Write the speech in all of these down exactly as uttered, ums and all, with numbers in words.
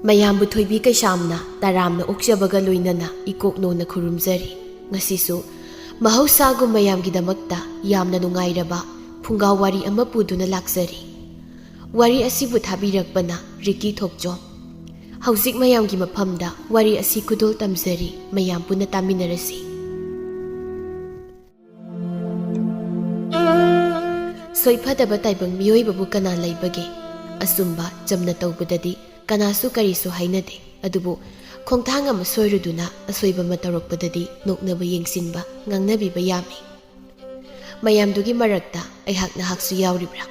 ꯃꯌꯥꯝꯕꯨ ꯊꯣꯏꯕꯤ ꯀꯩꯁꯥꯝꯅ ꯇꯔꯥꯝꯅ ꯑꯣꯛꯆꯕꯒ ꯂꯣꯏꯅꯅ ꯏꯀꯣꯛꯅꯣꯅ ꯈꯨꯔꯨꯝꯖꯔꯤ꯫ ꯉꯁꯤꯁꯨ ꯃꯍꯧꯁꯥꯒꯨꯝ ꯃꯌꯥꯝꯒꯤꯗꯃꯛꯇ ꯌꯥꯝꯅ ꯅꯨꯡꯉꯥꯏꯔꯕ ꯐꯨꯡꯒꯥ ꯋꯥꯔꯤ ꯑꯃ ꯄꯨꯗꯨꯅ ꯂꯥꯛꯆꯔꯤ꯫ ꯋꯥꯔꯤ ꯑꯁꯤꯕꯨ ꯊꯥꯕꯤꯔꯛꯄꯅ ꯔꯤꯀꯤ ꯊꯣꯛꯆꯣꯝ꯫ ꯍꯧꯖꯤꯛ ꯃꯌꯥꯝꯒꯤ ꯃꯐꯝꯗ ꯋꯥꯔꯤ ꯑꯁꯤ ꯈꯨꯗꯣꯜ ꯇꯝꯖꯔꯤ, ꯃꯌꯥꯝ ꯄꯨꯟꯅ ꯇꯥꯃꯤꯟꯅꯔꯁꯤ꯫ ꯁꯣꯏꯐꯗꯕ ꯇꯥꯏꯕꯪ ꯃꯤꯑꯣꯏꯕꯕꯨ ꯀꯅꯥ ꯂꯩꯕꯒꯦ? ꯑꯆꯨꯝꯕ ꯆꯝꯅ ꯇꯧꯕꯗꯗꯤ ꯀꯅꯥꯁꯨ ꯀꯔꯤꯁꯨ ꯍꯥꯏꯅꯗꯦ꯫ ꯑꯗꯨꯕꯨ ꯈꯣꯡꯊꯥꯡ ꯑꯃ ꯁꯣꯏꯔꯨꯗꯨꯅ ꯑꯁꯣꯏꯕ ꯑꯃ ꯇꯧꯔꯛꯄꯗꯗꯤ ꯅꯣꯛꯅꯕ, ꯌꯦꯡꯁꯤꯟꯕ, ꯉꯥꯡꯅꯕꯤꯕ ꯌꯥꯝꯃꯤ꯫ ꯃꯌꯥꯝꯗꯨꯒꯤ ꯃꯔꯛꯇ ꯑꯩꯍꯥꯛ ꯅꯍꯥꯛꯁꯨ ꯌꯥꯎꯔꯤꯕ꯭ꯔꯥ?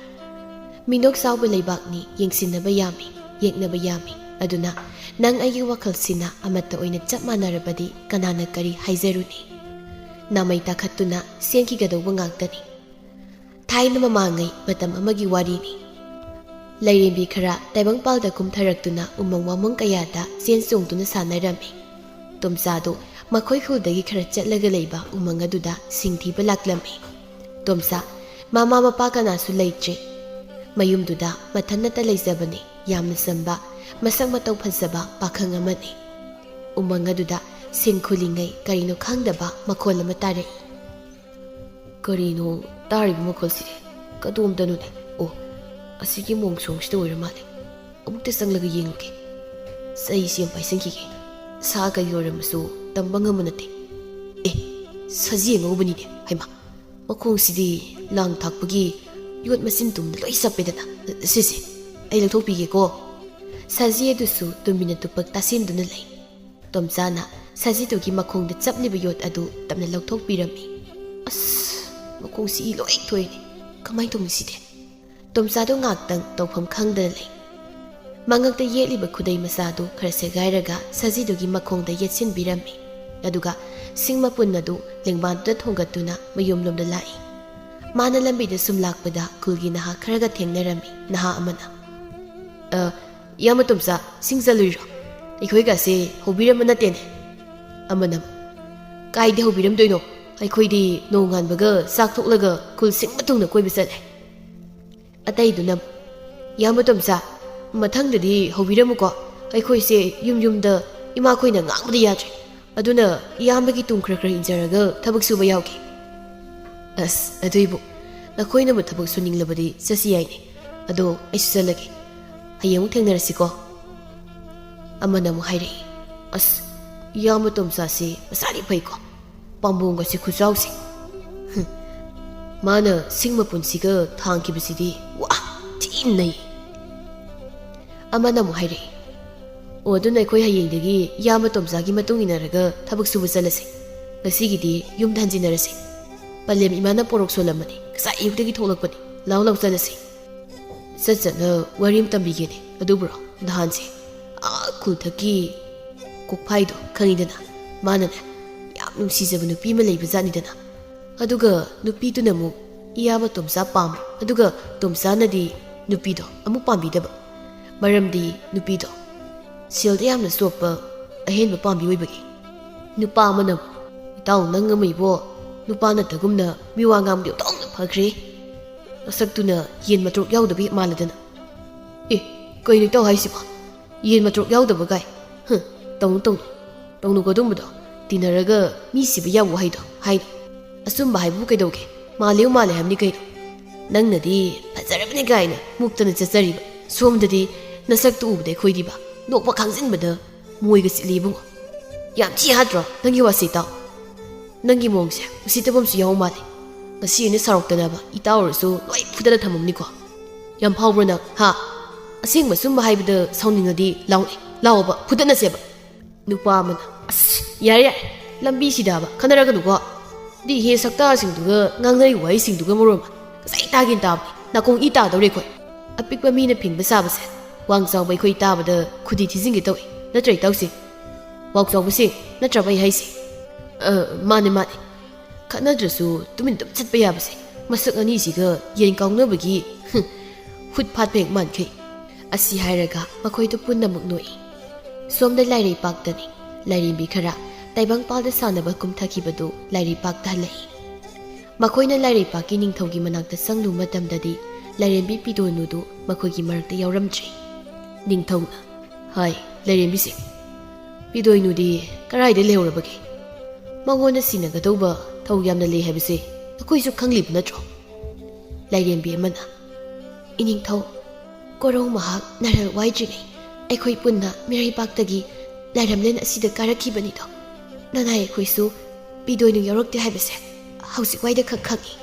ꯃꯤꯅꯣꯛ ꯆꯥꯎꯕ ꯂꯩꯕꯥꯛꯅꯤ, ꯌꯦꯡꯁꯤꯟꯅꯕ ꯌꯥꯝꯃꯤ, ꯌꯦꯛꯅꯕ ꯌꯥꯝꯃꯤ꯫ ꯑꯗꯨꯅ ꯅꯪ ꯑꯩꯒꯤ ꯋꯥꯈꯜꯁꯤꯅ ꯑꯃꯠꯇ ꯑꯣꯏꯅ ꯆꯞ ꯃꯥꯟꯅꯔꯕꯗꯤ ꯀꯅꯥꯅ ꯀꯔꯤ ꯍꯥꯏꯖꯔꯨꯅꯤ? ꯅꯥꯃꯩ ꯇꯥꯈꯠꯇꯨꯅ ꯆꯦꯟꯈꯤꯒꯗꯧꯕ ꯉꯥꯛꯇꯅꯤ꯫ ꯊꯥꯏꯅ ꯃꯃꯥꯡꯉꯩ ꯃꯇꯝ ꯑꯃꯒꯤ ꯋꯥꯔꯤꯅꯤ꯫ ꯂꯥꯏꯔꯦꯝꯕꯤ ꯈꯔ ꯇꯥꯏꯕꯪꯄꯥꯜꯗ ꯀꯨꯝꯊꯔꯛꯇꯨꯅ ꯎꯃꯪ ꯋꯥꯃꯪ ꯀꯌꯥꯗ ꯆꯦꯟ ꯆꯣꯡꯗꯨꯅ ꯁꯥꯟꯅꯔꯝꯃꯤ꯫ ꯇꯣꯝꯆꯥꯗꯨ ꯃꯈꯣꯏ ꯈꯨꯜꯗꯒꯤ ꯈꯔ ꯆꯠꯂꯒ ꯂꯩꯕ ꯎꯃꯪ ꯑꯗꯨꯗ ꯁꯤꯡ ꯊꯤꯕ ꯂꯥꯛꯂꯝꯃꯤ꯫ ꯇꯣꯝꯆꯥ ꯃꯃꯥ ꯃꯄꯥ ꯀꯅꯥꯁꯨ ꯂꯩꯇ꯭ꯔꯦ꯫ ꯃꯌꯨꯝꯗꯨꯗ ꯃꯊꯟꯅꯇ ꯂꯩꯖꯕꯅꯤ꯫ ꯌꯥꯝꯅ ꯆꯝꯕ, ꯃꯁꯛ ꯃꯇꯧ ꯐꯖꯕ ꯄꯥꯈꯪ ꯑꯃꯅꯤ꯫ ꯎꯃꯪ ꯑꯗꯨꯗ ꯁꯤꯡ ꯈꯨꯜꯂꯤꯉꯩ ꯀꯔꯤꯅꯣ ꯈꯪꯗꯕ ꯃꯈꯣꯜ ꯑꯃ ꯇꯥꯔꯛꯏ꯫ ꯀꯔꯤꯅꯣ ꯇꯥꯔꯤꯕ ꯃꯈꯣꯜꯁꯤꯗꯤ? ꯀꯗꯣꯝꯗꯅꯣꯅꯦ? ꯑꯣ, ꯑꯁꯤꯒꯤ ꯃꯣꯡꯁꯣꯡꯁꯤꯗ ꯑꯣꯏꯔ ꯃꯥꯜꯂꯦ꯫ ꯑꯃꯨꯛꯇ ꯆꯪꯂꯒ ꯌꯦꯡꯉꯨꯒꯦ꯫ ꯆꯩꯁꯤ ꯑꯃ ꯄꯥꯏꯁꯤꯟꯈꯤꯒꯦ꯫ ꯁꯥ ꯀꯩ ꯑꯣꯏꯔꯝꯃꯁꯨ ꯇꯝꯕ ꯉꯝꯕ ꯅꯠꯇꯦ꯫ ꯑꯦ, ꯁꯖꯤ ꯑꯉꯧꯕꯅꯤꯅꯦ꯫ ꯍꯩꯃꯥ, ꯃꯈꯣꯡꯁꯤꯗꯤ ꯂꯥꯡ ꯊꯥꯛꯄꯒꯤ ꯌꯣꯠ ꯃꯆꯤꯟ ꯇꯨꯝꯗ ꯂꯣꯏ ꯆꯞꯄꯦꯗꯅ꯫ ꯁꯤꯁꯦ ꯑꯩ ꯂꯧꯊꯣꯛꯄꯤꯒꯦꯀꯣ꯫ ꯁꯖꯤ ꯑꯗꯨꯁꯨ ꯇꯨꯃꯤꯟꯅ ꯇꯨꯄꯛ ꯇꯥꯁꯤꯟꯗꯨꯅ ꯂꯩ꯫ ꯇꯣꯝꯆꯥꯅ ꯁꯖꯤꯗꯨꯒꯤ ꯃꯈꯣꯡꯗ ꯆꯞꯂꯤꯕ ꯌꯣꯠ ꯑꯗꯨ ꯇꯞꯅ ꯂꯧꯊꯣꯛꯄꯤꯔꯝꯃꯤ꯫ ꯑꯁ, ꯃꯈꯣꯡꯁꯤ ꯏ ꯂꯣꯏ ꯊꯣꯛꯏꯅꯦ꯫ ꯀꯃꯥꯏꯅ ꯇꯧꯅꯤ ꯁꯤꯗꯤ? ꯇꯣꯝꯆꯥꯗꯣ ꯉꯥꯛꯇꯪ ꯇꯧꯐꯝ ꯈꯪꯗꯅ ꯂꯩ꯫ ꯃꯉꯛꯇ ꯌꯦꯠꯂꯤꯕ ꯈꯨꯗꯩ ꯃꯆꯥꯗꯨ ꯈꯔ ꯁꯦꯒꯥꯏꯔꯒ ꯁꯖꯤꯗꯨꯒꯤ ꯃꯈꯣꯡꯗ ꯌꯦꯠꯁꯤꯟꯕꯤꯔꯝꯃꯤ꯫ ꯑꯗꯨꯒ ꯁꯤꯡ ꯃꯄꯨꯟ ꯑꯗꯨ ꯂꯦꯡꯕꯥꯟꯗꯨꯗ ꯊꯣꯡꯒꯠꯇꯨꯅ ꯃꯌꯨꯝꯂꯣꯝꯗ ꯂꯥꯛꯏ꯫ ꯃꯥꯅ ꯂꯝꯕꯤꯗ ꯁꯨꯝ ꯂꯥꯛꯄꯗ ꯈꯨꯜꯒꯤ ꯅꯍꯥ ꯈꯔꯒ ꯊꯦꯡꯅꯔꯝꯃꯤ꯫ ꯅꯍꯥ ꯑꯃꯅ, "ꯑ, ꯏꯌꯥꯝꯕ ꯇꯣꯝꯆꯥ, ꯁꯤꯡ ꯆꯜꯂꯨꯏꯔꯣ? ꯑꯩꯈꯣꯏꯒꯁꯦ ꯍꯧꯕꯤꯔꯝꯕ ꯅꯠꯇꯦꯅꯦ?" ꯑꯃꯅ, "ꯀꯥꯏꯗ ꯍꯧꯕꯤꯔꯝꯗꯣꯏꯅꯣ? ꯑꯩꯈꯣꯏꯗꯤ ꯅꯣꯡꯉꯥꯟꯕꯒ ꯆꯥꯛ ꯇꯣꯛꯂꯒ ꯈꯨꯜ ꯁꯤꯡꯕ ꯊꯨꯡꯅ ꯀꯣꯏꯕ ꯆꯠꯂꯦ꯫" ꯑꯇꯩꯗꯨꯅ, "ꯏꯌꯥꯝꯕ ꯇꯣꯝꯆꯥ, ꯃꯊꯪꯗꯗꯤ ꯍꯧꯕꯤꯔꯝꯃꯨꯀꯣ, ꯑꯩꯈꯣꯏꯁꯦ ꯌꯨꯝ ꯌꯨꯝꯗ ꯏꯃꯥꯈꯣꯏꯅ ꯉꯥꯡꯕꯗ ꯌꯥꯗ꯭ꯔꯦ꯫ ꯑꯗꯨꯅ ꯏꯌꯥꯝꯕꯒꯤ ꯇꯨꯡ ꯈꯔ ꯈꯔ ꯏꯟꯖꯔꯒ ꯊꯕꯛ ꯁꯨꯕ ꯌꯥꯎꯒꯦ꯫ ꯑꯁ, ꯑꯗꯨꯏꯕꯨ ꯅꯈꯣꯏꯅꯕꯨ ꯊꯕꯛ ꯁꯨꯅꯤꯡꯂꯕꯗꯤ ꯆꯠꯁꯤ ꯌꯥꯏꯅꯦ꯫ ꯑꯗꯣ ꯑꯩꯁꯨ ꯆꯠꯂꯒꯦ꯫ ꯍꯌꯦꯡ ꯑꯃꯨꯛ ꯊꯦꯡꯅꯔꯁꯤꯀꯣ꯫ ꯑꯃꯅ ꯑꯃꯨꯛ ꯍꯥꯏꯔꯛꯏ, "ꯑꯁ, ꯏꯌꯥꯝꯕ ꯇꯣꯝꯆꯥꯁꯤ ꯃꯁꯥꯗꯤ ꯐꯩꯀꯣ꯫ ꯄꯥꯝꯕꯣꯝꯒꯁꯤ ꯈꯨꯆꯥꯎꯁꯦ꯫ ꯍꯨꯝ, ꯃꯥꯅ ꯁꯤꯡ ꯃꯄꯨꯟꯁꯤꯒ ꯊꯥꯡꯈꯤꯕꯁꯤꯗꯤ ꯋꯥ ꯊꯤꯅ ꯅꯩ꯫" ꯑꯃꯅ ꯑꯃꯨꯛ ꯍꯥꯏꯔꯛꯏ, "ꯑꯣ, ꯑꯗꯨꯅ ꯑꯩꯈꯣꯏ ꯍꯌꯦꯡꯗꯒꯤ ꯏꯌꯥꯝꯕ ꯇꯣꯝꯆꯥꯒꯤ ꯃꯇꯨꯡ ꯏꯟꯅꯔꯒ ꯊꯕꯛ ꯁꯨꯕ ꯆꯠꯂꯁꯦ꯫ ꯉꯁꯤꯒꯤꯗꯤ ꯌꯨꯝꯗ ꯍꯟꯖꯤꯟꯅꯔꯁꯦ꯫ ꯄꯂꯦꯝ ꯏꯃꯥꯅ ꯄꯣꯔꯣꯛ ꯁꯣꯜꯂꯝꯕꯅꯤ, ꯉꯁꯥꯏ ꯑꯌꯨꯛꯇꯒꯤ ꯊꯣꯛꯂꯛꯄꯅꯤ꯫ ꯂꯥꯎ ꯂꯥꯎ ꯆꯠꯂꯁꯦ꯫" ꯆꯠ ꯆꯠꯅ ꯋꯥꯔꯤ ꯑꯃ ꯇꯝꯕꯤꯒꯦꯅꯦ꯫ ꯑꯗꯨꯕꯨꯔꯣ, ꯅꯍꯥꯟꯁꯦ ꯑꯥ ꯈꯨꯜꯊꯛꯀꯤ ꯀꯣꯛꯐꯥꯏꯗꯣ ꯈꯪꯉꯤꯗꯅ, ꯃꯥꯅꯅꯦ ꯌꯥꯝ ꯅꯨꯡꯁꯤꯖꯕ ꯅꯨꯄꯤ ꯑꯃ ꯂꯩꯕ ꯖꯥꯠꯅꯤꯗꯅ꯫ ꯑꯗꯨꯒ ꯅꯨꯄꯤꯗꯨꯅ ꯑꯃꯨꯛ ꯏꯌꯥꯕ ꯇꯣꯝꯆꯥ ꯄꯥꯝꯕ, ꯑꯗꯨꯒ ꯇꯣꯝꯆꯥꯅꯗꯤ ꯅꯨꯄꯤꯗꯣ ꯑꯃꯨꯛ ꯄꯥꯝꯕꯤꯗꯕ꯫ ꯃꯔꯝꯗꯤ ꯅꯨꯄꯤꯗꯣ ꯁꯦꯜꯗ ꯌꯥꯝꯅ ꯆꯣꯞꯄ ꯑꯍꯦꯟꯕ ꯄꯥꯝꯕꯤ ꯑꯣꯏꯕꯒꯤ꯫ ꯅꯨꯄꯥ ꯑꯃꯅ ꯑꯃꯨꯛ, "ꯏꯇꯥꯎ, ꯅꯪ ꯑꯃ ꯏꯕꯣ, ꯅꯨꯄꯥ ꯅꯠꯇꯒꯨꯝꯅ ꯃꯤꯋꯥ ꯉꯥꯡꯕꯗꯤ ꯑꯣꯟꯊꯣꯛꯅ ꯐꯈ꯭ꯔꯦ꯫ ꯅꯁꯛꯇꯨꯅ ꯌꯦꯟ ꯃꯇ꯭ꯔꯣꯛ ꯌꯥꯎꯗꯕꯤ ꯃꯥꯜꯂꯗꯅ꯫" "ꯑꯦ, ꯀꯩꯅꯣ ꯏꯇꯥꯎ ꯍꯥꯏꯁꯤꯕꯣ? ꯌꯦꯟ ꯃꯇ꯭ꯔꯣꯛ ꯌꯥꯎꯗꯕ ꯀꯥꯏ? ꯍꯨꯝ, ꯇꯧꯅꯨ, ꯇꯧꯅꯨ꯫ ꯇꯧꯅꯨꯀꯣ ꯑꯗꯨꯝꯕꯗꯣ꯫ ꯇꯤꯟꯅꯔꯒ ꯃꯤ ꯁꯤꯕ ꯌꯥꯕ ꯋꯥꯍꯩꯗꯣ ꯍꯥꯏꯅꯨ꯫ ꯑꯆꯨꯝꯕ ꯍꯥꯏꯕꯕꯨ ꯀꯩꯗꯧꯒꯦ? ꯃꯥꯜꯂꯦ ꯃꯥꯜꯂꯦ ꯍꯥꯏꯕꯅꯤ ꯀꯩꯅꯣ꯫ ꯅꯪꯅꯗꯤ ꯐꯖꯔꯕꯅꯤ ꯀꯥꯏꯅ ꯃꯨꯛꯇꯅ ꯆꯠꯆꯔꯤꯕ, ꯁꯣꯝꯗꯗꯤ ꯅꯁꯛꯇꯨ ꯎꯕꯗ ꯑꯩꯈꯣꯏꯗꯤꯕ ꯅꯣꯛꯄ ꯈꯥꯡꯖꯤꯟꯕꯗ ꯃꯣꯏꯒ ꯆꯤꯠꯂꯤ ꯏꯕꯨꯡꯉꯣ꯫ ꯌꯥꯝ ꯊꯤ ꯍꯥꯠꯇ꯭ꯔꯣ ꯅꯪꯒꯤ ꯋꯥꯁꯤ, ꯏꯇꯥꯎ? ꯅꯪꯒꯤ ꯃꯑꯣꯡꯁꯦ ꯎꯁꯤꯠꯇꯕ ꯑꯃꯁꯨ ꯌꯥꯎ ꯃꯥꯜꯂꯦ꯫ ꯉꯁꯤ ꯑꯩꯅ ꯁꯥꯎꯔꯛꯇꯅꯕ ꯏꯇꯥꯎ ꯑꯣꯏꯔꯁꯨ ꯂꯣꯏ ꯐꯨꯗꯅ ꯊꯝꯃꯝꯅꯤꯀꯣ꯫ ꯌꯥꯝ ꯐꯥꯎꯕ꯭ꯔꯣ ꯅꯪ, ꯍꯥ? ꯑꯁꯦꯡꯕ ꯑꯆꯨꯝꯕ ꯍꯥꯏꯕꯗ ꯁꯥꯎꯅꯤꯡꯉꯗꯤ ꯂꯥꯎꯅꯦ, ꯂꯥꯎꯑꯣꯕ, ꯐꯨꯗꯠꯅꯁꯦꯕ꯫" ꯅꯨꯄꯥ ꯑꯃꯅ, "ꯑꯁ, ꯌꯥꯔꯦ, ꯌꯥꯔꯦ, ꯂꯝꯕꯤꯁꯤꯗꯕ ꯈꯟꯅꯔꯒꯅꯨꯀꯣ꯫ ꯗꯤ ꯍꯦ ꯁꯛꯇꯥꯁꯤꯡꯗꯨꯒ ꯉꯥꯡꯅꯔꯤꯕ ꯋꯥꯍꯩꯁꯤꯡꯗꯨꯒ ꯃꯔꯣꯟ ꯑꯃ ꯉꯁꯥꯏ ꯇꯥꯒꯦꯅ ꯇꯥꯕꯅꯤ, ꯅꯥꯀꯣꯡ ꯏ ꯇꯥꯗꯧꯔꯦ ꯑꯩꯈꯣꯏ꯫ ꯑꯄꯤꯛꯄ ꯃꯤꯅ ꯐꯤꯡꯕ ꯁꯥꯕꯁꯦ ꯋꯥꯡ ꯆꯥꯎꯕ ꯑꯩꯈꯣꯏ ꯇꯥꯕꯗ ꯈꯨꯗꯤ ꯊꯤꯖꯤꯟꯒꯦ ꯇꯧꯏ, ꯅꯠꯇ꯭ꯔ ꯏꯇꯥꯎꯁꯦ? ꯋꯥꯡ ꯆꯥꯎꯕꯁꯦ ꯅꯠꯇ꯭ꯔꯕ ꯑꯩ ꯍꯥꯏꯁꯦ?" "ꯑ, ꯃꯥꯅꯦ, ꯃꯥꯅꯦ꯫ ꯈꯠꯅꯗ꯭ꯔꯁꯨ ꯇꯨꯃꯤꯟ ꯑꯗꯨꯝ ꯆꯠꯄ ꯌꯥꯕꯁꯦ ꯃꯁꯛ ꯑꯅꯤꯁꯤꯒ ꯌꯦꯟ ꯀꯥꯎꯅꯕꯒꯤ, ꯍꯨꯝ, ꯍꯨꯠ ꯐꯥꯠꯄ ꯍꯦꯛ ꯃꯥꯟꯈꯩ꯫" ꯑꯁꯤ ꯍꯥꯏꯔꯒ ꯃꯈꯣꯏꯗꯨ ꯄꯨꯟꯅꯃꯛ ꯅꯣꯛꯏ꯫ ꯁꯣꯝꯗ ꯂꯥꯏꯔꯩꯄꯥꯛꯇꯅꯤ꯫ ꯂꯥꯏꯔꯦꯝꯕꯤ ꯈꯔ ꯇꯥꯏꯕꯪꯄꯥꯜꯗ ꯁꯥꯟꯅꯕ ꯀꯨꯝꯊꯈꯤꯕꯗꯨ ꯂꯥꯏꯔꯩꯄꯥꯛꯇ ꯍꯜꯂꯛꯏ꯫ ꯃꯈꯣꯏꯅ ꯂꯥꯏꯔꯩꯄꯥꯛꯀꯤ ꯅꯤꯡꯊꯧꯒꯤ ꯃꯅꯥꯛꯇ ꯆꯪꯂꯨꯕ ꯃꯇꯝꯗꯗꯤ ꯂꯥꯏꯔꯦꯝꯕꯤ ꯄꯤꯗꯣꯅꯨꯗꯨ ꯃꯈꯣꯏꯒꯤ ꯃꯔꯛꯇ ꯌꯥꯎꯔꯝꯗ꯭ꯔꯤ꯫ ꯅꯤꯡꯊꯧꯅ, ꯍꯥꯏ, ꯂꯥꯏꯔꯦꯝꯕꯤꯁꯤꯡ, ꯄꯤꯗꯣꯏꯅꯨꯗꯤ ꯀꯔꯥꯏꯗ ꯂꯩꯍꯧꯔꯕꯒꯦ? ꯃꯉꯣꯟꯗ ꯁꯤꯟꯅꯒꯗꯧꯕ ꯊꯧ ꯌꯥꯝꯅ ꯂꯩ ꯍꯥꯏꯕꯁꯦ ꯑꯩꯈꯣꯏꯁꯨ ꯈꯪꯂꯤꯕ ꯅꯠꯇ꯭ꯔꯣ? ꯂꯥꯏꯔꯦꯝꯕꯤ ꯑꯃꯅ, ꯏꯅꯤꯡꯊꯧ, ꯀꯣꯔꯧ ꯃꯍꯥꯛ ꯅꯔꯜ ꯋꯥꯏꯗ꯭ꯔꯤꯉꯩ ꯑꯩꯈꯣꯏ ꯄꯨꯟꯅ ꯃꯤꯔꯩꯕꯥꯛꯇꯒꯤ ꯂꯥꯏꯔꯝꯂꯦꯟ ꯑꯁꯤꯗ ꯀꯥꯔꯛꯈꯤꯕꯅꯤꯗꯣ꯫ ꯅꯅꯥꯏ ꯑꯩꯈꯣꯏꯁꯨ ꯄꯤꯗꯣꯏꯅꯨ ꯌꯥꯎꯔꯛꯇꯦ ꯍꯥꯏꯕꯁꯦ ꯍꯧꯖꯤꯛ ꯋꯥꯏꯗ ꯈꯛ ꯈꯪꯉꯤ꯫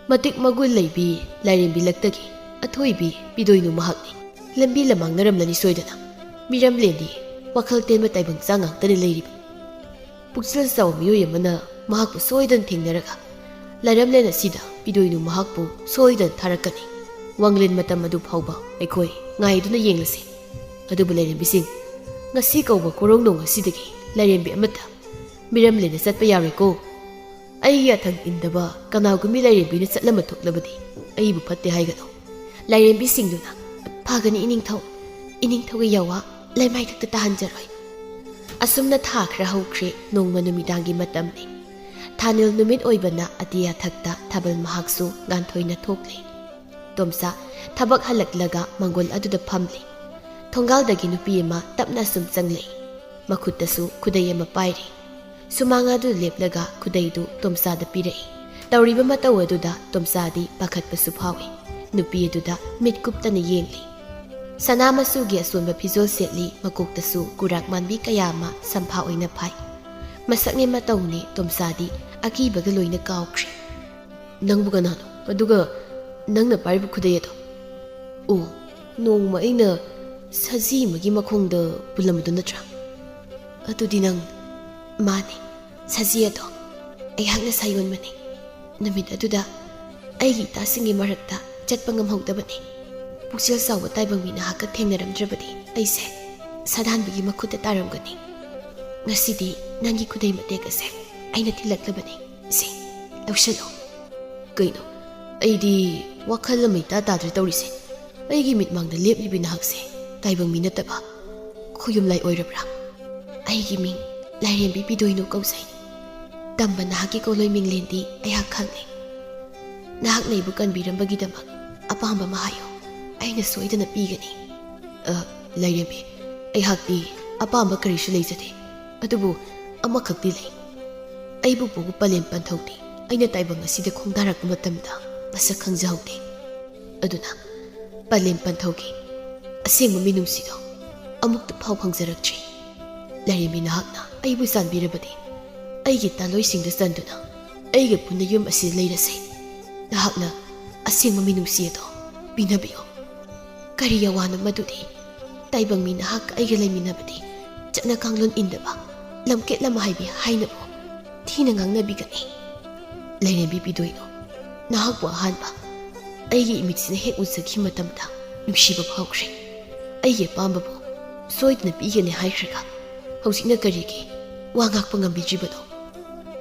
ꯃꯇꯤꯛ ꯃꯒꯨꯟ ꯂꯩꯕꯤ ꯂꯥꯏꯔꯦꯝꯕꯤ ꯂꯛꯇꯒꯤ ꯑꯊꯣꯏꯕꯤ ꯄꯤꯗꯣꯏꯅꯨ ꯃꯍꯥꯛꯅꯤ꯫ ꯂꯝꯕꯤ ꯂꯃꯥꯡꯅꯔꯝꯂꯅꯤ ꯁꯣꯏꯗꯅ꯫ ꯃꯤꯔꯝꯂꯦꯟꯗꯤ ꯋꯥꯈꯜ ꯇꯦꯟꯕ ꯇꯥꯏꯕꯪ ꯆꯥ ꯉꯥꯛꯇꯅ ꯂꯩꯔꯤꯕ꯫ ꯄꯨꯛꯆꯦꯜ ꯆꯥꯎꯕ ꯃꯤꯑꯣꯏ ꯑꯃꯅ ꯃꯍꯥꯛꯄꯨ ꯁꯣꯏꯗꯅ ꯊꯦꯡꯅꯔꯒ ꯂꯥꯏꯔꯝꯂꯦꯟ ꯑꯁꯤꯗ ꯄꯤꯗꯣꯏꯅꯨ ꯃꯍꯥꯛꯄꯨ ꯁꯣꯏꯗꯅ ꯊꯥꯔꯛꯀꯅꯤ꯫ ꯋꯥꯡꯂꯦꯟ ꯃꯇꯝ ꯑꯗꯨ ꯐꯥꯎꯕ ꯑꯩꯈꯣꯏ ꯉꯥꯏꯗꯨꯅ ꯌꯦꯡꯂꯁꯤ꯫ ꯑꯗꯨꯕꯨ ꯂꯥꯏꯔꯦꯝꯕꯤꯁꯤꯡ, ꯉꯁꯤ ꯀꯧꯕ ꯀꯣꯔꯧꯅꯣꯡ ꯑꯁꯤꯗꯒꯤ ꯂꯥꯏꯔꯦꯝꯕꯤ ꯑꯃꯠꯇ ꯃꯤꯔꯝꯂꯦꯟꯗ ꯆꯠꯄ ꯌꯥꯔꯣꯏꯀꯣ꯫ ꯑꯩꯒꯤ ꯑꯊꯪ ꯏꯟꯗꯕ ꯀꯅꯥꯒꯨꯝꯕꯤ ꯂꯥꯏꯔꯦꯝꯕꯤꯅ ꯆꯠꯂꯝꯕ ꯊꯣꯛꯂꯕꯗꯤ ꯑꯩꯕꯨ ꯐꯠꯇꯦ ꯍꯥꯏꯒꯅꯨ꯫ ꯂꯥꯏꯔꯦꯝꯕꯤꯁꯤꯡꯗꯨꯅ, ꯐꯒꯅꯤ ꯏꯅꯤꯡꯊꯧ, ꯏꯅꯤꯡꯊꯧꯒꯤ ꯌꯥꯋꯥ ꯂꯩꯃꯥꯏꯊꯛꯇ ꯇꯥꯍꯟꯖꯔꯣꯏ꯫ ꯑꯁꯨꯝꯅ ꯊꯥ ꯈꯔ ꯍꯧꯈ꯭ꯔꯦ꯫ ꯅꯣꯡꯃ ꯅꯨꯃꯤꯗꯥꯡꯒꯤ ꯃꯇꯝꯅꯤ꯫ ꯊꯥꯅꯤꯜ ꯅꯨꯃꯤꯠ ꯑꯣꯏꯕꯅ ꯑꯇꯤꯌꯥꯊꯛꯇ ꯊꯥꯕꯜ ꯃꯍꯥꯛꯁꯨ ꯉꯥꯟꯊꯣꯏꯅ ꯊꯣꯛꯂꯤ꯫ ꯇꯣꯝꯆꯥ ꯊꯕꯛ ꯍꯜꯂꯛꯂꯒ ꯃꯪꯒꯣꯜ ꯑꯗꯨꯗ ꯐꯝꯂꯤ꯫ ꯊꯣꯡꯒꯥꯜꯗꯒꯤ ꯅꯨꯄꯤ ꯑꯃ ꯇꯞꯅ ꯑꯁꯨꯝ ꯆꯪꯂꯛꯏ꯫ ꯃꯈꯨꯠꯇꯁꯨ ꯈꯨꯗꯩ ꯑꯃ ꯄꯥꯏꯔꯤ꯫ ꯁꯨꯃꯥꯡ ꯑꯗꯨ ꯂꯦꯞꯂꯒ ꯈꯨꯗꯩꯗꯨ ꯇꯣꯝꯆꯥꯗ ꯄꯤꯔꯛꯏ꯫ ꯇꯧꯔꯤꯕ ꯃꯇꯧ ꯑꯗꯨꯗ ꯇꯣꯝꯆꯥꯗꯤ ꯄꯥꯈꯠꯄꯁꯨ ꯐꯥꯎꯏ꯫ ꯅꯨꯄꯤ ꯑꯗꯨꯗ ꯃꯤꯠ ꯀꯨꯞꯇꯅ ꯌꯦꯡꯂꯤ꯫ ꯁꯅꯥ ꯃꯆꯨꯒꯤ ꯑꯁꯣꯟꯕ ꯐꯤꯖꯣꯜ ꯁꯦꯠꯂꯤ, ꯃꯀꯣꯛꯇꯁꯨ ꯀꯨꯔꯥꯛ ꯃꯥꯟꯕꯤ ꯀꯌꯥ ꯑꯃ ꯁꯝꯐꯥ ꯑꯣꯏꯅ ꯐꯥꯏ꯫ ꯃꯁꯛꯅꯦ ꯃꯇꯧꯅꯦ ꯇꯣꯝꯆꯥꯗꯤ ꯑꯀꯤꯕꯒ ꯂꯣꯏꯅ ꯀꯥꯎꯈ꯭ꯔꯦ꯫ "ꯅꯪꯕꯨ ꯀꯅꯥꯅꯣ? ꯑꯗꯨꯒ ꯅꯪꯅ ꯄꯥꯏꯔꯤꯕ ꯈꯨꯗꯩ ꯑꯗꯣ? ꯑꯣ, ꯅꯣꯡꯃ ꯑꯩꯅ ꯁꯖꯤ ꯑꯃꯒꯤ ꯃꯈꯣꯡꯗ ꯄꯨꯜꯂꯝꯕꯗꯨ ꯅꯠꯇ꯭ꯔꯥ? ꯑꯗꯨꯗꯤ ꯅꯪ..." "ꯃꯥꯅꯦ, ꯁꯖꯤ ꯑꯗꯣ ꯑꯩꯍꯥꯛꯅ ꯁꯥꯌꯣꯟꯕꯅꯤ꯫ ꯅꯨꯃꯤꯠ ꯑꯗꯨꯗ ꯑꯩꯒꯤ ꯏꯇꯥꯁꯤꯡꯒꯤ ꯃꯔꯛꯇ ꯆꯠꯄ ꯉꯝꯍꯧꯗꯕꯅꯤ꯫ ꯄꯨꯛꯆꯦꯜ ꯆꯥꯎꯕ ꯇꯥꯏꯕꯪ ꯃꯤ ꯅꯍꯥꯛꯀ ꯊꯦꯡꯅꯔꯝꯗ꯭ꯔꯕꯗꯤ ꯑꯩꯁꯦ ꯁꯥꯗꯥꯟꯕꯒꯤ ꯃꯈꯨꯠꯇ ꯇꯥꯔꯝꯒꯅꯤ꯫ ꯉꯁꯤꯗꯤ ꯅꯪꯒꯤ ꯈꯨꯗꯩ ꯃꯇꯦꯛ ꯑꯁꯦ ꯑꯩꯅ ꯊꯤꯜꯂꯛꯂꯕꯅꯤ꯫ ꯁꯤ, ꯂꯧꯁꯜꯂꯨ꯫" "ꯀꯩꯅꯣ? ꯑꯩꯗꯤ ꯋꯥꯈꯜ ꯑꯃ ꯏꯇꯥ ꯇꯥꯗ꯭ꯔꯦ ꯇꯧꯔꯤꯁꯦ꯫ ꯑꯩꯒꯤ ꯃꯤꯠꯃꯥꯡꯗ ꯂꯦꯞꯂꯤꯕꯤ ꯅꯍꯥꯛꯁꯦ ꯇꯥꯏꯕꯪ ꯃꯤ ꯅꯠꯇꯕ ꯈꯣꯌꯨꯝꯂꯥꯏ ꯑꯣꯏꯔꯕ꯭ꯔꯥ?" "ꯑꯩꯒꯤ ꯃꯤꯡ ꯂꯥꯏꯔꯦꯝꯕꯤ ꯄꯤꯗꯣꯏꯅꯨ ꯀꯧꯖꯩ꯫ ꯇꯝꯕ ꯅꯍꯥꯛꯀꯤ ꯀꯣꯂꯣꯏ ꯃꯤꯡꯂꯦꯟꯗꯤ ꯑꯩꯍꯥꯛ ꯈꯪꯂꯦ꯫ ꯅꯍꯥꯛꯅ ꯑꯩꯕꯨ ꯀꯟꯕꯤꯔꯝꯕꯒꯤꯗꯃꯛ ꯑꯄꯥꯝꯕ ꯑꯃ ꯍꯥꯏꯌꯨ, ꯑꯩꯅ ꯁꯣꯏꯗꯅ ꯄꯤꯒꯅꯤ꯫" "ꯑ, ꯂꯥꯏꯔꯦꯝꯕꯤ, ꯑꯩꯍꯥꯛꯇꯤ ꯑꯄꯥꯝꯕ ꯀꯔꯤꯁꯨ ꯂꯩꯖꯗꯦ, ꯑꯗꯨꯕꯨ ꯑꯃꯈꯛꯇꯤ ꯂꯩ꯫ ꯑꯩꯕꯨ ꯄꯨꯕ ꯄꯂꯦꯝ ꯄꯟꯊꯧꯗꯤ ꯑꯩꯅ ꯇꯥꯏꯕꯪ ꯑꯁꯤꯗ ꯈꯣꯡꯗꯥꯔꯛꯄ ꯃꯇꯝꯗ ꯃꯁꯛ ꯈꯪꯖꯍꯧꯗꯦ꯫ ꯑꯗꯨꯅ ꯄꯂꯦꯝ ꯄꯟꯊꯧꯒꯤ ꯑꯁꯦꯡꯕ ꯃꯤꯅꯨꯡꯁꯤꯗꯣ ꯑꯃꯨꯛꯇ ꯐꯥꯎ ꯐꯪꯖꯔꯛꯇ꯭ꯔꯤ꯫ ꯂꯥꯏꯔꯦꯝꯕꯤ, ꯅꯍꯥꯛꯅ ꯑꯩꯕꯨ ꯆꯥꯟꯕꯤꯔꯕꯗꯤ ꯑꯩꯒꯤ ꯇꯥꯂꯣꯏꯁꯤꯡꯗ ꯆꯟꯗꯨꯅ ꯑꯩꯒ ꯄꯨꯟꯅ ꯌꯨꯝ ꯑꯁꯤꯗ ꯂꯩꯔꯁꯤ꯫ ꯅꯍꯥꯛꯅ ꯑꯁꯦꯡꯕ ꯃꯤꯅꯨꯡꯁꯤ ꯑꯗꯣ ꯄꯤꯅꯕꯤꯌꯨ꯫ ꯀꯔꯤ ꯑꯋꯥꯅꯣ ꯃꯗꯨꯗꯤ? ꯇꯥꯏꯕꯪ ꯃꯤ ꯅꯍꯥꯛꯀ ꯑꯩꯒ ꯂꯩꯃꯤꯟꯅꯕꯗꯤ ꯆꯠꯅ ꯀꯥꯡꯂꯣꯟ ꯏꯟꯗꯕ, ꯂꯝꯀꯦꯠ ꯂꯝꯍꯥꯏꯕꯤ ꯍꯥꯏꯅꯕꯨ ꯊꯤꯅ ꯉꯥꯡꯅꯕꯤꯒꯅꯤ꯫ ꯂꯥꯏꯔꯦꯝꯕꯤ ꯄꯤꯗꯣꯏꯅꯣ, ꯅꯍꯥꯛꯄꯨ ꯑꯍꯥꯟꯕ ꯑꯩꯒꯤ ꯏꯃꯤꯠꯁꯤꯅ ꯍꯦꯛ ꯎꯖꯈꯤꯕ ꯃꯇꯝꯗ ꯅꯨꯡꯁꯤꯕ ꯐꯥꯎꯈ꯭ꯔꯦ꯫ ꯑꯩꯒꯤ ꯑꯄꯥꯝꯕꯕꯨ ꯁꯣꯏꯗꯅ ꯄꯤꯒꯅꯤ ꯍꯥꯏꯈ꯭ꯔꯒ ꯍꯧꯖꯤꯛꯅ ꯀꯔꯤꯒꯤ ꯋꯥ ꯉꯥꯛꯄ ꯉꯝꯕꯤꯗ꯭ꯔꯤꯕꯅꯣ?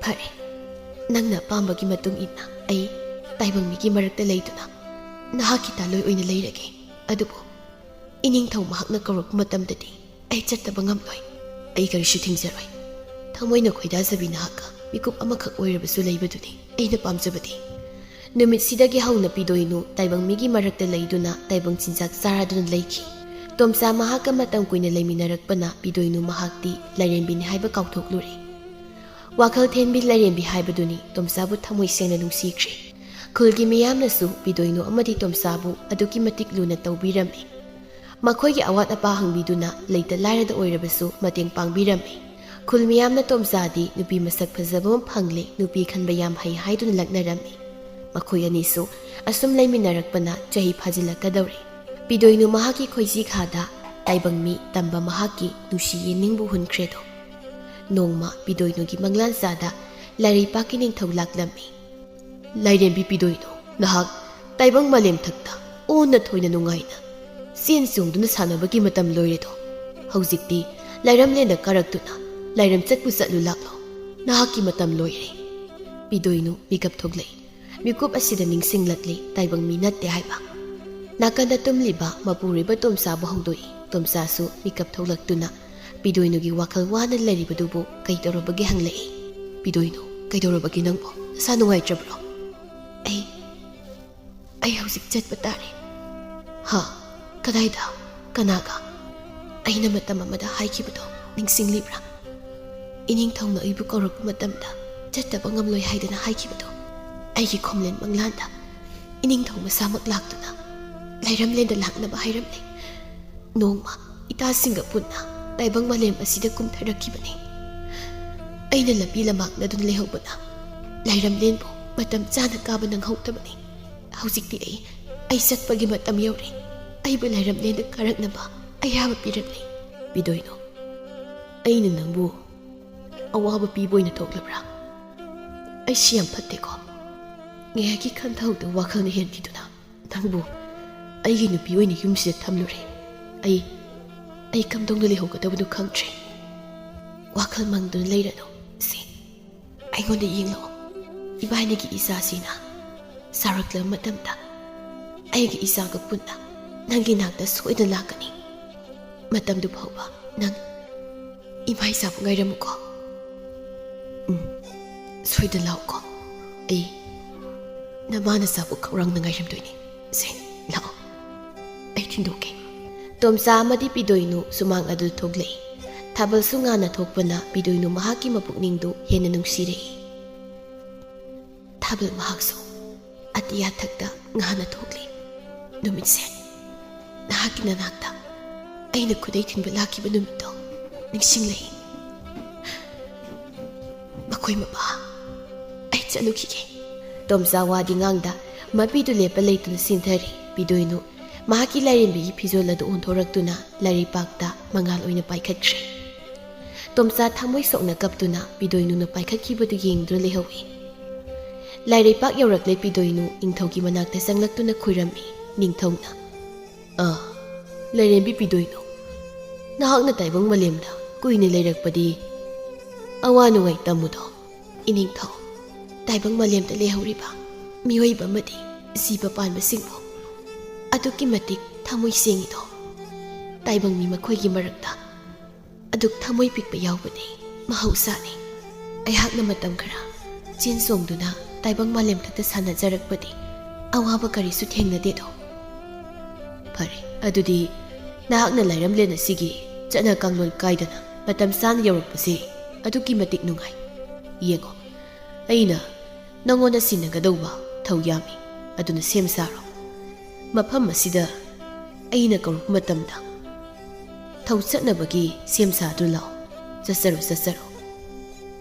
ꯐꯔꯦ, ꯅꯪꯅ ꯑꯄꯥꯝꯕꯒꯤ ꯃꯇꯨꯡ ꯏꯟꯅ ꯑꯩ ꯇꯥꯏꯕꯪ ꯃꯤꯒꯤ ꯃꯔꯛꯇ ꯂꯩꯗꯨꯅ ꯅꯍꯥꯛꯀꯤ ꯇꯥꯂꯣꯏ ꯑꯣꯏꯅ ꯂꯩꯔꯒꯦ꯫ ꯑꯗꯨꯕꯨ ꯏꯅꯤꯡꯊꯧ ꯃꯍꯥꯛꯅ ꯀꯧꯔꯛꯄ ꯃꯇꯝꯗꯗꯤ ꯑꯩ ꯆꯠꯇꯕ ꯉꯝꯂꯣꯏ꯫ ꯑꯩ ꯀꯔꯤꯁꯨ ꯊꯤꯡꯖꯔꯣꯏ꯫ ꯊꯃꯣꯏꯅ ꯈꯣꯏꯗꯥꯖꯕꯤ ꯅꯍꯥꯛꯀ ꯃꯤꯀꯨꯞ ꯑꯃꯈꯛ ꯑꯣꯏꯔꯕꯁꯨ ꯂꯩꯕꯗꯨꯅꯤ ꯑꯩꯅ ꯄꯥꯝꯖꯕꯗꯤ꯫ ꯅꯨꯃꯤꯠꯁꯤꯗꯒꯤ ꯍꯧꯅ ꯄꯤꯗꯣꯏꯅꯨ ꯇꯥꯏꯕꯪ ꯃꯤꯒꯤ ꯃꯔꯛꯇ ꯂꯩꯗꯨꯅ ꯇꯥꯏꯕꯪ ꯆꯤꯟꯖꯥꯛ ꯆꯥꯔꯗꯨꯅ ꯂꯩꯈꯤ꯫ ꯇꯣꯝꯆꯥ ꯃꯍꯥꯛꯀ ꯃꯇꯝ ꯀꯨꯏꯅ ꯂꯩꯃꯤꯟꯅꯔꯛꯄꯅ ꯄꯤꯗꯣꯏꯅꯨ ꯃꯍꯥꯛꯇꯤ ꯂꯥꯏꯔꯦꯝꯕꯤꯅꯤ ꯍꯥꯏꯕ ꯀꯥꯎꯊꯣꯛꯂꯨꯔꯦ꯫ ꯋꯥꯈꯜ ꯊꯦꯟꯕꯤ ꯂꯥꯏꯔꯦꯝꯕꯤ ꯍꯥꯏꯕꯗꯨꯅꯤ ꯇꯣꯝꯆꯥꯕꯨ ꯊꯃꯣꯏ ꯁꯦꯡꯅ ꯅꯨꯡꯁꯤꯈ꯭ꯔꯦ꯫ ꯈꯨꯜꯒꯤ ꯃꯤꯌꯥꯝꯅꯁꯨ ꯄꯤꯗꯣꯏꯅꯨ ꯑꯃꯗꯤ ꯇꯣꯝꯆꯥꯕꯨ ꯑꯗꯨꯛꯀꯤ ꯃꯇꯤꯛ ꯂꯨꯅ ꯇꯧꯕꯤꯔꯝꯃꯤ꯫ ꯃꯈꯣꯏꯒꯤ ꯑꯋꯥꯠ ꯑꯄꯥ ꯍꯪꯕꯤꯗꯨꯅ ꯂꯩꯇ ꯂꯥꯏꯔꯗ ꯑꯣꯏꯔꯕꯁꯨ ꯃꯇꯦꯡ ꯄꯥꯡꯕꯤꯔꯝꯃꯤ꯫ ꯈꯨꯜ ꯃꯤꯌꯥꯝꯅ ꯇꯣꯝꯆꯥꯗꯤ ꯅꯨꯄꯤ ꯃꯁꯛ ꯐꯖꯕ ꯑꯃ ꯐꯪꯂꯦ, ꯅꯨꯄꯤ ꯈꯟꯕ ꯌꯥꯝ ꯍꯩ ꯍꯥꯏꯗꯨꯅ ꯂꯛꯅꯔꯝꯃꯤ꯫ ꯃꯈꯣꯏ ꯑꯅꯤꯁꯨ ꯑꯁꯨꯝ ꯂꯩꯃꯤꯟꯅꯔꯛꯄꯅ ꯆꯍꯤ ꯐꯥꯖꯤꯜꯂꯛꯀꯗꯧꯔꯦ꯫ ꯄꯤꯗꯣꯏꯅꯨ ꯃꯍꯥꯛꯀꯤ ꯈꯣꯏꯖꯤ ꯈꯥꯗ ꯇꯥꯏꯕꯪ ꯃꯤ ꯇꯝꯕ ꯃꯍꯥꯛꯀꯤ ꯅꯨꯡꯁꯤ ꯌꯦꯅꯤꯡꯕꯨ ꯍꯨꯟꯈ꯭ꯔꯦꯗꯣ꯫ ꯅꯣꯡꯃ ꯄꯤꯗꯣꯏꯅꯨꯒꯤ ꯃꯪꯂꯥꯟ ꯆꯥꯗ ꯂꯥꯏꯔꯩꯄꯥꯛꯀꯤ ꯅꯤꯡꯊꯧ ꯂꯥꯛꯂꯝꯃꯤ꯫ ꯂꯥꯏꯔꯦꯝꯕꯤ ꯄꯤꯗꯣꯏꯅꯨ, ꯅꯍꯥꯛ ꯇꯥꯏꯕꯪ ꯃꯥꯂꯦꯝꯊꯛꯇ ꯑꯣꯟꯅ ꯊꯣꯏꯅ ꯅꯨꯡꯉꯥꯏꯅ ꯆꯦꯟ ꯆꯣꯡꯗꯨꯅ ꯁꯥꯟꯅꯕꯒꯤ ꯃꯇꯝ ꯂꯣꯏꯔꯦꯗꯣ꯫ ꯍꯧꯖꯤꯛꯇꯤ ꯂꯥꯏꯔꯝꯂꯦꯟꯗ ꯀꯥꯔꯛꯇꯨꯅ ꯂꯥꯏꯔꯝ ꯆꯠꯄꯨ ꯆꯠꯂꯨ ꯂꯥꯛꯂꯣ꯫ ꯅꯍꯥꯛꯀꯤ ꯃꯇꯝ ꯂꯣꯏꯔꯦ꯫ ꯄꯤꯗꯣꯏꯅꯨ ꯃꯤꯀꯞ ꯊꯣꯛꯂꯛꯏ꯫ ꯃꯤꯀꯨꯞ ꯑꯁꯤꯗ ꯅꯤꯡꯁꯤꯡꯂꯛꯂꯤ ꯇꯥꯏꯕꯪ ꯃꯤ ꯅꯠꯇꯦ ꯍꯥꯏꯕ꯫ ꯅꯥꯀꯟꯗ ꯇꯨꯝꯂꯤꯕ ꯃꯄꯨꯔꯣꯏꯕ ꯇꯣꯝꯆꯥꯕꯨ ꯍꯧꯗꯣꯛꯏ꯫ ꯇꯣꯝꯆꯥꯁꯨ ꯃꯤꯀꯞ ꯊꯣꯛꯂꯛꯇꯨꯅ ꯄꯤꯗꯣꯏꯅꯨꯒꯤ ꯋꯥꯈꯜ ꯋꯥꯅ ꯂꯩꯔꯤꯕꯗꯨꯕꯨ ꯀꯩ ꯇꯧꯔꯕꯒꯦ ꯍꯪꯂꯛꯏ꯫ "ꯄꯤꯗꯣꯏꯅꯨ, ꯀꯩꯗꯧꯔꯕꯒꯦ ꯅꯪꯕꯣ? ꯅꯁꯥ ꯅꯨꯡꯉꯥꯏꯇ꯭ꯔꯕ꯭ꯔꯣ?" "ꯑꯩ, ꯑꯩ ꯍꯧꯖꯤꯛ ꯆꯠꯄ ꯇꯥꯔꯦ꯫" "ꯍꯥ? ꯀꯗꯥꯏꯗ? ꯀꯅꯥꯒ?" ꯑꯩꯅ ꯃꯇꯝ ꯑꯃꯗ ꯍꯥꯏꯈꯤꯕꯗꯣ ꯅꯤꯡꯁꯤꯡꯂꯤꯕ꯭ꯔꯥ? ꯏꯅꯤꯡꯊꯧꯅ ꯑꯩꯕꯨ ꯀꯧꯔꯛꯄ ꯃꯇꯝꯗ ꯆꯠꯇꯕ ꯉꯝꯂꯣꯏ ꯍꯥꯏꯗꯅ ꯍꯥꯏꯈꯤꯕꯗꯣ꯫ ꯑꯩꯒꯤ ꯈꯣꯝꯂꯦꯟ ꯃꯪꯂꯥꯟꯗ ꯏꯅꯤꯡꯊꯧ ꯃꯁꯥꯃꯛ ꯂꯥꯛꯇꯨꯅ ꯂꯩꯔꯝꯂꯦꯟꯗ ꯂꯥꯛꯅꯕ ꯍꯥꯏꯔꯝꯂꯦ꯫ ꯅꯣꯡꯃ ꯏꯇꯥꯁꯤꯡꯒ ꯄꯨꯟꯅ ꯇꯥꯏꯕꯪ ꯃꯥꯂꯦꯝ ꯑꯁꯤꯗ ꯀꯨꯝꯊꯔꯛꯈꯤꯕꯅꯤ꯫ ꯑꯩꯅ ꯂꯝꯕꯤ ꯂꯝꯃꯥꯡꯅꯗꯨꯅ ꯂꯩꯍꯧꯕꯅ ꯂꯩꯔꯝꯂꯦꯟꯕꯨ ꯃꯇꯝ ꯆꯥꯅ ꯀꯥꯕ ꯅꯪꯍꯧꯗꯕꯅꯤ꯫ ꯍꯧꯖꯤꯛꯇꯤ ꯑꯩ, ꯑꯩ ꯆꯠꯄꯒꯤ ꯃꯇꯝ ꯌꯧꯔꯦ꯫ ꯑꯩꯕꯨ ꯂꯩꯔꯝꯂꯦꯟꯗ ꯀꯥꯔꯛꯅꯕ ꯑꯌꯥꯕ ꯄꯤꯔꯛꯂꯦ꯫ ꯄꯤꯗꯣꯏꯅꯣ? ꯑꯩꯅ ꯅꯪꯕꯨ ꯑꯋꯥꯕ ꯄꯤꯕ ꯑꯣꯏꯅ ꯊꯣꯛꯂꯕ꯭ꯔꯥ? ꯑꯩꯁꯤ ꯌꯥꯝ ꯐꯠꯇꯦꯀꯣ꯫ ꯉꯥꯏꯍꯥꯛꯀꯤ ꯈꯟꯊꯍꯧꯗ ꯋꯥꯈꯜꯅ ꯍꯦꯟꯈꯤꯗꯨꯅ ꯅꯪꯕꯨ ꯑꯩꯒꯤ ꯅꯨꯄꯤ ꯑꯣꯏꯅ ꯌꯨꯝꯁꯤꯗ ꯊꯝꯂꯨꯔꯦ꯫ ꯑꯩ, ꯑꯩ ꯀꯝꯗꯧꯅ ꯂꯩꯍꯧꯒꯗꯕꯅꯣ ꯈꯪꯗ꯭ꯔꯦ꯫ ꯋꯥꯈꯜ ꯃꯪꯗꯨꯅ ꯂꯩꯔꯅꯨ꯫ ꯁꯦ, ꯑꯩꯉꯣꯟꯗ ꯌꯦꯡꯂꯛꯑꯣ꯫ ꯏꯕꯥꯅꯤꯒꯤ ꯏꯆꯥꯁꯤꯅ ꯆꯥꯎꯔꯛꯂꯕ ꯃꯇꯝꯗ ꯑꯩꯒꯤ ꯏꯆꯥꯒ ꯄꯨꯟꯅ ꯅꯪꯒꯤ ꯅꯥꯛꯇ ꯁꯣꯏꯗꯅ ꯂꯥꯛꯀꯅꯤ꯫ ꯃꯇꯝꯗꯨ ꯐꯥꯎꯕ ꯅꯪ ꯏꯃꯥ ꯏꯆꯥꯕꯨ ꯉꯥꯏꯔꯝꯃꯨꯀꯣ꯫ ꯎꯝ, ꯁꯣꯏꯗꯅ ꯂꯥꯛꯎꯀꯣ꯫ ꯑꯩ ꯅꯃꯥ ꯅꯆꯥꯕꯨ ꯈꯧꯔꯥꯡꯅ ꯉꯥꯏꯔꯝꯗꯣꯏꯅꯤ꯫ ꯁꯦ, ꯂꯥꯛꯑꯣ꯫ ꯑꯩ ꯊꯤꯟꯗꯣꯛꯀꯦ꯫ ꯇꯣꯝꯆꯥ ꯑꯃꯗꯤ ꯄꯤꯗꯣꯏꯅꯨ ꯁꯨꯃꯥꯡ ꯑꯗꯨ ꯊꯣꯛꯂꯛꯏ꯫ ꯊꯥꯕꯜꯁꯨ ꯉꯥꯅ ꯊꯣꯛꯄꯅ ꯄꯤꯗꯣꯏꯅꯨ ꯃꯍꯥꯛꯀꯤ ꯃꯄꯨꯛꯅꯤꯡꯗꯨ ꯍꯦꯟꯅ ꯅꯨꯡꯁꯤꯔꯛꯏ꯫ ꯊꯥꯕꯜ ꯃꯍꯥꯛꯁꯨ ꯑꯇꯤꯌꯥ ꯊꯛꯇ ꯉꯥꯅ ꯊꯣꯛꯂꯤ꯫ ꯅꯨꯃꯤꯠꯁꯦ ꯅꯍꯥꯛꯀꯤ ꯅꯅꯥꯛꯇ ꯑꯩꯅ ꯈꯨꯗꯩ ꯊꯤꯟꯕ ꯂꯥꯛꯈꯤꯕ ꯅꯨꯃꯤꯠꯇꯣ ꯅꯤꯡꯁꯤꯡꯂꯛꯏ꯫ ꯃꯈꯣꯏ ꯃꯄꯥ, ꯑꯩ ꯆꯠꯂꯨꯈꯤꯒꯦ꯫ ꯇꯣꯝꯆꯥ ꯋꯥꯗꯤ ꯉꯥꯡꯗ ꯃꯄꯤꯗꯨ ꯂꯦꯞꯄ ꯂꯩꯇꯅ ꯆꯦꯟꯊꯔꯤ꯫ ꯄꯤꯗꯣꯏꯅꯨ ꯃꯍꯥꯛꯀꯤ ꯂꯥꯏꯔꯦꯝꯕꯤꯒꯤ ꯐꯤꯖꯣꯜ ꯑꯗꯨ ꯑꯣꯟꯊꯣꯔꯛꯇꯨꯅ ꯂꯥꯏꯔꯩꯄꯥꯛꯇ ꯃꯉꯥꯜ ꯑꯣꯏꯅ ꯄꯥꯏꯈꯠꯈ꯭ꯔꯦ꯫ ꯇꯣꯝꯆꯥ ꯊꯃꯣꯏ ꯁꯣꯛꯅ ꯀꯞꯇꯨꯅ ꯄꯤꯗꯣꯏꯅꯨꯅ ꯄꯥꯏꯈꯠꯈꯤꯕꯗꯨ ꯌꯦꯡꯗꯨꯅ ꯂꯩꯍꯧꯏ꯫ ꯂꯥꯏꯔꯩꯄꯥꯛ ꯌꯧꯔꯛꯂꯦ꯫ ꯄꯤꯗꯣꯏꯅꯨ ꯅꯤꯡꯊꯧꯒꯤ ꯃꯅꯥꯛꯇ ꯆꯪꯂꯛꯇꯨꯅ ꯈꯨꯔꯝꯃꯤ꯫ ꯅꯤꯡꯊꯧꯅ, "ꯑꯥ, ꯂꯥꯏꯔꯦꯝꯕꯤ ꯄꯤꯗꯣꯏꯅꯨ, ꯅꯍꯥꯛꯅ ꯇꯥꯏꯕꯪ ꯃꯥꯂꯦꯝꯗ ꯀꯨꯏꯅ ꯂꯩꯔꯛꯄꯗꯤ ꯑꯋꯥ ꯅꯨꯡꯉꯥꯏ ꯇꯝꯃꯨꯗꯣ꯫ ꯏꯅꯤꯡꯊꯧ, ꯇꯥꯏꯕꯪ ꯃꯥꯂꯦꯝꯗ ꯂꯩꯍꯧꯔꯤꯕ ꯃꯤꯑꯣꯏꯕ ꯑꯃꯗꯤ ꯖꯤꯕ ꯄꯥꯟꯕꯁꯤꯡꯕꯨ ꯑꯗꯨꯛꯀꯤ ꯃꯇꯤꯛ ꯊꯃꯣꯏ ꯁꯦꯡꯉꯤꯗꯣ꯫ ꯇꯥꯏꯕꯪ ꯃꯤ ꯃꯈꯣꯏꯒꯤ ꯃꯔꯛꯇ ꯑꯗꯨꯛ ꯊꯃꯣꯏ ꯄꯤꯛꯄ ꯌꯥꯎꯕꯗꯤ ꯃꯍꯧꯁꯥꯅꯤ꯫ ꯑꯩꯍꯥꯛꯅ ꯃꯇꯝ ꯈꯔ ꯆꯦꯟ ꯆꯣꯡꯗꯨꯅ ꯇꯥꯏꯕꯪ ꯃꯥꯂꯦꯝ ꯊꯛꯇ ꯁꯥꯟꯅꯖꯔꯛꯄꯗꯤ ꯑꯋꯥꯕ ꯀꯔꯤꯁꯨ ꯊꯦꯡꯅꯗꯦꯗꯣ꯫ ꯐꯔꯦ, ꯑꯗꯨꯗꯤ ꯅꯍꯥꯛꯅ ꯂꯥꯏꯔꯝꯂꯦꯟ ꯑꯁꯤꯒꯤ ꯆꯠꯅ ꯀꯥꯡꯂꯣꯟ ꯀꯥꯏꯗꯅ ꯃꯇꯝ ꯆꯥꯅ ꯌꯧꯔꯛꯄꯁꯦ ꯑꯗꯨꯛꯀꯤ ꯃꯇꯤꯛ ꯅꯨꯡꯉꯥꯏ꯫ ꯌꯦꯡꯉꯣ, ꯑꯩꯅ ꯅꯉꯣꯟꯗ ꯁꯤꯟꯅꯒꯗꯧꯕ ꯊꯧ ꯌꯥꯝꯃꯤ, ꯑꯗꯨꯅ ꯁꯦꯝ ꯁꯥꯔꯣ꯫ ꯃꯐꯝ ꯑꯁꯤꯗ ꯑꯩꯅ ꯀꯧꯔꯛꯄ ꯃꯇꯝꯗ ꯊꯧ ꯆꯠꯅꯕꯒꯤ ꯁꯦꯝ ꯁꯥꯗꯨ ꯂꯥꯛꯑꯣ꯫ ꯆꯠꯆꯔꯣ, ꯆꯠꯆꯔꯣ꯫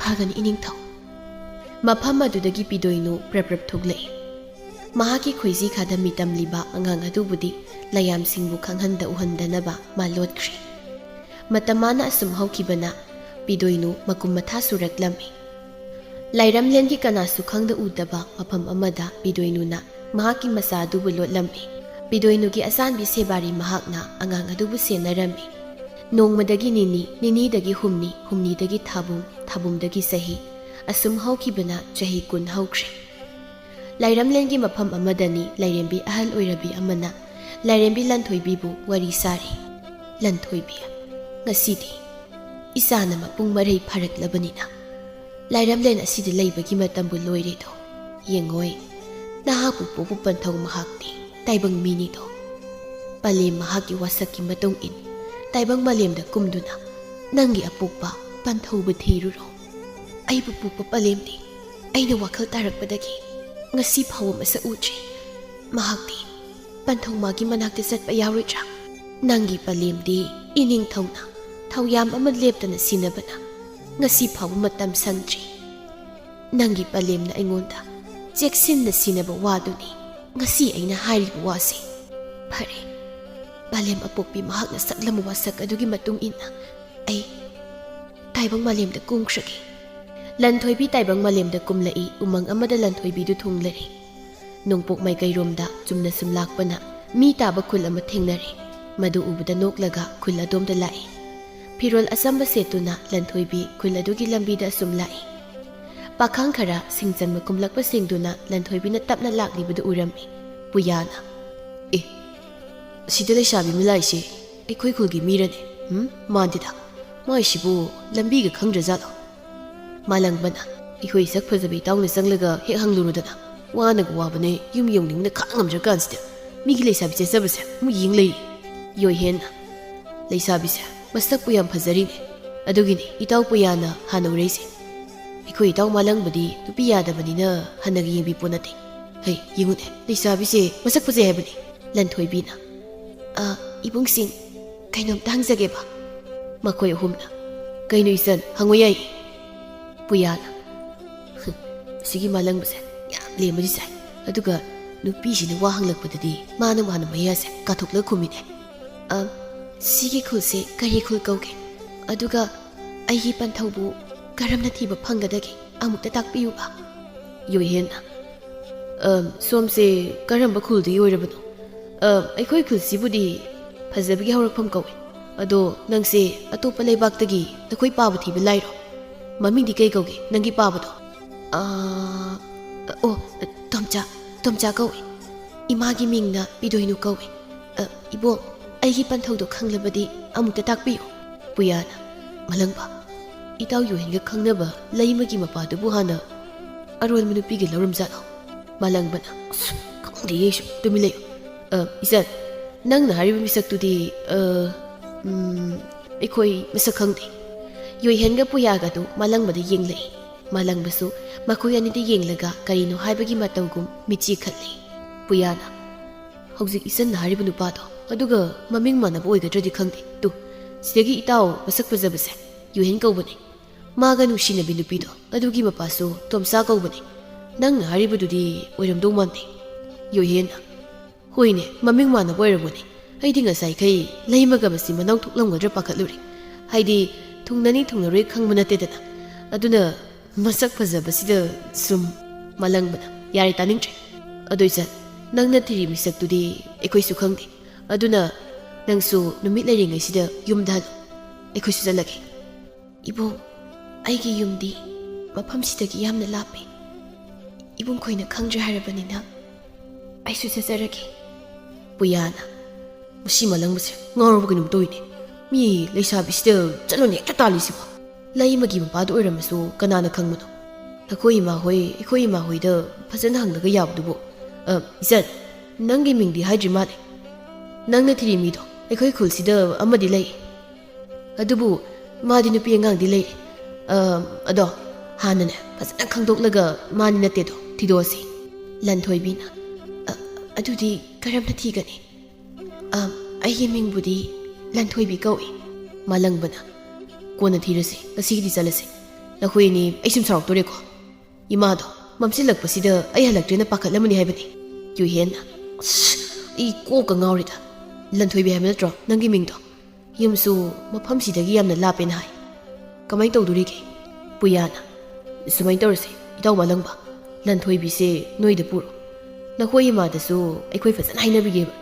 ꯐꯒꯅꯤ, ꯏꯅꯤꯡꯊꯧ꯫ ꯃꯐꯝ ꯑꯗꯨꯗꯒꯤ ꯄꯤꯗꯣꯏꯅꯨ ꯄ꯭ꯔꯞ ꯄ꯭ꯔꯞ ꯊꯣꯛꯂꯛꯏ꯫ ꯃꯍꯥꯛꯀꯤ ꯈꯣꯏꯖꯤ ꯈꯥꯗ ꯃꯤꯇꯝꯂꯤꯕ ꯑꯉꯥꯡ ꯑꯗꯨꯕꯨꯗꯤ ꯂꯥꯏꯌꯥꯝꯁꯤꯡꯕꯨ ꯈꯪꯍꯟꯗ ꯎꯍꯟꯗꯅꯕ ꯃꯥ ꯂꯣꯠꯈ꯭ꯔꯦ꯫ ꯃꯇꯝ ꯃꯥꯅ ꯑꯁꯨꯝ ꯍꯧꯈꯤꯕꯅ ꯄꯤꯗꯣꯏꯅꯨ ꯃꯀꯨꯝ ꯃꯊꯥ ꯁꯨꯔꯛꯂꯝꯃꯤ꯫ ꯂꯥꯏꯔꯝꯂꯦꯟꯒꯤ ꯀꯅꯥꯁꯨ ꯈꯪꯗ ꯎꯗꯕ ꯃꯐꯝ ꯑꯃꯗ ꯄꯤꯗꯣꯏꯅꯨꯅ ꯃꯍꯥꯛꯀꯤ ꯃꯆꯥ ꯑꯗꯨꯕꯨ ꯂꯣꯠꯂꯝꯃꯤ꯫ ꯄꯤꯗꯣꯏꯅꯨꯒꯤ ꯑꯆꯥꯟꯕꯤ ꯁꯦꯕꯥꯔꯤ ꯃꯍꯥꯛꯅ ꯑꯉꯥꯡ ꯑꯗꯨꯕꯨ ꯁꯦꯟꯅꯔꯝꯃꯤ꯫ ꯅꯣꯡꯃꯗꯒꯤ ꯅꯤꯅꯤ, ꯅꯤꯅꯤꯗꯒꯤ ꯍꯨꯝꯅꯤ, ꯍꯨꯝꯅꯤꯗꯒꯤ ꯊꯥꯕꯨꯝ, ꯊꯥꯕꯨꯝꯗꯒꯤ ꯆꯍꯤ, ꯑꯁꯨꯝ ꯍꯧꯈꯤꯕꯅ ꯆꯍꯤ ꯀꯨꯟ ꯍꯧꯈ꯭ꯔꯦ꯫ ꯂꯥꯏꯔꯝꯂꯦꯟꯒꯤ ꯃꯐꯝ ꯑꯃꯗꯅꯤ ꯂꯥꯏꯔꯦꯝꯕꯤ ꯑꯍꯜ ꯑꯣꯏꯔꯕꯤ ꯑꯃꯅ ꯂꯥꯏꯔꯦꯝꯕꯤ ꯂꯟꯊꯣꯏꯕꯤꯕꯨ ꯋꯥꯔꯤ ꯁꯥꯔꯤ꯫ "ꯂꯟꯊꯣꯏꯕꯤ, ꯉꯁꯤꯗꯤ ꯏꯆꯥꯅ ꯃꯄꯨꯡ ꯃꯔꯩ ꯐꯥꯔꯛꯂꯕꯅꯤꯅ ꯂꯥꯏꯔꯝꯂꯦꯟ ꯑꯁꯤꯗ ꯂꯩꯕꯒꯤ ꯃꯇꯝꯕꯨ ꯂꯣꯏꯔꯦꯗꯣ꯫ ꯌꯦꯡꯉꯣꯏ, ꯅꯍꯥꯛꯄꯨ ꯄꯣꯛꯄ ꯄꯟꯊꯧ ꯃꯍꯥꯛꯇꯤ ꯇꯥꯏꯕꯪ ꯃꯤꯅꯤꯗꯣ꯫ ꯄꯂꯦꯝ ꯃꯍꯥꯛꯀꯤ ꯋꯥꯁꯛꯀꯤ ꯃꯇꯨꯡ ꯏꯟ ꯇꯥꯏꯕꯪ ꯃꯥꯂꯦꯝꯗ ꯀꯨꯝꯗꯨꯅ ꯅꯪꯒꯤ ꯑꯄꯣꯛꯄ ꯄꯟꯊꯧꯕꯨ ꯊꯤꯔꯨꯔꯣ꯫ ꯑꯩꯕꯨ ꯄꯣꯛꯄ ꯄꯂꯦꯝꯗꯤ ꯑꯩꯅ ꯋꯥꯈꯜ ꯇꯥꯔꯛꯄꯗꯒꯤ ꯉꯁꯤ ꯐꯥꯎꯕ ꯃꯁꯛ ꯎꯗ꯭ꯔꯤ꯫ ꯃꯍꯥꯛꯇꯤ ꯄꯟꯊꯧ ꯃꯥꯒꯤ ꯃꯅꯥꯛꯇ ꯆꯠꯄ ꯌꯥꯔꯣꯏꯗ꯭ꯔꯥ? ꯅꯪꯒꯤ ꯄꯂꯦꯝꯗꯤ ꯏꯅꯤꯡꯊꯧꯅ ꯊꯧꯌꯥꯝ ꯑꯃ ꯂꯦꯞꯇꯅ ꯁꯤꯟꯅꯕꯅ ꯉꯁꯤ ꯐꯥꯎꯕ ꯃꯇꯝ ꯁꯪꯗ꯭ꯔꯤ꯫ ꯅꯪꯒꯤ ꯄꯂꯦꯝꯅ ꯑꯩꯉꯣꯟꯗ ꯆꯦꯛꯁꯤꯟꯅ ꯁꯤꯟꯅꯕ ꯋꯥꯗꯨꯅꯤ ꯉꯁꯤ ꯑꯩꯅ ꯍꯥꯏꯔꯤꯕ ꯋꯥꯁꯦ꯫ ꯐꯔꯦ, ꯄꯂꯦꯝ ꯑꯄꯣꯛꯄꯤ ꯃꯍꯥꯛꯅ ꯁꯛꯂꯝꯕ ꯋꯥꯁꯛ ꯑꯗꯨꯒꯤ ꯃꯇꯨꯡ ꯏꯟꯅ ꯑꯩ ꯇꯥꯏꯕꯪ ꯃꯥꯂꯦꯝꯗ ꯀꯨꯝꯈ꯭ꯔꯒꯦ꯫" ꯂꯟꯊꯣꯏꯕꯤ ꯇꯥꯏꯕꯪ ꯃꯥꯂꯦꯝꯗ ꯀꯨꯝꯂꯛꯏ꯫ ꯎꯃꯪ ꯑꯃꯗ ꯂꯟꯊꯣꯏꯕꯤꯗꯨ ꯊꯨꯡꯂꯔꯦ꯫ ꯅꯣꯡꯄꯣꯛ ꯃꯥꯏꯀꯩꯔꯣꯝꯗ ꯆꯨꯝꯅ ꯁꯨꯝ ꯂꯥꯛꯄꯅ ꯃꯤ ꯇꯥꯕ ꯈꯨꯜ ꯑꯃ ꯊꯦꯡꯅꯔꯦ꯫ ꯃꯗꯨ ꯎꯕꯗ ꯅꯣꯛꯂꯒ ꯈꯨꯜ ꯑꯗꯣꯝꯗ ꯂꯥꯛꯏ꯫ ꯐꯤꯔꯣꯜ ꯑꯆꯝꯕ ꯁꯦꯠꯇꯨꯅ ꯂꯟꯊꯣꯏꯕꯤ ꯈꯨꯜ ꯑꯗꯨꯒꯤ ꯂꯝꯕꯤꯗ ꯑꯁꯨꯝ ꯂꯥꯛꯏ꯫ ꯄꯥꯈꯪ ꯈꯔ ꯁꯤꯡꯆꯟꯕ ꯀꯨꯝꯂꯛꯄꯁꯤꯡꯗꯨꯅ ꯂꯟꯊꯣꯏꯕꯤꯅ ꯇꯞꯅ ꯂꯥꯛꯂꯤꯕꯗꯨ ꯎꯔꯝꯃꯤ꯫ ꯄꯨꯌꯥꯅ, "ꯑꯦ, ꯑꯁꯤꯗ ꯂꯩꯁꯥꯕꯤ ꯑꯃ ꯂꯥꯛꯏꯁꯦ ꯑꯩꯈꯣꯏ ꯈꯨꯜꯒꯤ ꯃꯤꯔꯅꯦ? ꯎꯝ, ꯃꯥꯟꯗꯦꯗ꯫ ꯃꯥꯏꯁꯤꯕꯨ ꯂꯝꯕꯤꯒ ꯈꯪꯗ꯭ꯔꯖꯥꯠꯂꯣ?" ꯃꯥꯂꯪꯕꯅ, "ꯑꯩꯈꯣꯏ ꯁꯛ ꯐꯖꯕ ꯏꯇꯥꯎꯅ ꯆꯪꯂꯒ ꯍꯦꯛ ꯍꯪꯂꯨꯔꯨꯗꯅ꯫ ꯋꯥꯅꯒ ꯋꯥꯕꯅꯦ, ꯌꯨꯝ ꯌꯧꯅꯤꯡꯕꯅ ꯈꯥꯡ ꯉꯝꯗ꯭ꯔꯀꯥꯟꯁꯤꯗ ꯃꯤꯒꯤ ꯂꯩꯁꯥꯕꯤ ꯆꯦꯠꯆꯕꯁꯦ ꯑꯃꯨꯛ ꯌꯦꯡ ꯂꯩꯔꯤ꯫" ꯌꯣꯏꯍꯦꯟꯅ, ꯂꯩꯁꯥꯕꯤꯁꯦ ꯃꯁꯛꯄꯨ ꯌꯥꯝ ꯐꯖꯔꯤꯅꯦ꯫ ꯑꯗꯨꯒꯤꯅꯦ ꯏꯇꯥꯎ ꯄꯨꯌꯥꯅ ꯍꯥꯟꯅ ꯎꯔꯛꯏꯁꯦ꯫ ꯑꯩꯈꯣꯏ ꯏꯇꯥꯎ ꯃꯥꯂꯪꯕꯗꯤ ꯅꯨꯄꯤ ꯌꯥꯗꯕꯅꯤꯅ ꯍꯟꯅꯒ ꯌꯦꯡꯕꯤ ꯄꯣꯠ ꯅꯠꯇꯦ꯫ ꯍꯩ, ꯌꯦꯡꯉꯨꯅꯦ, ꯂꯩꯁꯥꯕꯤꯁꯦ ꯃꯁꯛ ꯐꯖꯩ ꯍꯥꯏꯕꯅꯤ꯫ ꯂꯟꯊꯣꯏꯕꯤꯅ, "ꯑ, ꯏꯕꯨꯡꯁꯤꯡ, ꯀꯩꯅꯣꯝꯇ ꯍꯪꯖꯒꯦꯕ?" ꯃꯈꯣꯏ ꯑꯍꯨꯝꯅ, "ꯀꯩꯅꯣ ꯏꯆꯟ, ꯍꯪꯉꯨ ꯌꯥꯏꯌꯦ꯫" ꯄꯨꯌꯥꯅ, "ꯍꯨꯝ, ꯑꯁꯤꯒꯤ ꯃꯥꯂꯪꯕꯁꯦ ꯌꯥꯝ ꯂꯦꯝꯕꯗꯤ ꯁꯥꯏ꯫ ꯑꯗꯨꯒ ꯅꯨꯄꯤꯁꯤꯅ ꯋꯥ ꯍꯪꯂꯛꯄꯗꯗꯤ ꯃꯥꯅ ꯃꯥꯅ ꯃꯌꯥꯁꯦ ꯀꯥꯊꯣꯛꯂꯒ ꯈꯨꯝꯃꯤꯅꯦ꯫ ꯑ, ꯁꯤꯒꯤ ꯈꯨꯜꯁꯦ ꯀꯔꯤ ꯈꯨꯜ ꯀꯧꯒꯦ? ꯑꯗꯨꯒ ꯑꯩꯒꯤ ꯄꯟꯊꯧꯕꯨ ꯀꯔꯝꯅ ꯊꯤꯕ ꯐꯪꯒꯗꯒꯦ? ꯑꯃꯨꯛꯇ ꯇꯥꯛꯄꯤꯌꯨꯕ꯫" ꯌꯣꯏꯍꯦꯟꯅ, "ꯑꯝ, ꯁꯣꯝꯁꯦ ꯀꯔꯝꯕ ꯈꯨꯜꯗꯒꯤ ꯑꯣꯏꯔꯕꯅꯣ? ꯑꯝ, ꯑꯩꯈꯣꯏ ꯈꯨꯜꯁꯤꯕꯨꯗꯤ ꯐꯖꯕꯒꯤ ꯍꯧꯔꯛꯐꯝ ꯀꯧꯏ꯫ ꯑꯗꯣ ꯅꯪꯁꯦ ꯑꯇꯣꯞꯄ ꯂꯩꯕꯥꯛꯇꯒꯤ ꯅꯈꯣꯏ ꯄꯥꯕ ꯊꯤꯕ ꯂꯥꯛꯏꯔꯣ? ꯃꯃꯤꯡꯗꯤ ꯀꯩ ꯀꯧꯒꯦ ꯅꯪꯒꯤ ꯄꯥꯕꯗꯣ?" "ꯑꯥ, ꯑꯣ, ꯇꯣꯝꯆꯥ, ꯇꯣꯝꯆꯥ ꯀꯧꯏ꯫ ꯏꯃꯥꯒꯤ ꯃꯤꯡꯅ ꯄꯤꯗꯣꯏꯅꯨ ꯀꯧꯏ꯫ ꯑ, ꯏꯕꯣꯛ, ꯑꯩꯒꯤ ꯄꯟꯊꯧꯗꯣ ꯈꯪꯂꯕꯗꯤ ꯑꯃꯨꯛꯇ ꯇꯥꯛꯄꯤꯌꯨ꯫" ꯄꯨꯌꯥꯅ, "ꯃꯥꯂꯪꯕ, ꯏꯇꯥꯎ ꯌꯣꯏꯍꯦꯟꯒ ꯈꯪꯅꯕ ꯂꯩꯃꯒꯤ ꯃꯄꯥꯗꯨꯕꯨ ꯍꯥꯟꯅ ꯑꯔꯣꯟꯕ ꯅꯨꯄꯤꯒ ꯂꯧꯔꯝꯖꯥꯠꯂꯣ?" ꯃꯥꯂꯪꯕꯅ, "ꯑꯁ, ꯈꯪꯗꯦꯌꯦ ꯑꯩꯁꯨ, ꯇꯨꯃꯤꯟ ꯂꯩꯌꯨ꯫ ꯑ, ꯏꯆꯟ, ꯅꯪꯅ ꯍꯥꯏꯔꯤꯕ ꯃꯤꯁꯛꯇꯨꯗꯤ, ꯑ, ꯎꯝ, ꯑꯩꯈꯣꯏ ꯃꯁꯛ ꯈꯪꯗꯦ꯫" ꯌꯣꯏꯍꯦꯟꯒ ꯄꯨꯌꯥꯒꯗꯨ ꯃꯥꯂꯪꯕꯗ ꯌꯦꯡꯂꯛꯏ꯫ ꯃꯥꯂꯪꯕꯁꯨ ꯃꯈꯣꯏ ꯑꯅꯤꯗ ꯌꯦꯡꯂꯒ ꯀꯔꯤꯅꯣ ꯍꯥꯏꯕꯒꯤ ꯃꯇꯧꯒꯨꯝ ꯃꯤꯠꯆꯤ ꯈꯠꯂꯤ꯫ ꯄꯨꯌꯥꯅ, "ꯍꯧꯖꯤꯛ ꯏꯆꯟꯅ ꯍꯥꯏꯔꯤꯕ ꯅꯨꯄꯥꯗꯣ ꯑꯗꯨꯒ ꯃꯃꯤꯡ ꯃꯥꯟꯅꯕ ꯑꯣꯏꯒꯗ꯭ꯔꯗꯤ ꯈꯪꯗꯦ꯫ ꯇꯨ, ꯁꯤꯗꯒꯤ ꯏꯇꯥꯎ ꯃꯁꯛ ꯐꯖꯕꯁꯦ ꯌꯣꯏꯍꯦꯟ ꯀꯧꯕꯅꯦ꯫ ꯃꯥꯒ ꯅꯨꯡꯁꯤꯅꯕꯤ ꯅꯨꯄꯤꯗꯣ ꯑꯗꯨꯒꯤ ꯃꯄꯥꯁꯨ ꯇꯣꯝꯆꯥ ꯀꯧꯕꯅꯦ꯫ ꯅꯪꯅ ꯍꯥꯏꯔꯤꯕꯗꯨꯗꯤ ꯑꯣꯏꯔꯝꯗꯧ ꯃꯥꯟꯗꯦ꯫" ꯌꯣꯏꯍꯦꯟꯅ, "ꯍꯣꯏꯅꯦ, ꯃꯃꯤꯡ ꯃꯥꯟꯅꯕ ꯑꯣꯏꯔꯝꯒꯅꯤ꯫ ꯑꯩꯗꯤ ꯉꯁꯥꯏꯈꯩ ꯂꯩꯃꯒ ꯃꯁꯤ ꯃꯅꯥꯎ ꯊꯣꯛꯂꯝꯒꯗ꯭ꯔꯥ ꯄꯥꯈꯠꯂꯨꯔꯦ꯫ ꯍꯥꯏꯗꯤ ꯊꯨꯡꯅꯅꯤ ꯊꯨꯡꯅꯔꯣꯏ ꯈꯪꯕ ꯅꯠꯇꯦꯗꯅ꯫ ꯑꯗꯨꯅ ꯃꯁꯛ ꯐꯖꯕꯁꯤꯗ ꯁꯨꯝ꯫" ꯃꯥꯂꯪꯕꯅ, "ꯌꯥꯔꯦ, ꯇꯥꯅꯤꯡꯗ꯭ꯔꯦ꯫ ꯑꯗꯣ ꯏꯆꯟ, ꯅꯪꯅ ꯊꯤꯔꯤ ꯃꯤꯁꯛꯇꯨꯗꯤ ꯑꯩꯈꯣꯏꯁꯨ ꯈꯪꯗꯦ꯫ ꯑꯗꯨꯅ ꯅꯪꯁꯨ ꯅꯨꯃꯤꯠ ꯂꯩꯔꯤꯉꯩꯁꯤꯗ ꯌꯨꯝꯗ ꯍꯜꯂꯨ꯫ ꯑꯩꯈꯣꯏꯁꯨ ꯆꯠꯂꯒꯦ꯫" "ꯏꯕꯨꯡ, ꯑꯩꯒꯤ ꯌꯨꯝꯗꯤ ꯃꯐꯝꯁꯤꯗꯒꯤ ꯌꯥꯝꯅ ꯂꯥꯞꯄꯦ꯫ ꯏꯕꯨꯡ ꯈꯣꯏꯅ ꯈꯪꯗ꯭ꯔꯦ ꯍꯥꯏꯔꯕꯅꯤꯅ ꯑꯩꯁꯨ ꯆꯠꯆꯔꯒꯦ꯫" ꯄꯨꯌꯥꯅ, "ꯃꯁꯤ ꯃꯥꯂꯪꯕꯁꯦ ꯉꯥꯎꯔꯕ ꯀꯩꯅꯣꯝ ꯇꯧꯏꯅꯦ꯫ ꯃꯤ ꯂꯩꯁꯥꯕꯤꯁꯤꯗ ꯆꯠꯂꯣꯅꯦ ꯍꯦꯛꯇ ꯇꯥꯜꯂꯤꯁꯤꯕꯣ꯫ ꯂꯩꯃꯒꯤ ꯃꯄꯥꯗ ꯑꯣꯏꯔꯝꯃꯁꯨ ꯀꯅꯥꯅ ꯈꯪꯕꯅꯣ? ꯅꯈꯣꯏ ꯏꯃꯥ ꯍꯣꯏ, ꯑꯩꯈꯣꯏ ꯏꯃꯥ ꯍꯣꯏꯗ ꯐꯖꯅ ꯍꯪꯂꯒ ꯌꯥꯕꯗꯨꯕꯨ꯫ ꯑ, ꯏꯆꯟ, ꯅꯪꯒꯤ ꯃꯤꯡꯗꯤ ꯍꯥꯏꯗ꯭ꯔꯤ ꯃꯥꯜꯂꯦ꯫ ꯅꯪꯅ ꯊꯤꯔꯤ ꯃꯤꯗꯣ ꯑꯩꯈꯣꯏ ꯈꯨꯜꯁꯤꯗ ꯑꯃꯗꯤ ꯂꯩ, ꯑꯗꯨꯕꯨ ꯃꯥꯗꯤ ꯅꯨꯄꯤ ꯑꯉꯥꯡꯗꯤ ꯂꯩ꯫ ꯑ, ꯑꯗꯣ ꯍꯥꯟꯅꯅꯦ ꯐꯖꯅ ꯈꯪꯗꯣꯛꯂꯒ ꯃꯥꯅꯤ ꯅꯠꯇꯦꯗꯣ ꯊꯤꯗꯣꯛꯑꯁꯤ꯫ ꯂꯟꯊꯣꯏꯕꯤꯅ, "ꯑ, ꯑꯗꯨꯗꯤ ꯀꯔꯝꯅ ꯊꯤꯒꯅꯤ?" "ꯑ, ꯑꯩꯒꯤ ꯃꯤꯡꯕꯨꯗꯤ ꯂꯟꯊꯣꯏꯕꯤ ꯀꯧꯏ꯫" ꯃꯥꯂꯪꯕꯅ, "ꯀꯣꯟꯅ ꯊꯤꯔꯁꯤ, ꯉꯁꯤꯒꯤꯗꯤ ꯆꯠꯂꯁꯤ꯫ ꯅꯈꯣꯏ ꯑꯅꯤ, ꯑꯩ ꯁꯨꯝ ꯁꯥꯎꯔꯛꯇꯣꯔꯦꯀꯣ꯫ ꯏꯃꯥꯗꯣ ꯃꯝꯁꯤꯜꯂꯛꯄꯁꯤꯗ ꯑꯩ ꯍꯜꯂꯛꯇ꯭ꯔꯦꯅ ꯄꯥꯈꯠꯂꯝꯃꯅꯤ ꯍꯥꯏꯕꯅꯤ꯫" ꯌꯨꯍꯦꯟꯅ, "ꯑꯁ, ꯑꯩ ꯀꯣꯛꯀ ꯉꯥꯎꯔꯦꯗ꯫ ꯂꯟꯊꯣꯏꯕꯤ ꯍꯥꯏꯕ ꯅꯠꯇ꯭ꯔꯣ ꯅꯪꯒꯤ ꯃꯤꯡꯗꯣ? ꯌꯨꯝꯁꯨ ꯃꯐꯝꯁꯤꯗꯒꯤ ꯌꯥꯝꯅ ꯂꯥꯞꯄꯦꯅ ꯍꯥꯏ꯫ ꯀꯃꯥꯏꯅ ꯇꯧꯗꯣꯔꯤꯒꯦ?" ꯄꯨꯌꯥꯅ, "ꯁꯨꯃꯥꯏꯅ ꯇꯧꯔꯁꯦ, ꯏꯇꯥꯎ ꯃꯥꯂꯪꯕ, ꯂꯟꯊꯣꯏꯕꯤꯁꯦ ꯅꯣꯏꯗ ꯄꯨꯔꯣ꯫ ꯅꯈꯣꯏ ꯏꯃꯥꯗꯁꯨ ꯑꯩꯈꯣꯏ ꯐꯖꯅ ꯍꯥꯏꯅꯕꯤꯒꯦꯕ꯫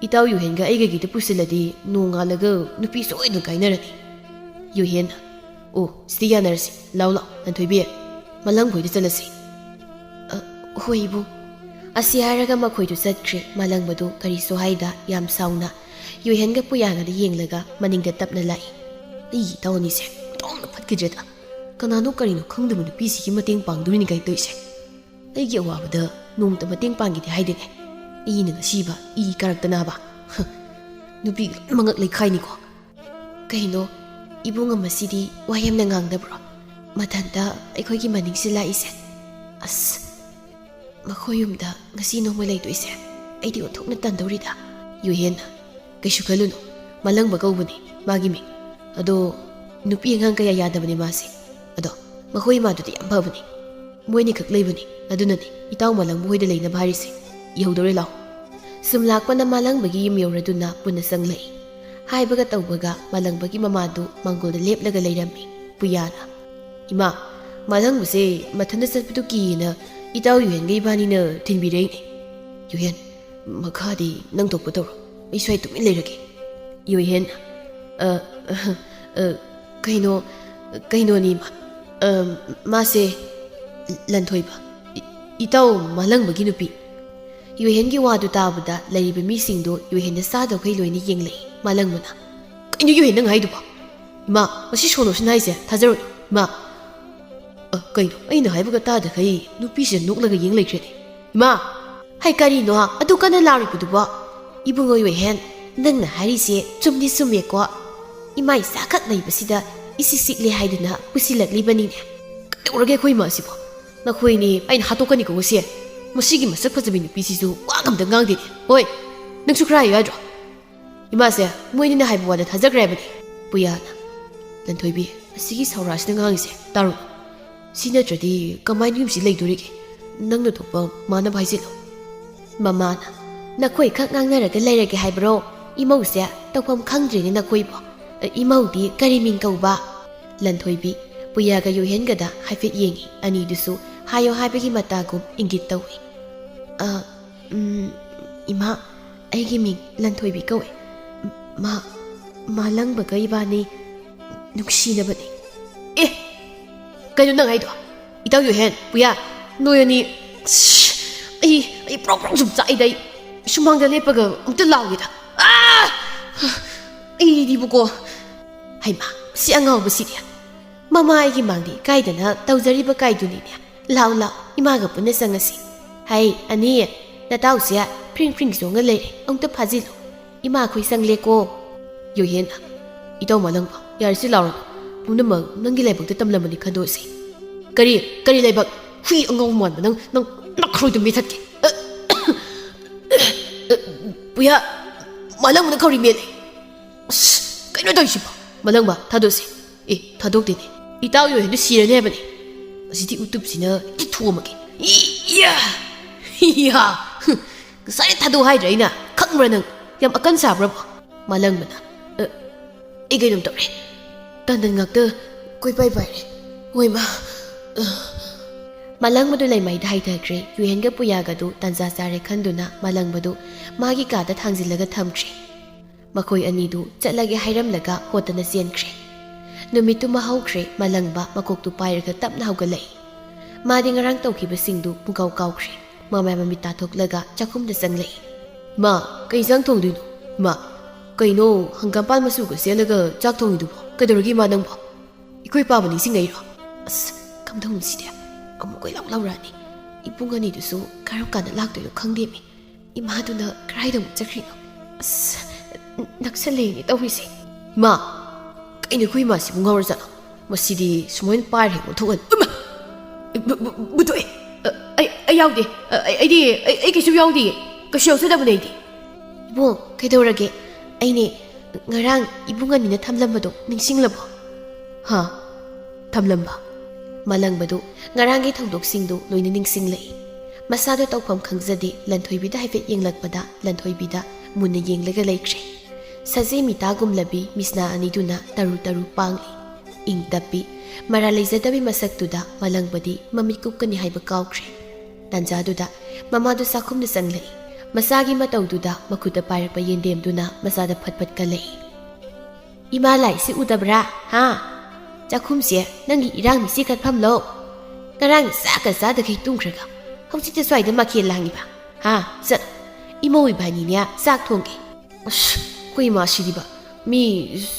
ꯏꯇꯥꯎ ꯌꯨꯍꯦꯟꯒ ꯑꯩꯒꯒꯤꯗ ꯄꯨꯁꯤꯜꯂꯗꯤ ꯅꯣꯡꯉꯥꯜꯂꯒ ꯅꯨꯄꯤ ꯁꯣꯏꯗꯅ ꯀꯥꯏꯅꯔꯅꯤ꯫" ꯌꯨꯍꯦꯟꯅ, "ꯑꯣ, ꯁꯤꯗꯤ ꯌꯥꯅꯔꯁꯤ꯫ ꯂꯥꯎ, ꯂꯥꯎ, ꯂꯟꯊꯣꯏꯕꯤ, ꯃꯥꯂꯪꯕ ꯍꯣꯏꯗ ꯆꯠꯂꯁꯤ꯫" "ꯑ, ꯍꯣꯏ, ꯏꯕꯨꯡ꯫" ꯑꯁꯤ ꯍꯥꯏꯔꯒ ꯃꯈꯣꯏꯗꯨ ꯆꯠꯈ꯭ꯔꯦ꯫ ꯃꯥꯂꯪꯕꯗꯨ ꯀꯔꯤꯁꯨ ꯍꯥꯏꯗ ꯌꯥꯝ ꯁꯥꯎꯅ ꯌꯨꯍꯦꯟꯒ ꯄꯨꯌꯥꯒꯗ ꯌꯦꯡꯂꯒ ꯃꯅꯤꯡꯗ ꯇꯞꯅ ꯂꯥꯛꯏ꯫ "ꯑꯩꯒꯤ ꯏꯇꯥꯎ ꯑꯅꯤꯁꯦ ꯑꯣꯟꯊꯣꯛꯅ ꯐꯠꯈꯤꯗ꯭ꯔꯦꯗ꯫ ꯀꯅꯥꯅꯣ ꯀꯔꯤꯅꯣ ꯈꯪꯗꯕ ꯅꯨꯄꯤꯁꯤꯒꯤ ꯃꯇꯦꯡ ꯄꯥꯡꯗꯣꯔꯤꯅꯤ ꯀꯥꯏꯅ ꯇꯧꯔꯤꯁꯦ꯫ ꯑꯩꯒꯤ ꯑꯋꯥꯕꯗ ꯅꯣꯡꯃꯇ ꯃꯇꯦꯡ ꯄꯥꯡꯒꯦꯗꯤ ꯍꯥꯏꯗꯦꯅꯦ꯫ ꯑꯩꯅ ꯉꯁꯤꯕ ꯏ ꯀꯥꯔꯛꯇꯅꯕ꯫ ꯍ, ꯅꯨꯄꯤ ꯂꯣꯏꯅꯃꯛ ꯂꯩꯈꯥꯏꯅꯤꯀꯣ꯫" "ꯀꯩꯅꯣ, ꯏꯕꯨꯡ ꯑꯃꯁꯤꯗꯤ ꯋꯥ ꯌꯥꯝꯅ ꯉꯥꯡꯗꯕ꯭ꯔꯣ? ꯃꯊꯟꯇ ꯑꯩꯈꯣꯏꯒꯤ ꯃꯅꯤꯡꯁꯤ ꯂꯥꯛꯏꯁꯦ꯫ ꯑꯁ, ꯃꯈꯣꯏ ꯌꯨꯝꯗ ꯉꯁꯤ ꯅꯣꯡꯃ ꯂꯩꯗꯣꯏꯁꯦ ꯑꯩꯗꯤ ꯑꯣꯟꯊꯣꯛꯅ ꯇꯟꯗꯧꯔꯤꯗ꯫" ꯌꯨꯍꯦꯟꯅ, "ꯀꯩꯁꯨ ꯈꯜꯂꯨꯅꯨ, ꯃꯥꯂꯪꯕ ꯀꯧꯕꯅꯤ ꯃꯥꯒꯤ ꯃꯤꯡ꯫ ꯑꯗꯣ ꯅꯨꯄꯤ ꯑꯉꯥꯡ ꯀꯌꯥ ꯌꯥꯗꯕꯅꯤ ꯃꯥꯁꯦ꯫ ꯑꯗꯣ ꯃꯈꯣꯏ ꯏꯃꯥꯗꯨꯗꯤ ꯌꯥꯝ ꯐꯕꯅꯤ꯫ ꯃꯣꯏꯅꯤꯈꯛ ꯂꯩꯕꯅꯤ, ꯑꯗꯨꯅꯅꯤ ꯏꯇꯥꯎ ꯃꯥꯂꯪꯕ ꯍꯣꯏꯗ ꯂꯩꯅꯕ ꯍꯥꯏꯔꯤꯁꯦ꯫ ꯌꯧꯗꯧꯔꯦ, ꯂꯥꯎ꯫" ꯁꯨꯝ ꯂꯥꯛꯄꯅ ꯃꯥꯂꯪꯕꯒꯤ ꯌꯨꯝ ꯌꯧꯔꯗꯨꯅ ꯄꯨꯟꯅ ꯆꯪꯂꯛꯏ꯫ ꯍꯥꯏꯕꯒ ꯇꯧꯕꯒ ꯃꯥꯂꯪꯕꯒꯤ ꯃꯃꯥꯗꯨ ꯃꯥꯡꯒꯣꯜꯗ ꯂꯦꯞꯂꯒ ꯂꯩꯔꯝꯃꯤ꯫ ꯄꯨꯌꯥꯅ, "ꯏꯃꯥ, ꯃꯥꯂꯪꯕꯁꯦ ꯃꯊꯟꯇ ꯆꯠꯄꯗꯨ ꯀꯤꯌꯦꯅ ꯏꯇꯥꯎ ꯌꯨꯍꯦꯟꯒ ꯏꯕꯥꯅꯤꯅ ꯊꯤꯟꯕꯤꯔꯛꯏꯅꯦ꯫ ꯌꯨꯍꯦꯟ, ꯃꯈꯥꯗꯤ ꯅꯪ ꯊꯣꯛꯄ ꯇꯧꯔꯣ, ꯑꯩ ꯁ꯭ꯋꯥꯏ ꯇꯨꯃꯤꯟ ꯂꯩꯔꯒꯦ꯫" ꯌꯨꯍꯦꯟ, "ꯑ, ꯑ, ꯑ, ꯀꯩꯅꯣ, ꯀꯩꯅꯣꯅꯤ ꯏꯃꯥ, ꯑ, ꯃꯥꯁꯦ ꯂꯟꯊꯣꯏꯕ, ꯏ-, ꯏꯇꯥꯎ ꯃꯥꯂꯪꯕꯒꯤ ꯅꯨꯄꯤ꯫" ꯌꯨꯍꯦꯟꯒꯤ ꯋꯥꯗꯨ ꯇꯥꯕꯗ ꯂꯩꯔꯤꯕ ꯃꯤꯁꯤꯡꯗꯨ ꯌꯨꯍꯦꯟꯗ ꯆꯥꯗꯧꯈꯩ ꯂꯣꯏꯅ ꯌꯦꯡꯂꯛꯏ꯫ ꯃꯥꯂꯪꯕꯅ, "ꯀꯩꯅꯣ ꯌꯨꯍꯦꯟ ꯅꯪ ꯍꯥꯏꯗꯨꯕꯣ? ꯏꯃꯥ, ꯃꯁꯤ ꯁꯣꯅꯣꯁꯤꯅ ꯍꯥꯏꯁꯦ ꯊꯥꯖꯔꯣꯏ, ꯏꯃꯥ꯫" "ꯑ, ꯀꯩꯅꯣ, ꯑꯩꯅ ꯍꯥꯏꯕꯒ ꯇꯥꯗꯈꯩ ꯅꯨꯄꯤꯁꯤꯗ ꯅꯣꯛꯂꯒ ꯌꯦꯡ ꯂꯩꯈ꯭ꯔꯦꯅꯦ꯫ ꯏꯃꯥ!" "ꯍꯩ, ꯀꯔꯤꯅꯣ ꯑꯗꯨ ꯀꯟꯅ ꯂꯥꯎꯔꯤꯕꯗꯨꯕꯣ?" "ꯏꯕꯨꯡꯉꯣ ꯌꯨꯍꯦꯟ, "ꯅꯪꯅ ꯍꯥꯏꯔꯤꯁꯦ ꯆꯨꯝꯗꯤ ꯆꯨꯝꯃꯦꯀꯣ꯫ ꯏꯃꯥ ꯏꯆꯥꯈꯛ ꯂꯩꯕꯁꯤꯗ ꯏꯁꯤꯛ ꯁꯤꯛꯂꯦ ꯍꯥꯏꯗꯨꯅ ꯄꯨꯁꯤꯜꯂꯛꯂꯤꯕꯅꯤꯅꯦ꯫ ꯀꯩꯗꯧꯔꯒꯦ ꯑꯩꯈꯣꯏ ꯏꯃꯥꯁꯤꯕꯣ? ꯅꯈꯣꯏꯅꯤ ꯑꯩꯅ ꯍꯥꯠꯇꯣꯛꯀꯅꯤꯀꯣ ꯉꯁꯤ꯫ ꯃꯁꯤꯒꯤ ꯃꯁꯛ ꯐꯖꯕꯤ ꯅꯨꯄꯤꯁꯤꯁꯨ ꯋꯥ ꯑꯝꯇ ꯉꯥꯡꯗꯦꯅꯦ꯫ ꯍꯣꯏ, ꯅꯪꯁꯨ ꯈꯔ ꯍꯥꯏꯌꯨ ꯌꯥꯗ꯭ꯔꯣ? ꯏꯃꯥꯁꯦ ꯃꯣꯏꯅꯤꯅ ꯍꯥꯏꯕ ꯋꯥꯗ ꯊꯥꯖꯈ꯭ꯔꯦ ꯍꯥꯏꯕꯅꯤ"꯫ ꯄꯨꯌꯥꯅ, "ꯂꯟꯊꯣꯏꯕꯤ, ꯑꯁꯤꯒꯤ ꯁꯧꯔꯥꯁꯤꯅ ꯉꯥꯡꯉꯤꯁꯦ ꯇꯥꯔꯨ꯫ ꯁꯤ ꯅꯠꯇ꯭ꯔꯗꯤ ꯀꯃꯥꯏꯅ ꯌꯨꯝꯁꯤ ꯂꯩꯗꯣꯔꯤꯒꯦ? ꯅꯪꯅ ꯊꯣꯛꯄ ꯃꯥꯟꯅꯕ ꯍꯥꯏꯖꯤꯜꯂꯨ"꯫ ꯃꯃꯥꯅ, "ꯅꯈꯣꯏ ꯈꯛ ꯉꯥꯡꯅꯔꯒ ꯂꯩꯔꯒꯦ ꯍꯥꯏꯕ꯭ꯔꯣ? ꯏꯃꯧꯁꯦ ꯇꯧꯐꯝ ꯈꯪꯗ꯭ꯔꯦꯅꯦ ꯅꯈꯣꯏꯕꯣ꯫ ꯏꯃꯧꯗꯤ ꯀꯔꯤ ꯃꯤꯡ ꯀꯧꯕ?" ꯂꯟꯊꯣꯏꯕꯤ ꯄꯨꯌꯥꯒ ꯌꯨꯍꯦꯟꯒꯗ ꯍꯥꯏꯐꯦꯠ ꯌꯦꯡꯉꯤ꯫ ꯑꯅꯤꯗꯨꯁꯨ ꯍꯥꯏꯌꯣ ꯍꯥꯏꯕꯒꯤ ꯃꯇꯥꯒꯨꯝ ꯏꯪꯒꯤꯠ ꯇꯧꯏ꯫ "ꯑ, ꯎꯝ, ꯏꯃꯥ, ꯑꯩꯒꯤ ꯃꯤꯡ ꯂꯟꯊꯣꯏꯕꯤ ꯀꯧꯏ꯫ ꯃꯥ, ꯃꯥ ꯂꯪꯕꯒ ꯏꯕꯥꯅꯤ ꯅꯨꯡꯁꯤꯅꯕꯅꯤ"꯫ "ꯑꯦ, ꯀꯩꯅꯣ ꯅꯪ ꯍꯥꯏꯗꯣ? ꯏꯇꯥꯎ ꯌꯨꯍꯦꯟ, ꯄꯨꯌꯥ, ꯅꯣꯏ ꯑꯅꯤ, ꯑꯁ, ꯑꯩ, ꯑꯩ ꯄ꯭ꯔꯣꯛ ꯄ꯭ꯔꯣꯛ ꯁꯨꯝ ꯆꯥꯛꯏꯗ꯫ ꯑꯩ ꯁꯨꯃꯥꯡꯗ ꯂꯦꯞꯄꯒ ꯑꯝꯇ ꯂꯥꯎꯒꯦꯗ꯫ ꯑꯥ! ꯑꯩꯗꯤꯕꯀꯣ"꯫ ꯍꯩꯃꯥ, ꯁꯤ ꯑꯉꯥꯎꯕꯁꯤꯗꯤ꯫ ꯃꯃꯥ ꯑꯩꯒꯤ ꯃꯥꯡꯗ ꯏꯀꯥꯏꯗꯅ ꯇꯧꯖꯔꯤꯕ ꯀꯥꯏꯗꯨꯅꯤꯅꯦ꯫ "ꯂꯥꯎ, ꯂꯥꯎ, ꯏꯃꯥꯒ ꯄꯨꯟꯅ ꯆꯪꯉꯁꯤ꯫ ꯍꯩ, ꯑꯅꯤ, ꯅꯇꯥꯎꯁꯦ ꯐ꯭ꯔꯤꯡ ꯐ꯭ꯔꯤꯡ ꯆꯣꯡꯉ ꯂꯩꯔꯦ, ꯑꯃꯨꯛꯇ ꯐꯥꯖꯤꯜꯂꯨ꯫ ꯏꯃꯥ ꯑꯩꯈꯣꯏ ꯆꯪꯂꯦꯀꯣ"꯫ ꯌꯨꯍꯦꯟꯅ, "ꯏꯇꯥꯎ ꯃꯥꯂꯪꯕ, ꯌꯥꯔꯦꯁꯤ ꯂꯥꯎꯔꯅꯨ꯫ ꯄꯨꯝꯅꯃꯛ ꯅꯪꯒꯤ ꯂꯥꯏꯕꯛꯇ ꯇꯝꯂꯝꯕꯅꯤ ꯈꯟꯗꯣꯛꯑꯁꯤ"꯫ "ꯀꯔꯤ, ꯀꯔꯤ ꯂꯥꯏꯕꯛ? ꯍꯨꯏ ꯑꯉꯥꯎꯕ ꯃꯥꯟꯕ ꯅꯪ, ꯅꯪ ꯅꯈ꯭ꯔꯣꯏꯗꯣ ꯃꯦꯊꯠꯀꯦ"꯫ "ꯄꯨꯌꯥ, ꯃꯥꯂꯪꯕꯅ ꯈꯧꯔꯤ ꯃꯦꯠꯂꯦ꯫ ꯑꯁ, ꯀꯩꯅꯣ ꯇꯧꯔꯤꯁꯤꯕꯣ? ꯃꯥꯂꯪꯕ, ꯊꯥꯗꯣꯛꯁꯤ"꯫ "ꯑꯦ, ꯊꯥꯗꯣꯛꯇꯦꯅꯦ꯫ ꯏꯇꯥꯎ ꯌꯨꯍꯦꯟꯗꯨ ꯁꯤꯔꯅꯤ ꯍꯥꯏꯕꯅꯤ꯫ ꯑꯁꯤꯗꯤ ꯎꯇꯨꯞꯁꯤꯅ ꯊꯣꯝꯃꯒꯦ꯫ ꯏꯌꯥ! ꯏꯌꯥ! ꯉꯁꯥꯏ ꯊꯥꯗꯣꯛ ꯍꯥꯏꯗ꯭ꯔꯥ ꯑꯩꯅ? ꯈꯪꯕ꯭ꯔꯥ ꯅꯪ? ꯌꯥꯝ ꯑꯀꯟ ꯁꯥꯕ꯭ꯔꯕ?" ꯃꯥꯂꯪꯕꯅ, "ꯑ, ꯑꯩ ꯀꯩꯅꯣꯝ ꯇꯧꯔꯦ꯫ ꯇꯟꯗꯟ ꯉꯥꯛꯇ ꯀꯣꯏꯄꯥꯏ ꯄꯥꯏꯔꯦ꯫ ꯍꯣꯏ, ꯃꯥ"꯫ ꯃꯥꯂꯪꯕꯗꯨ ꯂꯩꯃꯥꯏꯗ ꯍꯥꯏꯊꯈ꯭ꯔꯦ꯫ ꯌꯨꯍꯦꯟꯒ ꯄꯨꯌꯥꯒꯗꯨ ꯇꯥꯟꯖꯥ ꯆꯥꯔꯦ ꯈꯟꯗꯨꯅ ꯃꯥꯂꯪꯕꯗꯨ ꯃꯥꯒꯤ ꯀꯥꯗ ꯊꯥꯡꯖꯤꯜꯂꯒ ꯊꯝꯈ꯭ꯔꯦ꯫ ꯃꯈꯣꯏ ꯑꯅꯤꯗꯨ ꯆꯠꯂꯒꯦ ꯍꯥꯏꯔꯝꯂꯒ ꯍꯣꯠꯇꯅ ꯆꯦꯟꯈ꯭ꯔꯦ꯫ ꯅꯨꯃꯤꯠꯇꯨꯃ ꯍꯧꯈ꯭ꯔꯦ꯫ ꯃꯥꯂꯪꯕ ꯃꯀꯣꯛꯇꯨ ꯄꯥꯏꯔꯒ ꯇꯞꯅ ꯍꯧꯒꯠꯂꯛꯏ꯫ ꯃꯥꯗꯤ ꯉꯔꯥꯡ ꯇꯧꯈꯤꯕꯁꯤꯡꯗꯨ ꯄꯨꯡꯀꯥꯎ ꯀꯥꯎꯈ꯭ꯔꯦ꯫ ꯃꯃꯥꯏ ꯃꯃꯤꯠ ꯇꯥꯊꯣꯛꯂꯒ ꯆꯥꯛꯈꯨꯝꯗ ꯆꯪꯂꯛꯏ꯫ "ꯃꯥ, ꯀꯩ ꯏꯟꯁꯥꯡ ꯊꯣꯡꯗꯣꯏꯅꯣ? ꯃꯥ, ꯀꯩꯅꯣ ꯍꯪꯒꯥꯝꯄꯥꯜ ꯃꯆꯨꯒ ꯁꯦꯠꯂꯒ ꯆꯥꯛ ꯊꯣꯡꯉꯤꯗꯨꯕꯣ? ꯀꯩꯗꯧꯔꯒꯦ ꯏꯃꯥ ꯅꯪꯕꯣ? ꯏꯈꯣꯏ ꯄꯥꯕ ꯅꯤꯡꯁꯤꯡꯉꯛꯏꯔꯣ? ꯑꯁ, ꯀꯝꯗꯧꯅꯤ ꯁꯤꯗꯤ? ꯑꯃꯨꯛ ꯀꯣꯏꯂꯥꯎ ꯂꯥꯎꯔꯛꯑꯅꯤ꯫ ꯏꯕꯨꯡ ꯑꯅꯤꯗꯨꯁꯨ ꯀꯔꯝ ꯀꯥꯟꯗ ꯂꯥꯛꯇꯣꯏꯅꯣ ꯈꯪꯗꯦꯃꯤ꯫ ꯏꯃꯥꯗꯨꯅ ꯀꯗꯥꯏꯗ ꯑꯃꯨꯛ ꯆꯠꯈ꯭ꯔꯤꯅꯣ? ꯑꯁ, ꯅꯛꯁꯜꯂꯛꯑꯦꯅꯦ ꯇꯧꯔꯤꯁꯦ꯫ ꯏꯃꯥ, ꯀꯩꯅꯣ ꯑꯩꯈꯣꯏ ꯏꯃꯥꯁꯤꯕꯨ ꯉꯥꯎꯔꯖꯥꯠꯂꯣ? ꯃꯁꯤꯗꯤ ꯁꯨꯃꯥꯏꯅ ꯄꯥꯏꯔꯦ ꯑꯣꯟꯊꯣꯛꯑꯅꯤ꯫ ꯏꯃꯥ! ꯕꯨ-, ꯕꯨ-, ꯕꯨ-, ꯕꯨꯊꯣꯛꯑꯦ꯫ ꯑ, ꯑꯩ, ꯑꯩ ꯌꯥꯎꯗꯦ꯫ ꯑ, ꯑꯩ, ꯑꯩꯗꯤ, ꯑꯩ, ꯑꯩ ꯀꯩꯁꯨ ꯌꯥꯎꯗꯤꯌꯦ꯫ ꯀꯩꯁꯨ ꯌꯥꯎꯖꯗꯕꯅꯦ ꯑꯩꯗꯤ꯫ ꯏꯕꯨꯡ, ꯀꯩꯗꯧꯔꯒꯦ? ꯑꯩꯅꯦ, ꯉꯔꯥꯡ ꯏꯕꯨꯡ ꯑꯅꯤꯅ ꯊꯝꯂꯝꯕꯗꯣ ꯅꯤꯡꯁꯤꯡꯂꯕꯣ? ꯍꯥ? ꯊꯝꯂꯝꯕ? ꯃꯥꯂꯪꯕꯗꯨ ꯉꯔꯥꯡꯒꯤ ꯊꯧꯗꯣꯛꯁꯤꯡꯗꯨ ꯂꯣꯏꯅ ꯅꯤꯡꯁꯤꯡꯂꯛꯏ꯫ ꯃꯁꯥꯗꯣ ꯇꯧꯐꯝ ꯈꯪꯖꯗꯦ, ꯂꯟꯊꯣꯏꯕꯤꯗ ꯍꯥꯏꯐꯦꯠ ꯌꯦꯡꯂꯛꯄꯗ ꯂꯟꯊꯣꯏꯕꯤꯗ ꯃꯨꯟꯅ ꯌꯦꯡꯂꯒ ꯂꯩꯈ꯭ꯔꯦ꯫ ꯁꯖꯤ ꯃꯤꯇꯥꯒꯨꯝꯂꯕꯤ ꯃꯤꯁꯅꯥ ꯑꯅꯤꯗꯨꯅ ꯇꯔꯨ ꯇꯔꯨ ꯄꯥꯡꯂꯤ꯫ ꯏꯪ ꯇꯞꯄꯤ, ꯃꯔꯥꯜ ꯂꯩꯖꯗꯕꯤ ꯃꯁꯛꯇꯨꯗ ꯃꯥꯂꯪꯕꯗꯤ ꯃꯃꯤꯠ ꯀꯨꯞꯀꯅꯤ ꯍꯥꯏꯕ ꯀꯥꯎꯈ꯭ꯔꯦ꯫ ꯇꯥꯟꯖꯥꯗꯨꯗ ꯃꯃꯥꯗꯨ ꯆꯥꯛꯈꯨꯝꯗ ꯆꯪꯂꯛꯏ꯫ ꯃꯆꯥꯒꯤ ꯃꯇꯧꯗꯨꯗ ꯃꯈꯨꯠꯇ ꯄꯥꯏꯔꯛꯄ ꯌꯦꯟꯗꯦꯝꯗꯨꯅ ꯃꯆꯥꯗ ꯐꯠ ꯐꯠ ꯀꯜꯂꯛꯏ꯫ "ꯏꯃꯥ ꯂꯥꯛꯏꯁꯤ ꯎꯗꯕ꯭ꯔꯥ? ꯍꯥ? ꯆꯥꯛꯈꯨꯝꯁꯦ ꯅꯪꯒꯤ ꯏꯔꯥꯡ ꯃꯤꯁꯤ ꯀꯠꯐꯝꯂꯣ? ꯉꯔꯥꯡ ꯆꯥꯛꯀ ꯆꯥꯗꯈꯩ ꯇꯨꯝꯈ꯭ꯔꯒ ꯍꯧꯖꯤꯛꯇ ꯁ꯭ꯋꯥꯏꯗ ꯃꯈꯦꯜ ꯂꯥꯡꯉꯤꯕ? ꯍꯥ? ꯆꯠ, ꯏꯃꯧ ꯏꯕꯥꯅꯤꯅꯦ ꯆꯥꯛ ꯊꯣꯡꯒꯦ꯫" "ꯑꯁ, ꯑꯩꯈꯣꯏ ꯏꯃꯥ ꯁꯤꯗꯤꯕ꯫ ꯃꯤ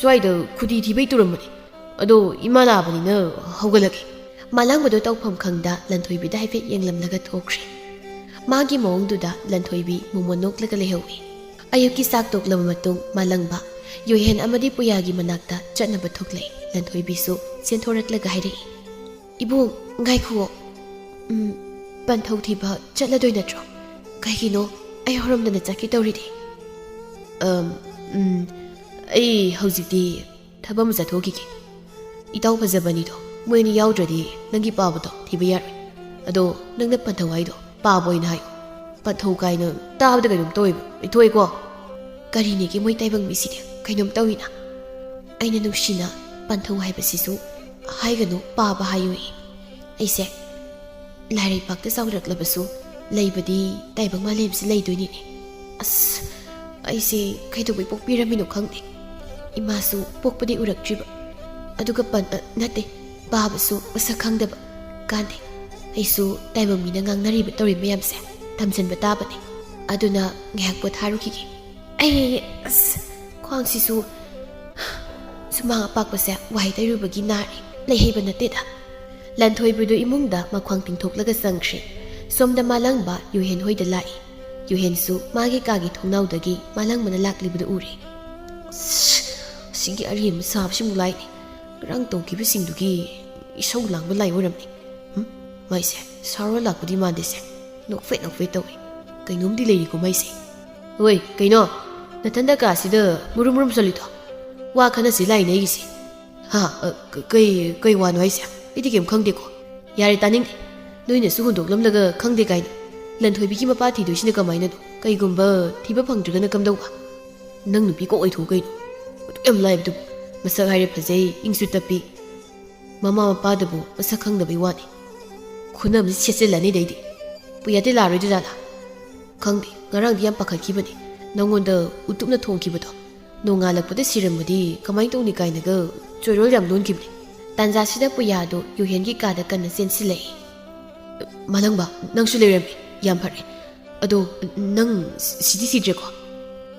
ꯁ꯭ꯋꯥꯏꯗ ꯈꯨꯗꯤ ꯊꯤꯕꯩ ꯇꯨꯔꯝꯕꯅꯦ꯫ ꯑꯗꯣ ꯏꯃꯥ ꯂꯥꯛꯑꯕꯅꯤꯅ ꯍꯧꯒꯠꯂꯒꯦ꯫" ꯃꯥꯂꯪꯕꯗꯣ ꯇꯧꯐꯝ ꯈꯪꯗ ꯂꯟꯊꯣꯏꯕꯤꯗ ꯍꯥꯏꯐꯦꯠ ꯌꯦꯡꯂꯝꯂꯒ ꯊꯣꯛꯈ꯭ꯔꯦ꯫ ꯃꯥꯒꯤ ꯃꯑꯣꯡꯗꯨꯗ ꯂꯟꯊꯣꯏꯕꯤ ꯃꯨꯃꯣꯟ ꯅꯣꯛꯂꯒ ꯂꯩꯍꯧꯏ꯫ ꯑꯌꯨꯛꯀꯤ ꯆꯥꯛ ꯇꯣꯛꯂꯕ ꯃꯇꯨꯡ ꯃꯥꯂꯪꯕ ꯌꯣꯏꯍꯦꯟ ꯑꯃꯗꯤ ꯄꯨꯌꯥꯒꯤ ꯃꯅꯥꯛꯇ ꯆꯠꯅꯕ ꯊꯣꯛꯂꯛꯏ꯫ ꯂꯟꯊꯣꯏꯕꯤꯁꯨ ꯆꯦꯟꯊꯣꯔꯛꯂꯒ ꯍꯥꯏꯔꯛꯏ, "ꯏꯕꯨꯡ, ꯉꯥꯏꯈꯨꯑꯣ꯫ ꯎꯝ, ꯄꯟꯊꯧ ꯊꯤꯕ ꯆꯠꯂꯗꯣꯏ ꯅꯠꯇ꯭ꯔꯣ? ꯀꯩꯒꯤꯅꯣ ꯑꯩ ꯍꯧꯔꯝꯗꯅ ꯆꯠꯀꯦ ꯇꯧꯔꯤꯗꯤ?" "ꯑꯝ, ꯎꯝ, ꯑꯩ ꯍꯧꯖꯤꯛꯇꯤ ꯊꯕꯛ ꯑꯃ ꯆꯠꯊꯣꯛꯈꯤꯒꯦ꯫ ꯏꯇꯥꯎ ꯐꯖꯕꯅꯤꯗꯣ, ꯃꯣꯏ ꯑꯅꯤ ꯌꯥꯎꯗ꯭ꯔꯗꯤ ꯅꯪꯒꯤ ꯄꯥꯕꯗꯣ ꯊꯤꯕ ꯌꯥꯔꯣꯏ꯫ ꯑꯗꯣ ꯅꯪꯅ ꯄꯟꯊꯧ ꯍꯥꯏꯗꯣ ꯄꯥꯕ ꯑꯣꯏꯅ ꯍꯥꯏꯌꯨ꯫ ꯄꯟꯊꯧ ꯀꯥꯏꯅ ꯇꯥꯕꯗ ꯀꯩꯅꯣꯝ ꯇꯧꯋꯦꯕ꯫ ꯑꯩ ꯊꯣꯛꯑꯦꯀꯣ꯫" "ꯀꯔꯤꯅꯦꯒꯦ ꯃꯣꯏ ꯇꯥꯏꯕꯪ ꯃꯤꯁꯤꯗꯤ? ꯀꯩꯅꯣꯝ ꯇꯧꯏꯅ꯫" "ꯑꯩꯅ ꯅꯨꯡꯁꯤꯅ ꯄꯟꯊꯧ ꯍꯥꯏꯕꯁꯤꯁꯨ ꯍꯥꯏꯒꯅꯨ, ꯄꯥꯕ ꯍꯥꯏꯌꯨ꯫" ꯑꯩꯁꯦ ꯂꯥꯏꯔꯩꯄꯥꯛꯇ ꯆꯥꯎꯔꯛꯂꯕꯁꯨ ꯂꯩꯕꯗꯤ ꯇꯥꯏꯕꯪ ꯃꯥꯂꯦꯝꯁꯤ ꯂꯩꯗꯣꯏꯅꯤꯅꯦ꯫ ꯑꯁ, ꯑꯩꯁꯦ ꯀꯩꯗꯧꯕꯩ ꯄꯣꯛꯄꯤꯔꯝꯃꯤꯅꯣ ꯈꯪꯗꯦ꯫ ꯏꯃꯥꯁꯨ ꯄꯣꯛꯄꯗꯤ ꯎꯔꯛꯇ꯭ꯔꯤꯕ, ꯑꯗꯨꯒ ꯄꯟ-, ꯑ, ꯅꯠꯇꯦ, ꯄꯥꯕꯁꯨ ꯃꯁꯛ ꯈꯪꯗꯕ꯫ ꯀꯥꯟꯗꯦ, ꯑꯩꯁꯨ ꯇꯥꯏꯕꯪ ꯃꯤꯅ ꯉꯥꯡꯅꯔꯤꯕ ꯇꯧꯔꯤꯕ ꯃꯌꯥꯝꯁꯦ ꯇꯝꯁꯤꯟꯕ ꯇꯥꯕꯅꯦ꯫ ꯑꯗꯨꯅ ꯉꯥꯏꯍꯥꯛ ꯄꯣꯊꯥꯔꯨꯈꯤꯒꯦ꯫ ꯑꯩ, ꯑꯁ, ꯈ꯭ꯋꯥꯡꯁꯤꯁꯨ ꯁꯨꯃꯥꯡ ꯑꯄꯥꯛꯄꯁꯦ ꯋꯥꯏ ꯇꯩꯔꯨꯕꯒꯤ ꯅꯥꯔꯦ꯫ ꯂꯩꯍꯩꯕ ꯅꯠꯇꯦꯗ꯫ ꯂꯟꯊꯣꯏꯕꯗꯨ ꯏꯃꯨꯡꯗ ꯃꯈ꯭ꯋꯥꯡ ꯇꯤꯡꯊꯣꯛꯂꯒ ꯆꯪꯈ꯭ꯔꯦ꯫ ꯁꯣꯝꯗ ꯃꯥꯂꯪꯕ ꯌꯨꯍꯦꯟ ꯍꯣꯏꯗ ꯂꯥꯛꯏ꯫ ꯌꯨꯍꯦꯟꯁꯨ ꯃꯥꯒꯤ ꯀꯥꯒꯤ ꯊꯣꯡꯅꯥꯎꯗꯒꯤ ꯃꯥꯂꯪꯕꯅ ꯂꯥꯛꯂꯤꯕꯗꯨ ꯎꯔꯦ꯫ ꯑꯁꯤꯒꯤ ꯑꯔꯦꯝꯕ ꯁꯥꯕꯁꯤꯃꯨꯛ ꯂꯥꯏꯅꯤ꯫ ꯉꯔꯥꯡ ꯇꯧꯈꯤꯕꯁꯤꯡꯗꯨꯒꯤ ꯏꯁꯧ ꯂꯥꯡꯕ ꯂꯥꯏ ꯑꯣꯏꯔꯝꯅꯤ꯫ ꯎꯝ? ꯃꯥꯏꯁꯦ ꯁꯥꯎꯔ ꯂꯥꯛꯄꯗꯤ ꯃꯥꯟꯗꯦꯁꯦ꯫ ꯅꯣꯛꯐꯦꯠ ꯅꯣꯛꯐꯦꯠ ꯇꯧꯏ꯫ ꯀꯩꯅꯣꯝꯗꯤ ꯂꯩꯔꯤꯀꯣ ꯃꯥꯏꯁꯦ꯫ ꯍꯣꯏ, ꯀꯩꯅꯣ? ꯅꯊꯟꯗ ꯀꯥꯁꯤꯗ ꯃꯨꯔꯨꯝ ꯃꯨꯔꯨꯝ ꯆꯠꯂꯤꯗꯣ? ꯋꯥ ꯈꯟꯅꯁꯤ ꯂꯥꯏꯅꯦ ꯑꯩꯒꯤꯁꯦ꯫ ꯍꯥ? ꯑ, ꯀ-, ꯀꯩ, ꯀꯩ ꯋꯥꯅꯣ ꯍꯥꯏꯁꯦ? ꯑꯩꯗꯤ ꯀꯩꯝ ꯈꯪꯗꯦꯀꯣ꯫ ꯌꯥꯔꯦ, ꯇꯥꯅꯤꯡꯗꯦ꯫ ꯅꯣꯏꯅꯁꯨ ꯍꯨꯟꯗꯣꯛꯂꯝꯂꯒ ꯈꯪꯗꯦ ꯀꯥꯏꯅ꯫ ꯂꯟꯊꯣꯏꯕꯤꯒꯤ ꯃꯄꯥ ꯊꯤꯗꯣꯏꯁꯤꯅ ꯀꯃꯥꯏꯅꯅꯣ? ꯀꯩꯒꯨꯝꯕ ꯊꯤꯕ ꯐꯪꯗ꯭ꯔꯒꯅ ꯀꯝꯗꯧꯕ? ꯅꯪ ꯅꯨꯄꯤ ꯀꯣꯛ ꯑꯣꯏꯊꯣꯛꯎ ꯀꯩꯅꯣ꯫ ꯑꯗꯨꯛ ꯌꯥꯝ ꯂꯥꯏꯕꯗꯨꯕꯨ꯫ ꯃꯁꯛ ꯍꯥꯏꯔꯦ ꯐꯖꯩ, ꯏꯪꯁꯨ ꯇꯞꯄꯤ꯫ ꯃꯃꯥ ꯃꯄꯥꯗꯕꯨ ꯃꯁꯛ ꯈꯪꯗꯕꯩ ꯋꯥꯅꯤ꯫ ꯈꯨꯅꯝꯁꯤ ꯁꯦꯠꯆꯤꯜꯂꯅꯤ ꯑꯗꯩꯗꯤ꯫ ꯄꯨꯌꯥꯗꯤ ꯂꯥꯛꯑꯔꯣꯏꯗ꯭ꯔꯖꯥꯠꯂꯥ? ꯈꯪꯗꯦ, ꯉꯔꯥꯡꯗꯤ ꯌꯥꯝ ꯄꯥꯈꯠꯈꯤꯕꯅꯤ꯫ ꯅꯪꯉꯣꯟꯗ ꯎꯇꯨꯞꯅ ꯊꯣꯡꯈꯤꯕꯗꯣ꯫ ꯅꯣꯡꯉꯥꯜꯂꯛꯄꯗ ꯁꯤꯔꯝꯃꯗꯤ ꯀꯃꯥꯏꯅ ꯇꯧꯅꯤ ꯀꯥꯏꯅꯒ ꯆꯣꯏꯔꯣꯜ ꯌꯥꯝ ꯂꯣꯟꯈꯤꯕꯅꯤ꯫ ꯇꯥꯟꯖꯥꯁꯤꯗ ꯄꯨꯌꯥꯗꯣ ꯌꯨꯍꯦꯟꯒꯤ ꯀꯥꯗ ꯀꯟꯅ ꯆꯦꯟꯁꯤꯜꯂꯛꯏ꯫ ꯃꯥꯂꯪꯕ, ꯅꯪꯁꯨ ꯂꯩꯔꯝꯃꯤ꯫ ꯌꯥꯝ ꯐꯔꯦ꯫ ꯑꯗꯣ ꯅꯪ ꯁꯤꯗꯤ ꯁꯤꯗ꯭ꯔꯦꯀꯣ?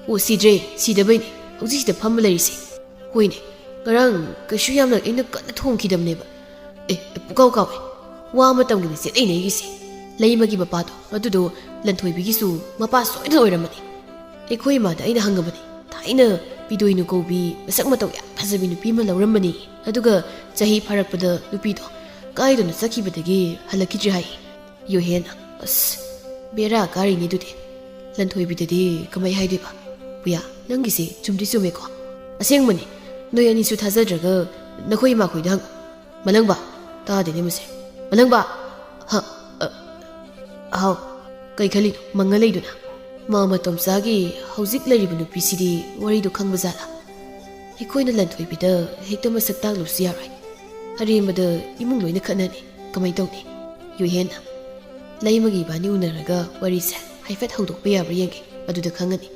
ꯑꯣ, ꯁꯤꯗ꯭ꯔꯦ, ꯁꯤꯗꯕꯩꯅꯦ꯫ ꯍꯧꯖꯤꯛ ꯁꯤꯗ ꯐꯝꯃ ꯂꯩꯔꯤꯁꯦ꯫ ꯍꯣꯏꯅꯦ, ꯉꯔꯥꯡ ꯀꯩꯁꯨ ꯌꯥꯝꯅ ꯑꯩꯅ ꯀꯟꯅ ꯊꯣꯡꯈꯤꯗꯕꯅꯦꯕ꯫ ꯑꯦ, ꯄꯨꯀꯥꯎ ꯀꯥꯎꯋꯦ꯫ ꯋꯥ ꯑꯃ ꯇꯝꯒꯦꯅꯦ ꯆꯦꯠꯅꯩꯅꯦ ꯑꯩꯒꯤꯁꯦ꯫ ꯂꯩꯃꯒꯤ ꯃꯄꯥꯗꯣ, ꯑꯗꯨꯗꯣ ꯂꯟꯊꯣꯏꯕꯤꯒꯤꯁꯨ ꯃꯄꯥ ꯁꯣꯏꯗꯅ ꯑꯣꯏꯔꯝꯃꯅꯤ꯫ ꯑꯩꯈꯣꯏ ꯏꯃꯥꯗ ꯑꯩꯅ ꯍꯪꯉꯕꯅꯤ꯫ ꯊꯥꯏꯅ ꯄꯤꯗꯣꯏꯅꯨ ꯀꯧꯕꯤ ꯃꯁꯛ ꯃꯇꯧ ꯌꯥꯝ ꯐꯖꯕꯤ ꯅꯨꯄꯤ ꯑꯃ ꯂꯧꯔꯝꯕꯅꯤ꯫ ꯑꯗꯨꯒ ꯆꯍꯤ ꯐꯥꯔꯛꯄꯗ ꯅꯨꯄꯤꯗꯣ ꯀꯥꯏꯗꯅꯣ ꯆꯠꯈꯤꯕꯗꯒꯤ ꯍꯜꯂꯛꯈꯤꯗ꯭ꯔꯦ ꯍꯥꯏ꯫ ꯌꯣꯍꯦꯟ, ꯑꯁ, ꯕꯦꯔꯥ ꯀꯥꯔꯤꯅꯦ ꯑꯗꯨꯗꯤ꯫ ꯂꯟꯊꯣꯏꯕꯤꯗꯗꯤ ꯀꯃꯥꯏ ꯍꯥꯏꯗꯣꯏꯕ? ꯄꯨꯌꯥ, ꯅꯪꯒꯤꯁꯦ ꯆꯨꯝꯗꯤ ꯆꯨꯝꯃꯦꯀꯣ꯫ ꯑꯁꯦꯡꯕꯅꯤ꯫ ꯅꯣꯏ ꯑꯅꯤꯁꯨ ꯊꯥꯖꯗ꯭ꯔꯒ ꯅꯈꯣꯏ ꯏꯃꯥꯈꯣꯏꯗ ꯍꯪꯉꯨ꯫ ꯃꯂꯪꯕ, ꯇꯥꯗꯦꯅꯦ ꯃꯁꯦ꯫ ꯃꯂꯪꯕ! ꯍ, ꯑ, ꯍꯥꯎ, ꯀꯩ ꯈꯜꯂꯤꯅꯣ? ꯃꯪꯉ ꯂꯩꯗꯨꯅ꯫ ꯃꯥ ꯃꯇꯣꯝꯆꯥꯒꯤ ꯍꯧꯖꯤꯛ ꯂꯩꯔꯤꯕ ꯅꯨꯄꯤꯁꯤꯗꯤ ꯋꯥꯔꯤꯗꯣ ꯈꯪꯕ ꯖꯥꯠꯂꯥ? ꯑꯩꯈꯣꯏꯅ ꯂꯟꯊꯣꯏꯕꯤꯗ ꯍꯦꯛꯇ ꯃꯁꯛ ꯇꯥꯛꯂꯨꯕꯁꯨ ꯌꯥꯔꯣꯏ꯫ ꯑꯔꯦꯝꯕꯗ ꯏꯃꯨꯡ ꯂꯣꯏꯅ ꯈꯠꯅꯅꯤ꯫ ꯀꯃꯥꯏ ꯇꯧꯅꯤ? ꯌꯨꯍꯦꯟꯅ, ꯂꯩꯃꯒ ꯏꯕꯥꯅꯤ ꯎꯅꯔꯒ ꯋꯥꯔꯤꯁꯦ ꯍꯥꯏꯐꯦꯠ ꯍꯧꯗꯣꯛꯄ ꯌꯥꯕ꯭ꯔꯥ ꯌꯦꯡꯒꯦ, ꯑꯗꯨꯗ ꯈꯪꯉꯅꯤ꯫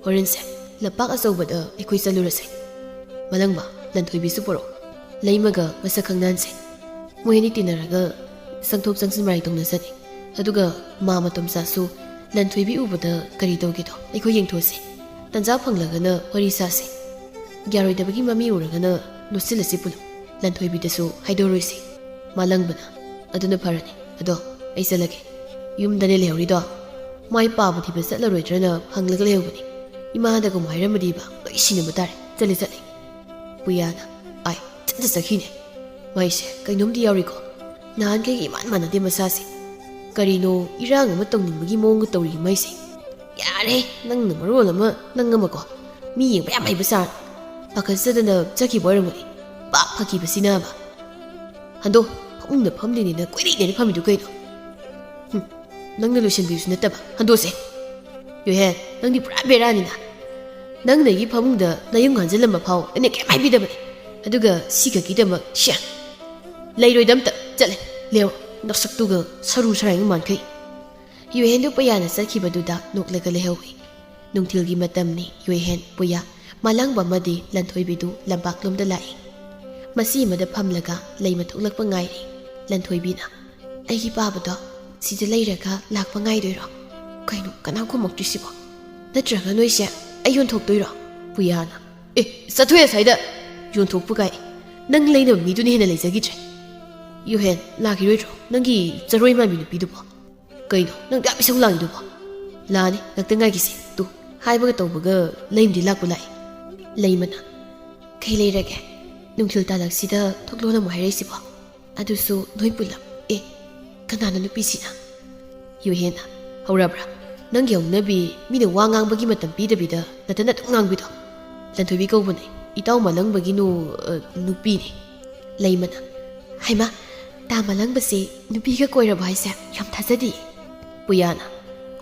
ꯍꯣꯔꯦꯟꯁꯦ ꯂꯝꯄꯥꯛ ꯑꯆꯧꯕꯗ ꯑꯩꯈꯣꯏ ꯆꯠꯂꯨꯔꯁꯦ꯫ ꯃꯂꯪꯕ, ꯂꯟꯊꯣꯏꯕꯤꯁꯨ ꯄꯨꯔꯛꯑꯣ꯫ ꯂꯩꯃꯒ ꯃꯁꯛ ꯈꯪꯅꯍꯟꯁꯦ꯫ ꯃꯣꯏ ꯑꯅꯤ ꯇꯤꯟꯅꯔꯒ ꯆꯪꯊꯣꯛ ꯆꯪꯁꯤꯟ ꯃꯔꯥꯏ ꯇꯧꯅꯖꯅꯤ꯫ ꯑꯗꯨꯒ ꯃꯥ ꯃꯇꯣꯝꯆꯥꯁꯨ ꯂꯟꯊꯣꯏꯕꯤ ꯎꯕꯗ ꯀꯔꯤ ꯇꯧꯒꯦꯗꯣ ꯑꯩꯈꯣꯏ ꯌꯦꯡꯊꯣꯛꯑꯁꯤ꯫ ꯇꯟꯖꯥ ꯐꯪꯂꯒꯅ ꯋꯥꯔꯤ ꯁꯥꯁꯤ꯫ ꯌꯥꯔꯣꯏꯗꯕꯒꯤ ꯃꯃꯤ ꯎꯔꯒꯅ ꯂꯣꯠꯁꯤꯜꯂꯁꯤ ꯄꯨꯂꯞ꯫ ꯂꯟꯊꯣꯏꯕꯤꯗꯁꯨ ꯍꯥꯏꯗꯣꯔꯣꯏꯁꯤ꯫ ꯃꯥꯂꯪꯕꯅ, ꯑꯗꯨꯅ ꯐꯔꯅꯤ꯫ ꯑꯗꯣ ꯑꯩ ꯆꯠꯂꯒꯦ꯫ ꯌꯨꯝꯗꯅꯦ ꯂꯩꯍꯧꯔꯤꯗꯣ? ꯃꯥꯏ ꯄꯥꯕ ꯊꯤꯕ ꯆꯠꯂꯔꯣꯏꯗ꯭ꯔꯅ ꯍꯪꯂꯒ ꯂꯩꯍꯧꯕꯅꯤ꯫ ꯏꯃꯥꯗꯒꯨꯝ ꯍꯥꯏꯔꯝꯃꯗꯤꯕ ꯂꯣꯏ ꯑꯩ ꯁꯤꯟꯅꯕ ꯇꯥꯔꯦ꯫ ꯆꯠꯂꯦ, ꯆꯠꯂꯦ꯫ ꯄꯨꯌꯥꯅ, "ꯑꯥꯏ, ꯆꯠꯇ ꯆꯠꯈꯤꯅꯦ꯫ ꯃꯥꯏꯁꯦ ꯀꯩꯅꯣꯝꯗꯤ ꯌꯥꯎꯔꯤꯀꯣ꯫ ꯅꯍꯥꯟꯈꯩꯒ ꯏꯃꯥꯟ ꯃꯥꯟꯅꯗꯦ ꯃꯁꯥꯁꯦ꯫ ꯀꯔꯤꯅꯣ ꯏꯔꯥꯡ ꯑꯃ ꯇꯧꯅꯤꯡꯕꯒꯤ ꯃꯑꯣꯡꯒ ꯇꯧꯔꯤ ꯃꯥꯏꯁꯦ꯫ ꯌꯥꯔꯦ, ꯅꯪꯅ ꯃꯔꯣꯜ ꯑꯃ ꯅꯪ ꯑꯃꯀꯣ꯫ ꯃꯤ ꯌꯦꯡꯕ ꯌꯥꯝ ꯍꯩꯕ ꯁꯥꯔ꯫ ꯄꯥꯈꯠꯆꯗꯅ ꯆꯠꯈꯤꯕ ꯑꯣꯏꯔꯝꯒꯅꯤ꯫ ꯄꯥꯞ ꯐꯈꯤꯕꯁꯤꯅꯕ꯫ ꯍꯟꯗꯣ, ꯐꯃꯨꯡꯗ ꯐꯝꯗꯦꯅꯦꯅ ꯀꯣꯏꯔꯩꯗꯅ ꯐꯝꯃꯤꯗꯨ ꯀꯩꯅꯣ? ꯍꯨꯝ, ꯅꯪꯅ ꯂꯣꯏꯁꯤꯟꯕꯤꯌꯨꯁꯨ ꯅꯠꯇꯕ꯫ ꯍꯟꯗꯣꯁꯦ꯫ ꯌꯨꯍꯦꯟ, ꯅꯪꯗꯤ ꯄꯨꯔꯥ ꯕꯦꯔꯥꯅꯤꯅ꯫ ꯅꯪꯅ ꯑꯩꯒꯤ ꯐꯃꯨꯡꯗ ꯅꯌꯨꯝ ꯍꯟꯖꯤꯜꯂꯝꯕ ꯐꯥꯎ ꯑꯩꯅ ꯀꯩꯝ ꯍꯥꯏꯕꯤꯗꯕꯅꯦ꯫ ꯑꯗꯨꯒ ꯁꯤ ꯈꯛꯀꯤꯗꯃꯛ, ꯁꯤꯌꯥ꯫ ꯂꯩꯔꯣꯏꯗ ꯑꯝꯇ꯫ ꯆꯠꯂꯦ꯫ ꯂꯦꯎ꯫ ꯅꯁꯛꯇꯨꯒ ꯁꯔꯨ ꯁꯔꯥꯡꯒꯤ ꯃꯥꯟꯈꯩ꯫ ꯌꯨꯍꯦꯟꯗꯨ ꯄꯨꯌꯥꯅ ꯆꯠꯈꯤꯕꯗꯨꯗ ꯅꯣꯛꯂꯒ ꯂꯩꯍꯧꯏ꯫ ꯅꯨꯡꯊꯤꯜꯒꯤ ꯃꯇꯝꯅꯤ꯫ ꯌꯨꯍꯦꯟ, ꯄꯨꯌꯥ, ꯃꯥꯂꯪꯕ ꯑꯃꯗꯤ ꯂꯟꯊꯣꯏꯕꯤꯗꯨ ꯂꯝꯄꯥꯛꯂꯣꯝꯗ ꯂꯥꯛꯏ꯫ ꯃꯁꯤ ꯑꯃꯗ ꯐꯝꯂꯒ ꯂꯩꯃ ꯊꯣꯛꯂꯛꯄ ꯉꯥꯏꯔꯤ꯫ ꯂꯟꯊꯣꯏꯕꯤꯅ, "ꯑꯩꯒꯤ ꯄꯥꯕꯗꯣ ꯁꯤꯗ ꯂꯩꯔꯒ ꯂꯥꯛꯄ ꯉꯥꯏꯗꯣꯏꯔꯣ? ꯀꯩꯅꯣ, ꯀꯅꯥꯝ ꯈꯨꯝꯃꯛꯇ꯭ꯔꯤꯁꯤꯕꯣ? ꯅꯠꯇ꯭ꯔꯒ ꯅꯣꯏꯁꯦ ꯑꯩ ꯌꯣꯟꯊꯣꯛꯇꯣꯏꯔꯣ?" ꯄꯨꯌꯥꯅ, "ꯑꯦ, ꯆꯠꯊꯣꯛꯑꯦ ꯑꯁ꯭ꯋꯥꯏꯗ꯫ ꯌꯣꯟꯊꯣꯛꯄ ꯀꯥꯏ꯫ ꯅꯪ ꯂꯩꯅꯕ ꯃꯤꯗꯨꯅ ꯍꯦꯟꯅ ꯂꯩꯖꯈꯤꯗ꯭ꯔꯦ꯫ ꯌꯨꯍꯦꯟ, ꯂꯥꯛꯈꯤꯔꯣꯏꯗ꯭ꯔꯣ ꯅꯪꯒꯤ ꯆꯔꯣꯏ ꯃꯥꯟꯕꯤ ꯅꯨꯄꯤꯗꯨꯕꯣ? ꯀꯩꯅꯣ, ꯅꯪ ꯌꯥꯝ ꯏꯁꯧ ꯂꯥꯡꯉꯤꯗꯨꯕꯣ?" "ꯂꯥꯛꯑꯅꯤ, ꯉꯥꯛꯇ ꯉꯥꯏꯈꯤꯁꯦ꯫ ꯇꯨ, ꯍꯥꯏꯕꯒ ꯇꯧꯕꯒ ꯂꯩꯃꯗꯤ ꯂꯥꯛꯄ ꯂꯥꯛꯑꯦ꯫" ꯂꯩꯃꯅ, "ꯀꯩ ꯂꯩꯔꯒꯦ? ꯅꯨꯡꯊꯤꯜ ꯇꯥꯂꯛꯁꯤꯗ ꯊꯣꯛꯂꯣꯅ ꯑꯃꯨꯛ ꯍꯥꯏꯔꯛꯏꯁꯤꯕꯣ? ꯑꯗꯨꯁꯨ ꯅꯣꯏ ꯄꯨꯂꯞ꯫ ꯑꯦ, ꯀꯅꯥꯅꯣ ꯅꯨꯄꯤꯁꯤꯅ?" ꯌꯨꯍꯦꯟꯅ, "ꯍꯧꯔꯕ꯭ꯔꯥ? ꯅꯪꯒꯤ ꯍꯧꯅꯕꯤ, ꯃꯤꯅ ꯋꯥ ꯉꯥꯡꯕꯒꯤ ꯃꯇꯝ ꯄꯤꯗꯕꯤꯗ ꯅꯊꯟ ꯑꯗꯨꯝ ꯉꯥꯡꯕꯤꯗꯣ꯫ ꯂꯟꯊꯣꯏꯕꯤ ꯀꯧꯕꯅꯦ, ꯏꯇꯥꯎ ꯃꯥꯂꯪꯕꯒꯤ ꯅꯨ-, ꯑ, ꯅꯨꯄꯤꯅꯦ꯫" ꯂꯩꯃꯅ, "ꯍꯩꯃꯥ, ꯇꯥ ꯃꯥꯂꯪꯕꯁꯤ ꯅꯨꯄꯤꯒ ꯀꯣꯏꯔꯕ ꯍꯥꯏꯁꯦ? ꯌꯥꯝ ꯊꯥꯖꯗꯤꯌꯦ꯫" ꯄꯨꯌꯥꯅ,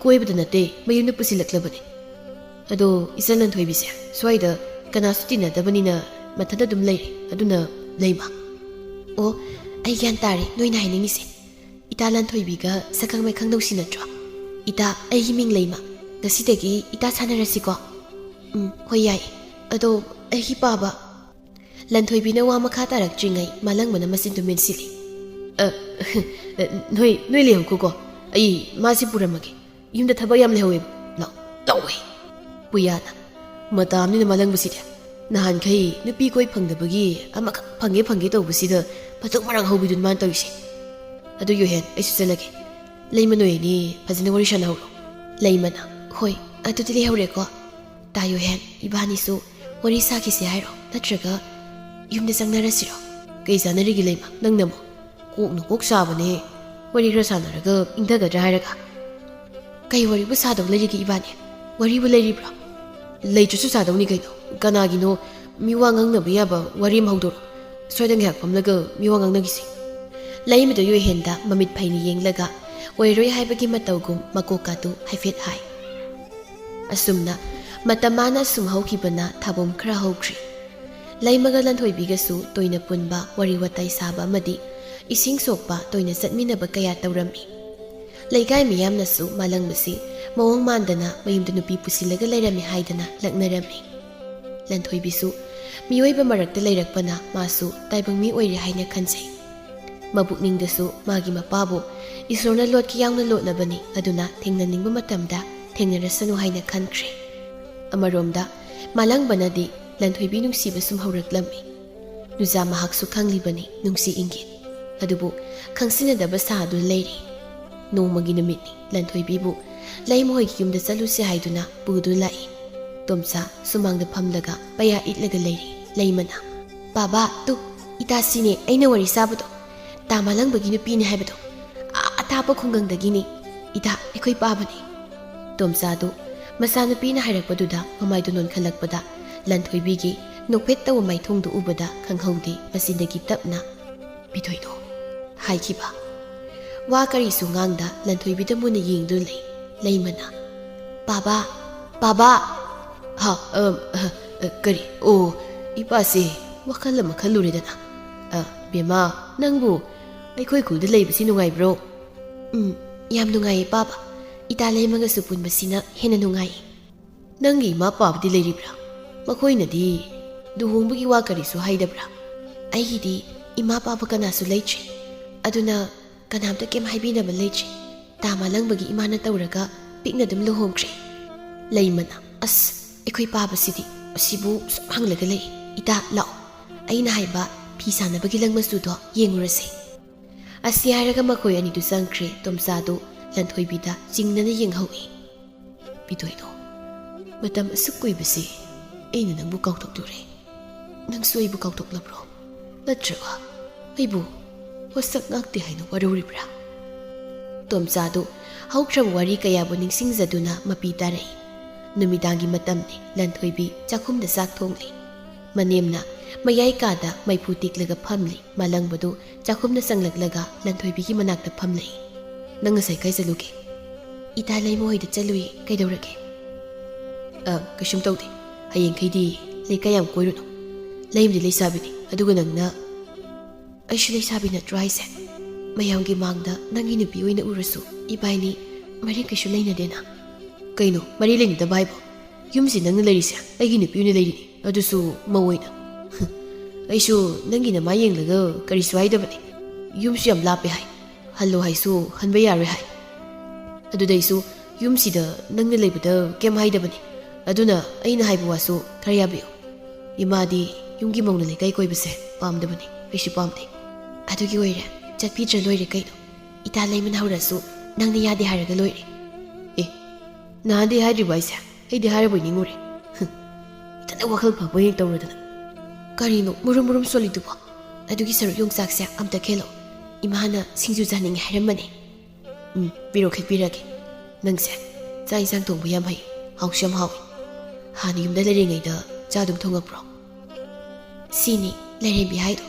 "ꯀꯣꯏꯕꯗ ꯅꯠꯇꯦ, ꯃꯌꯨꯝꯗ ꯄꯨꯁꯤꯜꯂꯛꯂꯕꯅꯦ꯫ ꯑꯗꯣ ꯏꯆꯟ ꯂꯟꯊꯣꯏꯕꯤꯁꯦ ꯁ꯭ꯋꯥꯏꯗ ꯀꯅꯥꯁꯨ ꯇꯤꯟꯅꯗꯕꯅꯤꯅ ꯃꯊꯟꯇ ꯑꯗꯨꯝ ꯂꯩꯔꯦ, ꯑꯗꯨꯅ ꯂꯩꯃ꯫" "ꯑꯣ, ꯑꯩ ꯒ꯭ꯌꯥꯟ ꯇꯥꯔꯦ ꯅꯣꯏꯅ ꯍꯥꯏꯅꯤꯡꯉꯤꯁꯦ꯫ ꯏꯇꯥ ꯂꯟꯊꯣꯏꯕꯤꯒ ꯁꯛꯈꯪ ꯃꯥꯏꯈꯪ ꯅꯧꯁꯤꯟꯅꯗ꯭ꯔꯣ? ꯏꯇꯥ, ꯑꯩꯒꯤ ꯃꯤꯡ ꯂꯩꯃ꯫ ꯉꯁꯤꯗꯒꯤ ꯏꯇꯥ ꯁꯥꯟꯅꯔꯁꯤꯀꯣ?" "ꯎꯝ, ꯍꯣꯏ, ꯌꯥꯏ꯫ ꯑꯗꯣ ꯑꯩꯒꯤ ꯄꯥꯕ꯫" ꯂꯟꯊꯣꯏꯕꯤꯅ ꯋꯥ ꯃꯈꯥ ꯇꯥꯔꯛꯇ꯭ꯔꯤꯉꯩ ꯃꯥꯂꯪꯕꯅ ꯃꯆꯤꯟꯗꯨ ꯃꯦꯟꯁꯤꯜꯂꯤ꯫ "ꯑ, ꯅꯣꯏ, ꯅꯣꯏ ꯂꯩꯍꯧꯈꯣꯀꯣ꯫ ꯑꯩ ꯃꯥꯁꯤ ꯄꯨꯔꯝꯃꯒꯦ꯫ ꯌꯨꯝꯗ ꯊꯕꯛ ꯌꯥꯝ ꯂꯩꯍꯧꯋꯦꯕ꯫ ꯂꯥꯛꯑꯣ, ꯂꯥꯛꯑꯣꯍꯦ꯫" ꯄꯨꯌꯥꯅ, "ꯃꯇꯥꯝꯅꯤꯅ ꯃꯥꯂꯪꯕꯁꯤꯗꯤ꯫ ꯅꯍꯥꯟꯈꯩ ꯅꯨꯄꯤ ꯀꯣꯏ ꯐꯪꯗꯕꯒꯤ ꯑꯃꯈꯛ ꯐꯪꯒꯦ ꯐꯪꯒꯦ ꯇꯧꯕꯁꯤꯗ ꯃꯊꯣꯡ ꯃꯔꯥꯡ ꯍꯧꯕꯤꯗꯨꯅ ꯃꯥꯅ ꯇꯧꯔꯤꯁꯦ꯫ ꯑꯗꯨ ꯌꯨꯍꯦꯟ, ꯑꯩꯁꯨ ꯆꯠꯂꯒꯦ꯫ ꯂꯩꯃ, ꯅꯣꯏ ꯑꯅꯤ ꯐꯖꯅ ꯋꯥꯔꯤ ꯁꯥꯟꯅꯍꯧꯔꯣ꯫" ꯂꯩꯃꯅ, "ꯍꯣꯏ, ꯑꯗꯨꯗꯤ ꯂꯩꯍꯧꯔꯦꯀꯣ꯫" ꯇꯥꯌꯣꯍꯦꯟ, ꯏꯕꯥꯅꯤꯁꯨ ꯋꯥꯔꯤ ꯁꯥꯈꯤꯁꯦ ꯍꯥꯏꯔꯣ? ꯅꯠꯇ꯭ꯔꯒ ꯌꯨꯝꯗ ꯆꯪꯅꯔꯁꯤꯔꯣ? ꯀꯩ ꯆꯥꯟꯅꯔꯤꯒꯦ ꯂꯩꯃ? ꯅꯪꯅ ꯑꯃꯨꯛ ꯀꯣꯛꯅ ꯀꯣꯛ ꯁꯥꯕꯅꯦ꯫ ꯋꯥꯔꯤ ꯈꯔ ꯁꯥꯟꯅꯔꯒ ꯏꯪꯊꯒꯗ꯭ꯔꯥ ꯍꯥꯏꯔꯒ꯫ ꯀꯩ ꯋꯥꯔꯤꯕꯨ ꯁꯥꯗꯧ ꯂꯩꯔꯤꯒꯦ ꯏꯕꯥꯅꯤ? ꯋꯥꯔꯤꯕꯨ ꯂꯩꯔꯤꯕ꯭ꯔꯣ? ꯂꯩꯇ꯭ꯔꯁꯨ ꯁꯥꯗꯧꯅꯤ ꯀꯩꯅꯣ꯫ ꯀꯅꯥꯒꯤꯅꯣ? ꯃꯤꯋꯥ ꯉꯥꯡꯅꯕ ꯌꯥꯕ ꯋꯥꯔꯤ ꯑꯃ ꯍꯧꯗꯣꯔꯛꯑꯣ꯫ ꯁ꯭ꯋꯥꯏꯗ ꯉꯥꯏꯍꯥꯛ ꯐꯝꯂꯒ ꯃꯤꯋꯥ ꯉꯥꯡꯅꯈꯤꯁꯤ꯫ ꯂꯩꯃꯗꯨ ꯌꯣꯏꯍꯦꯟꯗ ꯃꯃꯤꯠ ꯐꯩꯅ ꯌꯦꯡꯂꯒ ꯑꯣꯏꯔꯣꯏ ꯍꯥꯏꯕꯒꯤ ꯃꯇꯧꯒꯨꯝ ꯃꯀꯣꯛꯀꯥꯗꯨ ꯍꯥꯏꯐꯦꯠ ꯍꯥꯏ꯫ ꯑꯁꯨꯝꯅ ꯃꯇꯝ ꯃꯥꯅ ꯑꯁꯨꯝ ꯍꯧꯈꯤꯕꯅ ꯊꯥꯕꯨꯝ ꯈꯔ ꯍꯧꯈ꯭ꯔꯤ꯫ ꯂꯩꯃꯒ ꯂꯟꯊꯣꯏꯕꯤꯒꯁꯨ ꯇꯣꯏꯅ ꯄꯨꯟꯕ, ꯋꯥꯔꯤ ꯋꯥꯇꯥꯏ ꯁꯥꯕ ꯑꯃꯗꯤ ꯏꯁꯤꯡ ꯁꯣꯛꯄ, ꯇꯣꯏꯅ ꯆꯠꯃꯤꯟꯅꯕ ꯀꯌꯥ ꯇꯧꯔꯝꯃꯤ꯫ ꯂꯩꯀꯥꯏ ꯃꯤꯌꯥꯝꯅꯁꯨ ꯃꯥꯂꯪꯕꯁꯤ ꯃꯑꯣꯡ ꯃꯥꯟꯗꯅ ꯃꯌꯨꯝꯗ ꯅꯨꯄꯤ ꯄꯨꯁꯤꯜꯂꯒ ꯂꯩꯔꯝꯃꯤ ꯍꯥꯏꯗꯅ ꯂꯛꯅꯔꯝꯃꯤ꯫ ꯂꯟꯊꯣꯏꯕꯤꯁꯨ ꯃꯤꯑꯣꯏꯕ ꯃꯔꯛꯇ ꯂꯩꯔꯛꯄꯅ ꯃꯥꯁꯨ ꯇꯥꯏꯕꯪ ꯃꯤ ꯑꯣꯏꯔꯦ ꯍꯥꯏꯅ ꯈꯟꯖꯩ꯫ ꯃꯄꯨꯛꯅꯤꯡꯗꯁꯨ ꯃꯥꯒꯤ ꯃꯄꯥꯕꯨ ꯏꯁꯣꯔꯅ ꯂꯣꯠꯀꯦ ꯌꯥꯎꯅ ꯂꯣꯠꯂꯕꯅꯤ, ꯑꯗꯨꯅ ꯊꯦꯡꯅꯅꯤꯡꯕ ꯃꯇꯝꯗ ꯊꯦꯡꯅꯔꯁꯅꯨ ꯍꯥꯏꯅ ꯈꯟꯈ꯭ꯔꯦ꯫ ꯑꯃꯔꯣꯝꯗ ꯃꯥꯂꯪꯕꯅꯗꯤ ꯂꯟꯊꯣꯏꯕꯤ ꯅꯨꯡꯁꯤꯕ ꯁꯨꯝ ꯍꯧꯔꯛꯂꯝꯃꯤ꯫ ꯅꯨꯖꯥ ꯃꯍꯥꯛꯁꯨ ꯈꯪꯂꯤꯕꯅꯤ ꯅꯨꯡꯁꯤ ꯏꯪꯒꯤꯠ꯫ ꯑꯗꯨꯕꯨ ꯈꯪꯁꯤꯟꯅꯗꯕ ꯁꯥꯗꯨꯅ ꯂꯩꯔꯤ꯫ ꯅꯣꯡꯃꯒꯤ ꯅꯨꯃꯤꯠꯅꯤ, ꯂꯟꯊꯣꯏꯕꯤꯕꯨ ꯂꯩꯃꯍꯣꯏꯒꯤ ꯌꯨꯝꯗ ꯆꯠꯂꯨꯁꯤ ꯍꯥꯏꯗꯨꯅ ꯄꯨꯗꯨꯅ ꯂꯥꯛꯏ꯫ ꯇꯣꯝꯆꯥ ꯁꯨꯃꯥꯡꯗ ꯐꯝꯂꯒ ꯄꯩꯌꯥ ꯏꯠꯂꯒ ꯂꯩꯔꯤ꯫ ꯂꯩꯃꯅ, "ꯕꯥꯕꯥ, ꯇꯨ, ꯏꯇꯥꯁꯤꯅꯦ ꯑꯩꯅ ꯋꯥꯔꯤ ꯁꯥꯕꯗꯣ꯫ ꯇꯥ ꯃꯥꯂꯪꯕꯒꯤ ꯅꯨꯄꯤꯅꯦ ꯍꯥꯏꯕꯗꯣ꯫ ꯑꯥ ꯑꯊꯥꯞꯄ ꯈꯨꯡꯒꯪꯗꯒꯤꯅꯦ꯫ ꯏꯇꯥ, ꯑꯩꯈꯣꯏ ꯄꯥꯕꯅꯦ꯫" ꯇꯣꯝꯆꯥꯗꯨ ꯃꯆꯥꯅꯨꯄꯤꯅ ꯍꯥꯏꯔꯛꯄꯗꯨꯗ ꯃꯃꯥꯏꯗꯨ ꯅꯣꯟꯈꯠꯂꯛꯄꯗ ꯂꯟꯊꯣꯏꯕꯤꯒꯤ ꯅꯣꯛꯐꯦꯠ ꯇꯧꯕ ꯃꯥꯏꯊꯣꯡꯗꯨ ꯎꯕꯗ ꯈꯪꯍꯧꯗꯦ ꯃꯆꯤꯟꯗꯒꯤ ꯇꯞꯅ, "ꯄꯤꯊꯣꯏꯗꯣ" ꯍꯥꯏꯈꯤꯕ꯫ ꯋꯥ ꯀꯔꯤꯁꯨ ꯉꯥꯡꯗ ꯂꯟꯊꯣꯏꯕꯤꯗ ꯃꯨꯟꯅ ꯌꯦꯡꯗꯨꯅ ꯂꯩ꯫ ꯂꯩꯃꯅ, "ꯄꯥꯕꯥ, ꯄꯥꯕꯥ!" "ꯍꯥ, ꯑ, ꯑ, ꯑ, ꯀꯔꯤ? ꯑꯣ, ꯏꯄꯥꯁꯦ ꯋꯥꯈꯜ ꯑꯃ ꯈꯜꯂꯨꯔꯦꯗꯅ꯫ ꯑ, ꯕꯦꯝꯃ, ꯅꯪꯕꯨ ꯑꯩꯈꯣꯏ ꯈꯨꯜꯗ ꯂꯩꯕꯁꯤ ꯅꯨꯡꯉꯥꯏꯕ꯭ꯔꯣ?" "ꯎꯝ, ꯌꯥꯝ ꯅꯨꯡꯉꯥꯏꯌꯦ ꯄꯥꯕ꯫ ꯏꯇꯥ ꯂꯩꯃꯒꯁꯨ ꯄꯨꯟꯕꯁꯤꯅ ꯍꯦꯟꯅ ꯅꯨꯡꯉꯥꯏꯌꯦ꯫" "ꯅꯪꯒꯤ ꯏꯃꯥ ꯄꯥꯕꯗꯤ ꯂꯩꯔꯤꯕ꯭ꯔꯥ? ꯃꯈꯣꯏꯅꯗꯤ ꯂꯨꯍꯣꯡꯕꯒꯤ ꯋꯥ ꯀꯔꯤꯁꯨ ꯍꯥꯏꯗꯕ꯭ꯔꯥ?" "ꯑꯩꯒꯤꯗꯤ ꯏꯃꯥ ꯄꯥꯕ ꯀꯅꯥꯁꯨ ꯂꯩꯇ꯭ꯔꯦ꯫ ꯑꯗꯨꯅ ꯀꯅꯥꯝꯇ ꯀꯩꯝ ꯍꯥꯏꯕꯤꯅꯕ ꯂꯩꯇ꯭ꯔꯦ꯫ ꯇꯥ ꯃꯥꯂꯪꯕꯒꯤ ꯏꯃꯥꯅ ꯇꯧꯔꯒ ꯄꯤꯛꯅ ꯑꯗꯨꯝ ꯂꯨꯍꯣꯡꯈ꯭ꯔꯦ꯫" ꯂꯩꯃꯅ, "ꯑꯁ, ꯑꯩꯈꯣꯏ ꯄꯥꯕꯁꯤꯗꯤ ꯑꯁꯤꯕꯨ ꯁꯨꯝ ꯍꯪꯂꯒ ꯂꯩ꯫ ꯏꯇꯥ, ꯂꯥꯛꯑꯣ꯫ ꯑꯩꯅ ꯍꯥꯏꯕ ꯐꯤ ꯁꯥꯅꯕꯒꯤ ꯂꯪ ꯃꯆꯨꯗꯣ ꯌꯦꯡꯉꯨꯔꯁꯦ꯫" ꯑꯁꯤ ꯍꯥꯏꯔꯒ ꯃꯈꯣꯏ ꯑꯅꯤꯗꯨ ꯆꯪꯈ꯭ꯔꯦ꯫ ꯇꯣꯝꯆꯥꯗꯨ ꯂꯟꯊꯣꯏꯕꯤꯗ ꯆꯤꯡꯅꯅ ꯌꯦꯡꯍꯧꯏ꯫ "ꯄꯤꯊꯣꯏꯗꯣ, ꯃꯇꯝ ꯑꯁꯨꯛ ꯀꯨꯏꯕꯁꯤ ꯑꯩꯅ ꯅꯪꯕꯨ ꯀꯥꯎꯊꯣꯛꯂꯨꯔꯦ꯫ ꯅꯪꯁꯨ ꯑꯩꯕꯨ ꯀꯥꯎꯊꯣꯛꯂꯕ꯭ꯔꯣ? ꯅꯠꯇ꯭ꯔꯒ ꯑꯩꯕꯨ ꯋꯥꯁꯛ ꯉꯥꯛꯇꯦ ꯍꯥꯏꯅ ꯋꯥꯔꯧꯔꯤꯕ꯭ꯔꯥ? ꯇꯣꯝꯆꯥꯗꯨ ꯍꯧꯈ꯭ꯔꯕ ꯋꯥꯔꯤ ꯀꯌꯥꯕꯨ ꯅꯤꯡꯁꯤꯡꯖꯗꯨꯅ ꯃꯄꯤ ꯇꯥꯔꯛꯏ꯫ ꯅꯨꯃꯤꯗꯥꯡꯒꯤ ꯃꯇꯝꯅꯤ꯫ ꯂꯟꯊꯣꯏꯕꯤ ꯆꯥꯛꯈꯨꯝꯗ ꯆꯥꯛ ꯊꯣꯡꯂꯤ꯫ ꯃꯅꯦꯝꯅ ꯃꯌꯥꯏ ꯀꯥꯗ ꯃꯩꯐꯨ ꯇꯤꯛꯂꯒ ꯐꯝꯂꯤ꯫ ꯃꯥꯂꯪꯕꯗꯨ ꯆꯥꯛꯈꯨꯝꯗ ꯆꯪꯂꯛꯂꯒ ꯂꯟꯊꯣꯏꯕꯤꯒꯤ ꯃꯅꯥꯛꯇ ꯐꯝꯂꯛꯏ꯫ "ꯅꯪ ꯉꯁꯥꯏ ꯀꯥꯏ ꯆꯠꯂꯨꯒꯦ?" "ꯏꯇꯥ ꯂꯩꯃ ꯍꯣꯏꯗ ꯆꯠꯂꯨꯏ꯫ ꯀꯩꯗꯧꯔꯒꯦ?" "ꯑ, ꯀꯩꯁꯨꯝ ꯇꯧꯗꯦ꯫ ꯍꯌꯦꯡꯈꯩꯗꯤ ꯂꯩꯀꯥꯏ ꯌꯥꯝ ꯀꯣꯏꯔꯨꯅꯨ꯫ ꯂꯩꯃꯗꯤ ꯂꯩꯁꯥꯕꯤꯅꯤ, ꯑꯗꯨꯒ ꯅꯪꯅ..." "ꯑꯩꯁꯨ ꯂꯩꯁꯥꯕꯤ ꯅꯠꯇ꯭ꯔꯣ ꯍꯥꯏꯁꯦ? ꯃꯌꯥꯝꯒꯤ ꯃꯥꯡꯗ ꯅꯪꯒꯤ ꯅꯨꯄꯤ ꯑꯣꯏꯅ ꯎꯔꯁꯨ ꯏꯕꯥꯏꯅꯤ ꯃꯔꯤ ꯀꯩꯁꯨ ꯂꯩꯅꯗꯦꯅ꯫" "ꯀꯩꯅꯣ ꯃꯔꯤ ꯂꯩꯅꯗꯕ ꯍꯥꯏꯕꯣ? ꯌꯨꯝꯁꯤ ꯅꯪꯅ ꯂꯩꯔꯤꯁꯦ ꯑꯩꯒꯤ ꯅꯨꯄꯤ ꯑꯣꯏꯅ ꯂꯩꯔꯤꯅꯤ, ꯑꯗꯨꯁꯨ ꯃꯧ ꯑꯣꯏꯅ꯫ ꯑꯩꯁꯨ ꯅꯪꯒꯤ ꯅꯃꯥꯏ ꯌꯦꯡꯂꯒ ꯀꯔꯤꯁꯨ ꯍꯥꯏꯗꯕꯅꯤ꯫ ꯌꯨꯝꯁꯨ ꯌꯥꯝ ꯂꯥꯞꯄꯦ ꯍꯥꯏ, ꯍꯜꯂꯣ ꯍꯥꯏꯁꯨ ꯍꯟꯕ ꯌꯥꯔꯣꯏ ꯍꯥꯏ꯫ ꯑꯗꯨꯗ ꯑꯩꯁꯨ ꯌꯨꯝꯁꯤꯗ ꯅꯪꯅ ꯂꯩꯕꯗ ꯀꯩꯝ ꯍꯥꯏꯗꯕꯅꯤ꯫ ꯑꯗꯨꯅ ꯑꯩꯅ ꯍꯥꯏꯕ ꯋꯥꯁꯨ ꯈꯔ ꯌꯥꯕꯤꯌꯨ꯫ ꯏꯃꯥꯗꯤ ꯌꯨꯝꯒꯤ ꯃꯧꯅ ꯂꯩꯀꯥꯏ ꯀꯣꯏꯕꯁꯦ ꯄꯥꯝꯗꯕꯅꯤ, ꯑꯩꯁꯨ ꯄꯥꯝꯗꯦ꯫ ꯑꯗꯨꯒꯤ ꯑꯣꯏꯔꯦ, ꯆꯠꯄꯤꯗ꯭ꯔ ꯂꯣꯏꯔꯦ ꯀꯩꯅꯣ꯫ ꯏꯇꯥ ꯂꯩꯃꯅ ꯍꯧꯔꯁꯨ ꯅꯪꯅ ꯌꯥꯗꯦ ꯍꯥꯏꯔꯒ ꯂꯣꯏꯔꯦ꯫" "ꯑꯦ, ꯅꯍꯥꯟꯗꯤ ꯍꯥꯏꯗ꯭ꯔꯤꯕ ꯑꯩꯁꯦ? ꯑꯩꯗꯤ ꯍꯥꯏꯔꯕꯣꯏ ꯅꯤꯡꯉꯨꯔꯦ꯫ ꯍꯨꯝ, ꯏꯊꯟꯗ ꯋꯥꯈꯜ ꯐꯕ ꯍꯦꯛ ꯇꯧꯔꯗꯅ꯫ ꯀꯔꯤꯅꯣ ꯃꯨꯔꯨꯝ ꯃꯨꯔꯨꯝ ꯁꯣꯜꯂꯤꯗꯨꯕꯣ? ꯑꯗꯨꯒꯤ ꯁꯔꯨꯛ ꯌꯣꯡꯆꯥꯛꯁꯦ ꯑꯝꯇ ꯈꯦꯠꯂꯣ꯫ ꯏꯃꯥꯅ ꯁꯤꯡꯖꯨ ꯆꯥꯅꯤꯡꯉꯦ ꯍꯥꯏꯔꯝꯕꯅꯦ꯫" "ꯎꯝ, ꯄꯤꯔꯣ, ꯈꯦꯠꯄꯤꯔꯒꯦ꯫ ꯅꯪꯁꯦ ꯆꯥꯛ ꯏꯟꯁꯥꯡ ꯊꯣꯡꯕ ꯌꯥꯝ ꯍꯩ, ꯍꯥꯎꯁꯨ ꯌꯥꯝ ꯍꯥꯎꯏ꯫ ꯍꯥꯟꯅ ꯌꯨꯝꯗ ꯂꯩꯔꯤꯉꯩꯗ ꯆꯥꯛ ꯑꯗꯨꯝ ꯊꯣꯡꯉꯛꯄ꯭ꯔꯣ?" "ꯁꯤꯅꯤ ꯂꯥꯏꯔꯦꯝꯕꯤ ꯍꯥꯏꯗꯣ꯫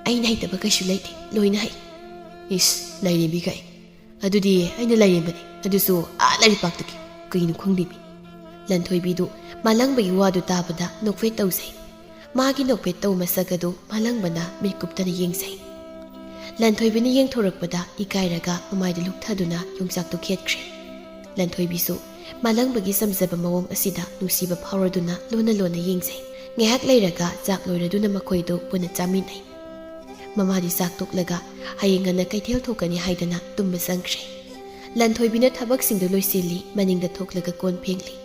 ꯑꯩꯅ ꯍꯩꯇꯕ ꯀꯩꯁꯨ ꯂꯩꯇꯦ, ꯂꯣꯏꯅ ꯍꯩ꯫" "ꯏꯁ, ꯂꯥꯏꯔꯦꯝꯕꯤ ꯀꯥꯏ꯫ ꯑꯗꯨꯗꯤ ꯑꯩꯅ ꯂꯥꯏꯔꯦꯝꯕꯅꯤ, ꯑꯗꯨꯁꯨ ꯑꯥ ꯂꯥꯏꯔꯤꯛꯄꯥꯛꯇꯒꯤ꯫ ꯀꯩꯅꯣ ꯈꯪꯗꯦꯃꯤ꯫" ꯂꯟꯊꯣꯏꯕꯤꯗꯨ ꯃꯥꯂꯪꯕꯒꯤ ꯋꯥꯗꯨ ꯇꯥꯕꯗ ꯅꯣꯛꯐꯦꯠ ꯇꯧꯖꯩ꯫ ꯃꯥꯒꯤ ꯅꯣꯛꯐꯦꯠ ꯇꯧ ꯃꯁꯛ ꯑꯗꯨ ꯃꯥꯂꯪꯕꯅ ꯃꯤꯠ ꯀꯨꯞꯇꯅ ꯌꯦꯡꯖꯩ꯫ ꯂꯟꯊꯣꯏꯕꯤꯅ ꯌꯦꯡꯊꯣꯔꯛꯄꯗ ꯏꯀꯥꯏꯔꯒ ꯃꯃꯥꯏꯗ ꯂꯨꯛꯊꯗꯨꯅ ꯌꯣꯡꯆꯥꯛꯇꯨ ꯈꯦꯠꯈ꯭ꯔꯦ꯫ ꯂꯟꯊꯣꯏꯕꯤꯁꯨ ꯃꯥꯂꯪꯕꯒꯤ ꯆꯝꯖꯕ ꯃꯑꯣꯡ ꯑꯁꯤꯗ ꯅꯨꯡꯁꯤꯕ ꯐꯥꯎꯔꯗꯨꯅ ꯂꯣꯟꯅ ꯂꯣꯟꯅ ꯌꯦꯡꯖꯩ꯫ ꯉꯥꯏꯍꯥꯛ ꯂꯩꯔꯒ ꯆꯥꯛ ꯂꯣꯏꯔꯗꯨꯅ ꯃꯈꯣꯏꯗꯨ ꯄꯨꯟꯅ ꯆꯥꯃꯤꯟꯅꯩ꯫ ꯃꯃꯥꯗꯤ ꯆꯥꯛ ꯇꯣꯛꯂꯒ ꯍꯌꯦꯡ ꯉꯟꯅ ꯀꯩꯊꯦꯜ ꯊꯣꯛꯀꯅꯤ ꯍꯥꯏꯗꯅ ꯇꯨꯝꯕ ꯆꯪꯈ꯭ꯔꯦ꯫ ꯂꯟꯊꯣꯏꯕꯤꯅ ꯊꯕꯛꯁꯤꯡꯗꯨ ꯂꯣꯏꯁꯤꯜꯂꯤ, ꯃꯅꯤꯡꯗ ꯊꯣꯛꯂꯒ ꯀꯣꯟ ꯐꯦꯡꯂꯤ꯫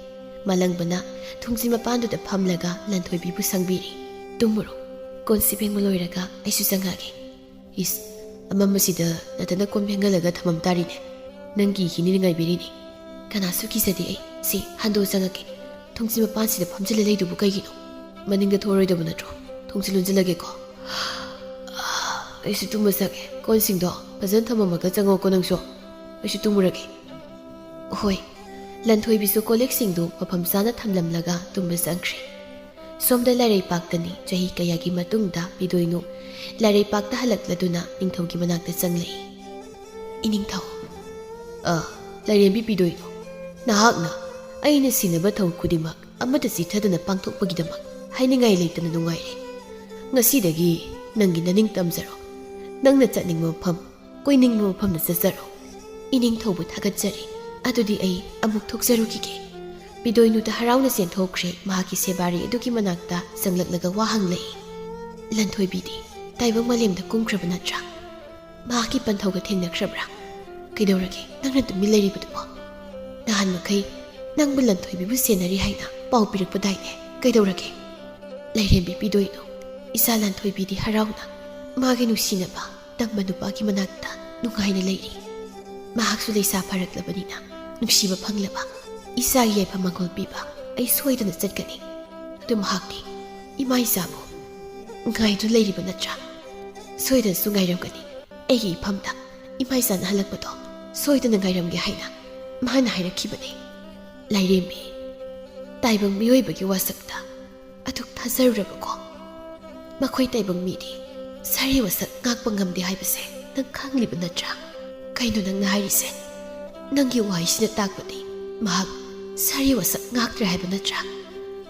ꯃꯥꯂꯪꯕꯅ ꯊꯣꯡꯖꯤꯟ ꯃꯄꯥꯟꯗꯨꯗ ꯐꯝꯂꯒ ꯂꯟꯊꯣꯏꯕꯤꯕꯨ ꯁꯪꯕꯤꯔꯤ꯫ "ꯇꯨꯝꯃꯨꯔꯣ, ꯀꯣꯟꯁꯤ ꯐꯦꯡꯕ ꯂꯣꯏꯔꯒ ꯑꯩꯁꯨ ꯆꯪꯉꯛꯑꯒꯦ꯫" "ꯏꯁ, ꯑꯃꯝꯕꯁꯤꯗ ꯅꯊꯟꯅ ꯀꯣꯟ ꯐꯦꯡꯍꯜꯂꯒ ꯊꯝꯃꯝ ꯇꯥꯔꯤꯅꯦ꯫ ꯅꯪꯒꯤ ꯍꯤꯅꯤꯅ ꯉꯥꯏꯕꯤꯔꯤꯅꯤ꯫" "ꯀꯅꯥꯁꯨ ꯀꯤꯖꯗꯦ ꯑꯩ꯫ ꯁꯤ, ꯍꯟꯗꯣ ꯆꯪꯉꯛꯀꯦ꯫" ꯊꯣꯡꯖꯤꯟ ꯃꯄꯥꯟꯁꯤꯗ ꯐꯝꯖꯤꯜꯂ ꯂꯩꯗꯨꯕꯨ ꯀꯩꯒꯤꯅꯣ? ꯃꯅꯤꯡꯗ ꯊꯣꯔꯣꯏꯗꯕ ꯅꯠꯇ꯭ꯔꯣ? ꯊꯣꯡꯖꯤꯜ ꯂꯣꯟꯖꯤꯜꯂꯒꯦꯀꯣ꯫ ꯑꯩꯁꯨ ꯇꯨꯝꯕ ꯆꯪꯉꯦ꯫ ꯀꯣꯟꯁꯤꯡꯗꯣ ꯐꯖꯅ ꯊꯝꯃꯝꯃꯒ ꯆꯪꯉꯣꯀꯣ ꯅꯪꯁꯨ꯫ ꯑꯩꯁꯨ ꯇꯨꯝꯃꯨꯔꯒꯦ꯫ ꯍꯣꯏ꯫ ꯂꯟꯊꯣꯏꯕꯤꯁꯨ ꯀꯣꯜꯂꯤꯛꯁꯤꯡꯗꯨ ꯃꯐꯝ ꯆꯥꯅ ꯊꯝꯂꯝꯂꯒ ꯇꯨꯝꯕ ꯆꯪꯈ꯭ꯔꯦ꯫ ꯁꯣꯝꯗ ꯂꯥꯏꯔꯩꯄꯥꯛꯇꯅꯤ ꯆꯍꯤ ꯀꯌꯥꯒꯤ ꯃꯇꯨꯡꯗ ꯄꯤꯗꯣꯏꯅꯨ ꯂꯥꯏꯔꯩꯄꯥꯛꯇ ꯍꯜꯂꯛꯂꯗꯨꯅ ꯅꯤꯡꯊꯧꯒꯤ ꯃꯅꯥꯛꯇ ꯆꯪꯂꯛꯏ꯫ "ꯏꯅꯤꯡꯊꯧ꯫" "ꯑ, ꯂꯥꯏꯔꯦꯝꯕꯤ ꯄꯤꯗꯣꯏꯅꯨ, ꯅꯍꯥꯛꯅ ꯑꯩꯅ ꯁꯤꯟꯅꯕ ꯊꯧ ꯈꯨꯗꯤꯡꯃꯛ ꯑꯃꯠꯇ ꯆꯤꯊꯗꯅ ꯄꯥꯡꯊꯣꯛꯄꯒꯤꯗꯃꯛ ꯍꯥꯏꯅꯤꯡꯉꯥꯏ ꯂꯩꯇꯅ ꯅꯨꯡꯉꯥꯏꯔꯦ꯫ ꯉꯁꯤꯗꯒꯤ ꯅꯪꯒꯤ ꯅꯅꯤꯡ ꯇꯝꯖꯔꯣ꯫ ꯅꯪꯅ ꯆꯠꯅꯤꯡꯕ ꯃꯐꯝ, ꯀꯣꯏꯅꯤꯡꯕ ꯃꯐꯝꯗ ꯆꯠꯆꯔꯣ꯫ ꯏꯅꯤꯡꯊꯧꯕꯨ ꯊꯥꯒꯠꯆꯔꯤ꯫ ꯑꯗꯨꯗꯤ ꯑꯩ ꯑꯃꯨꯛ ꯊꯣꯛꯆꯔꯨꯈꯤꯒꯦ꯫" ꯄꯤꯗꯣꯏꯅꯨꯗ ꯍꯔꯥꯎꯅ ꯆꯦꯟꯊꯣꯛꯈ꯭ꯔꯦ꯫ ꯃꯍꯥꯛꯀꯤ ꯁꯦꯕꯥꯔꯤ ꯑꯗꯨꯒꯤ ꯃꯅꯥꯛꯇ ꯆꯪꯂꯛꯂꯒ ꯋꯥ ꯍꯪꯂꯛꯏ꯫ "ꯂꯟꯊꯣꯏꯕꯤꯗꯤ ꯇꯥꯏꯕꯪ ꯃꯥꯂꯦꯝꯗ ꯀꯨꯝꯈ꯭ꯔꯕ ꯅꯠꯇ꯭ꯔꯥ? ꯃꯍꯥꯛꯀꯤ ꯄꯟꯊꯧꯒ ꯊꯦꯡꯅꯈ꯭ꯔꯕ꯭ꯔꯥ? ꯀꯩꯗꯧꯔꯒꯦ ꯅꯪꯅ ꯇꯨꯃꯤꯟ ꯂꯩꯔꯤꯕꯗꯨꯕꯣ? ꯅꯍꯥꯟ ꯃꯈꯩ ꯅꯪꯕꯨ ꯂꯟꯊꯣꯏꯕꯤꯕꯨ ꯁꯦꯟꯅꯔꯤ ꯍꯥꯏꯅ ꯄꯥꯎ ꯄꯤꯔꯛꯄꯗꯥꯏꯅꯦ? ꯀꯩꯗꯧꯔꯒꯦ?" "ꯂꯥꯏꯔꯦꯝꯕꯤ ꯄꯤꯗꯣꯏꯅꯨ, ꯏꯆꯥ ꯂꯟꯊꯣꯏꯕꯤꯗꯤ ꯍꯔꯥꯎꯅ ꯃꯥꯒꯤ ꯅꯨꯡꯁꯤꯅꯕ ꯇꯝꯕ ꯅꯨꯄꯥꯒꯤ ꯃꯅꯥꯛꯇ ꯅꯨꯡꯉꯥꯏꯅ ꯂꯩꯔꯤ꯫ ꯃꯍꯥꯛꯁꯨ ꯂꯩꯁꯥ ꯐꯔꯛꯂꯕꯅꯤꯅ ꯅꯨꯡꯁꯤꯕ ꯐꯪꯂꯕ ꯏꯆꯥꯒꯤ ꯌꯥꯏꯐ ꯃꯪꯒꯣꯜ ꯄꯤꯕ ꯑꯩ ꯁꯣꯏꯗꯅ ꯆꯠꯀꯅꯤ꯫ ꯑꯗꯨ ꯃꯍꯥꯛꯇꯤ ꯏꯃꯥ ꯏꯆꯥꯕꯨ ꯉꯥꯏꯗꯨꯅ ꯂꯩꯔꯤꯕ ꯅꯠꯇ꯭ꯔꯥ? ꯁꯣꯏꯗꯅꯁꯨ ꯉꯥꯏꯔꯝꯒꯅꯤ꯫ ꯑꯩꯒꯤ ꯏꯐꯝꯗ ꯏꯃꯥ ꯏꯆꯥꯅ ꯍꯜꯂꯛꯄꯗꯣ ꯁꯣꯏꯗꯅ ꯉꯥꯏꯔꯝꯒꯦ ꯍꯥꯏꯅ ꯃꯥꯅ ꯍꯥꯏꯔꯛꯈꯤꯕꯅꯤ꯫" "ꯂꯥꯏꯔꯦꯝꯕꯤ, ꯇꯥꯏꯕꯪ ꯃꯤꯑꯣꯏꯕꯒꯤ ꯋꯥꯁꯛꯇ ꯑꯗꯨꯛ ꯊꯥꯖꯔꯨꯔꯕꯀꯣ? ꯃꯈꯣꯏ ꯇꯥꯏꯕꯪ ꯃꯤꯗꯤ ꯁꯥꯔꯤ ꯋꯥꯁꯛ ꯉꯥꯛꯄ ꯉꯝꯗꯦ ꯍꯥꯏꯕꯁꯦ ꯅꯪ ꯈꯪꯂꯤꯕ ꯅꯠꯇ꯭ꯔꯥ? ꯀꯩꯅꯣ ꯅꯪꯅ ꯍꯥꯏꯔꯤꯁꯦ? ꯅꯪꯒꯤ ꯋꯥꯍꯩꯁꯤꯅ ꯇꯥꯛꯄꯗꯤ ꯃꯍꯥꯛ ꯁꯥꯔꯤ ꯋꯥꯁꯛ ꯉꯥꯛꯇ꯭ꯔꯦ ꯍꯥꯏꯕ ꯅꯠꯇ꯭ꯔꯥ?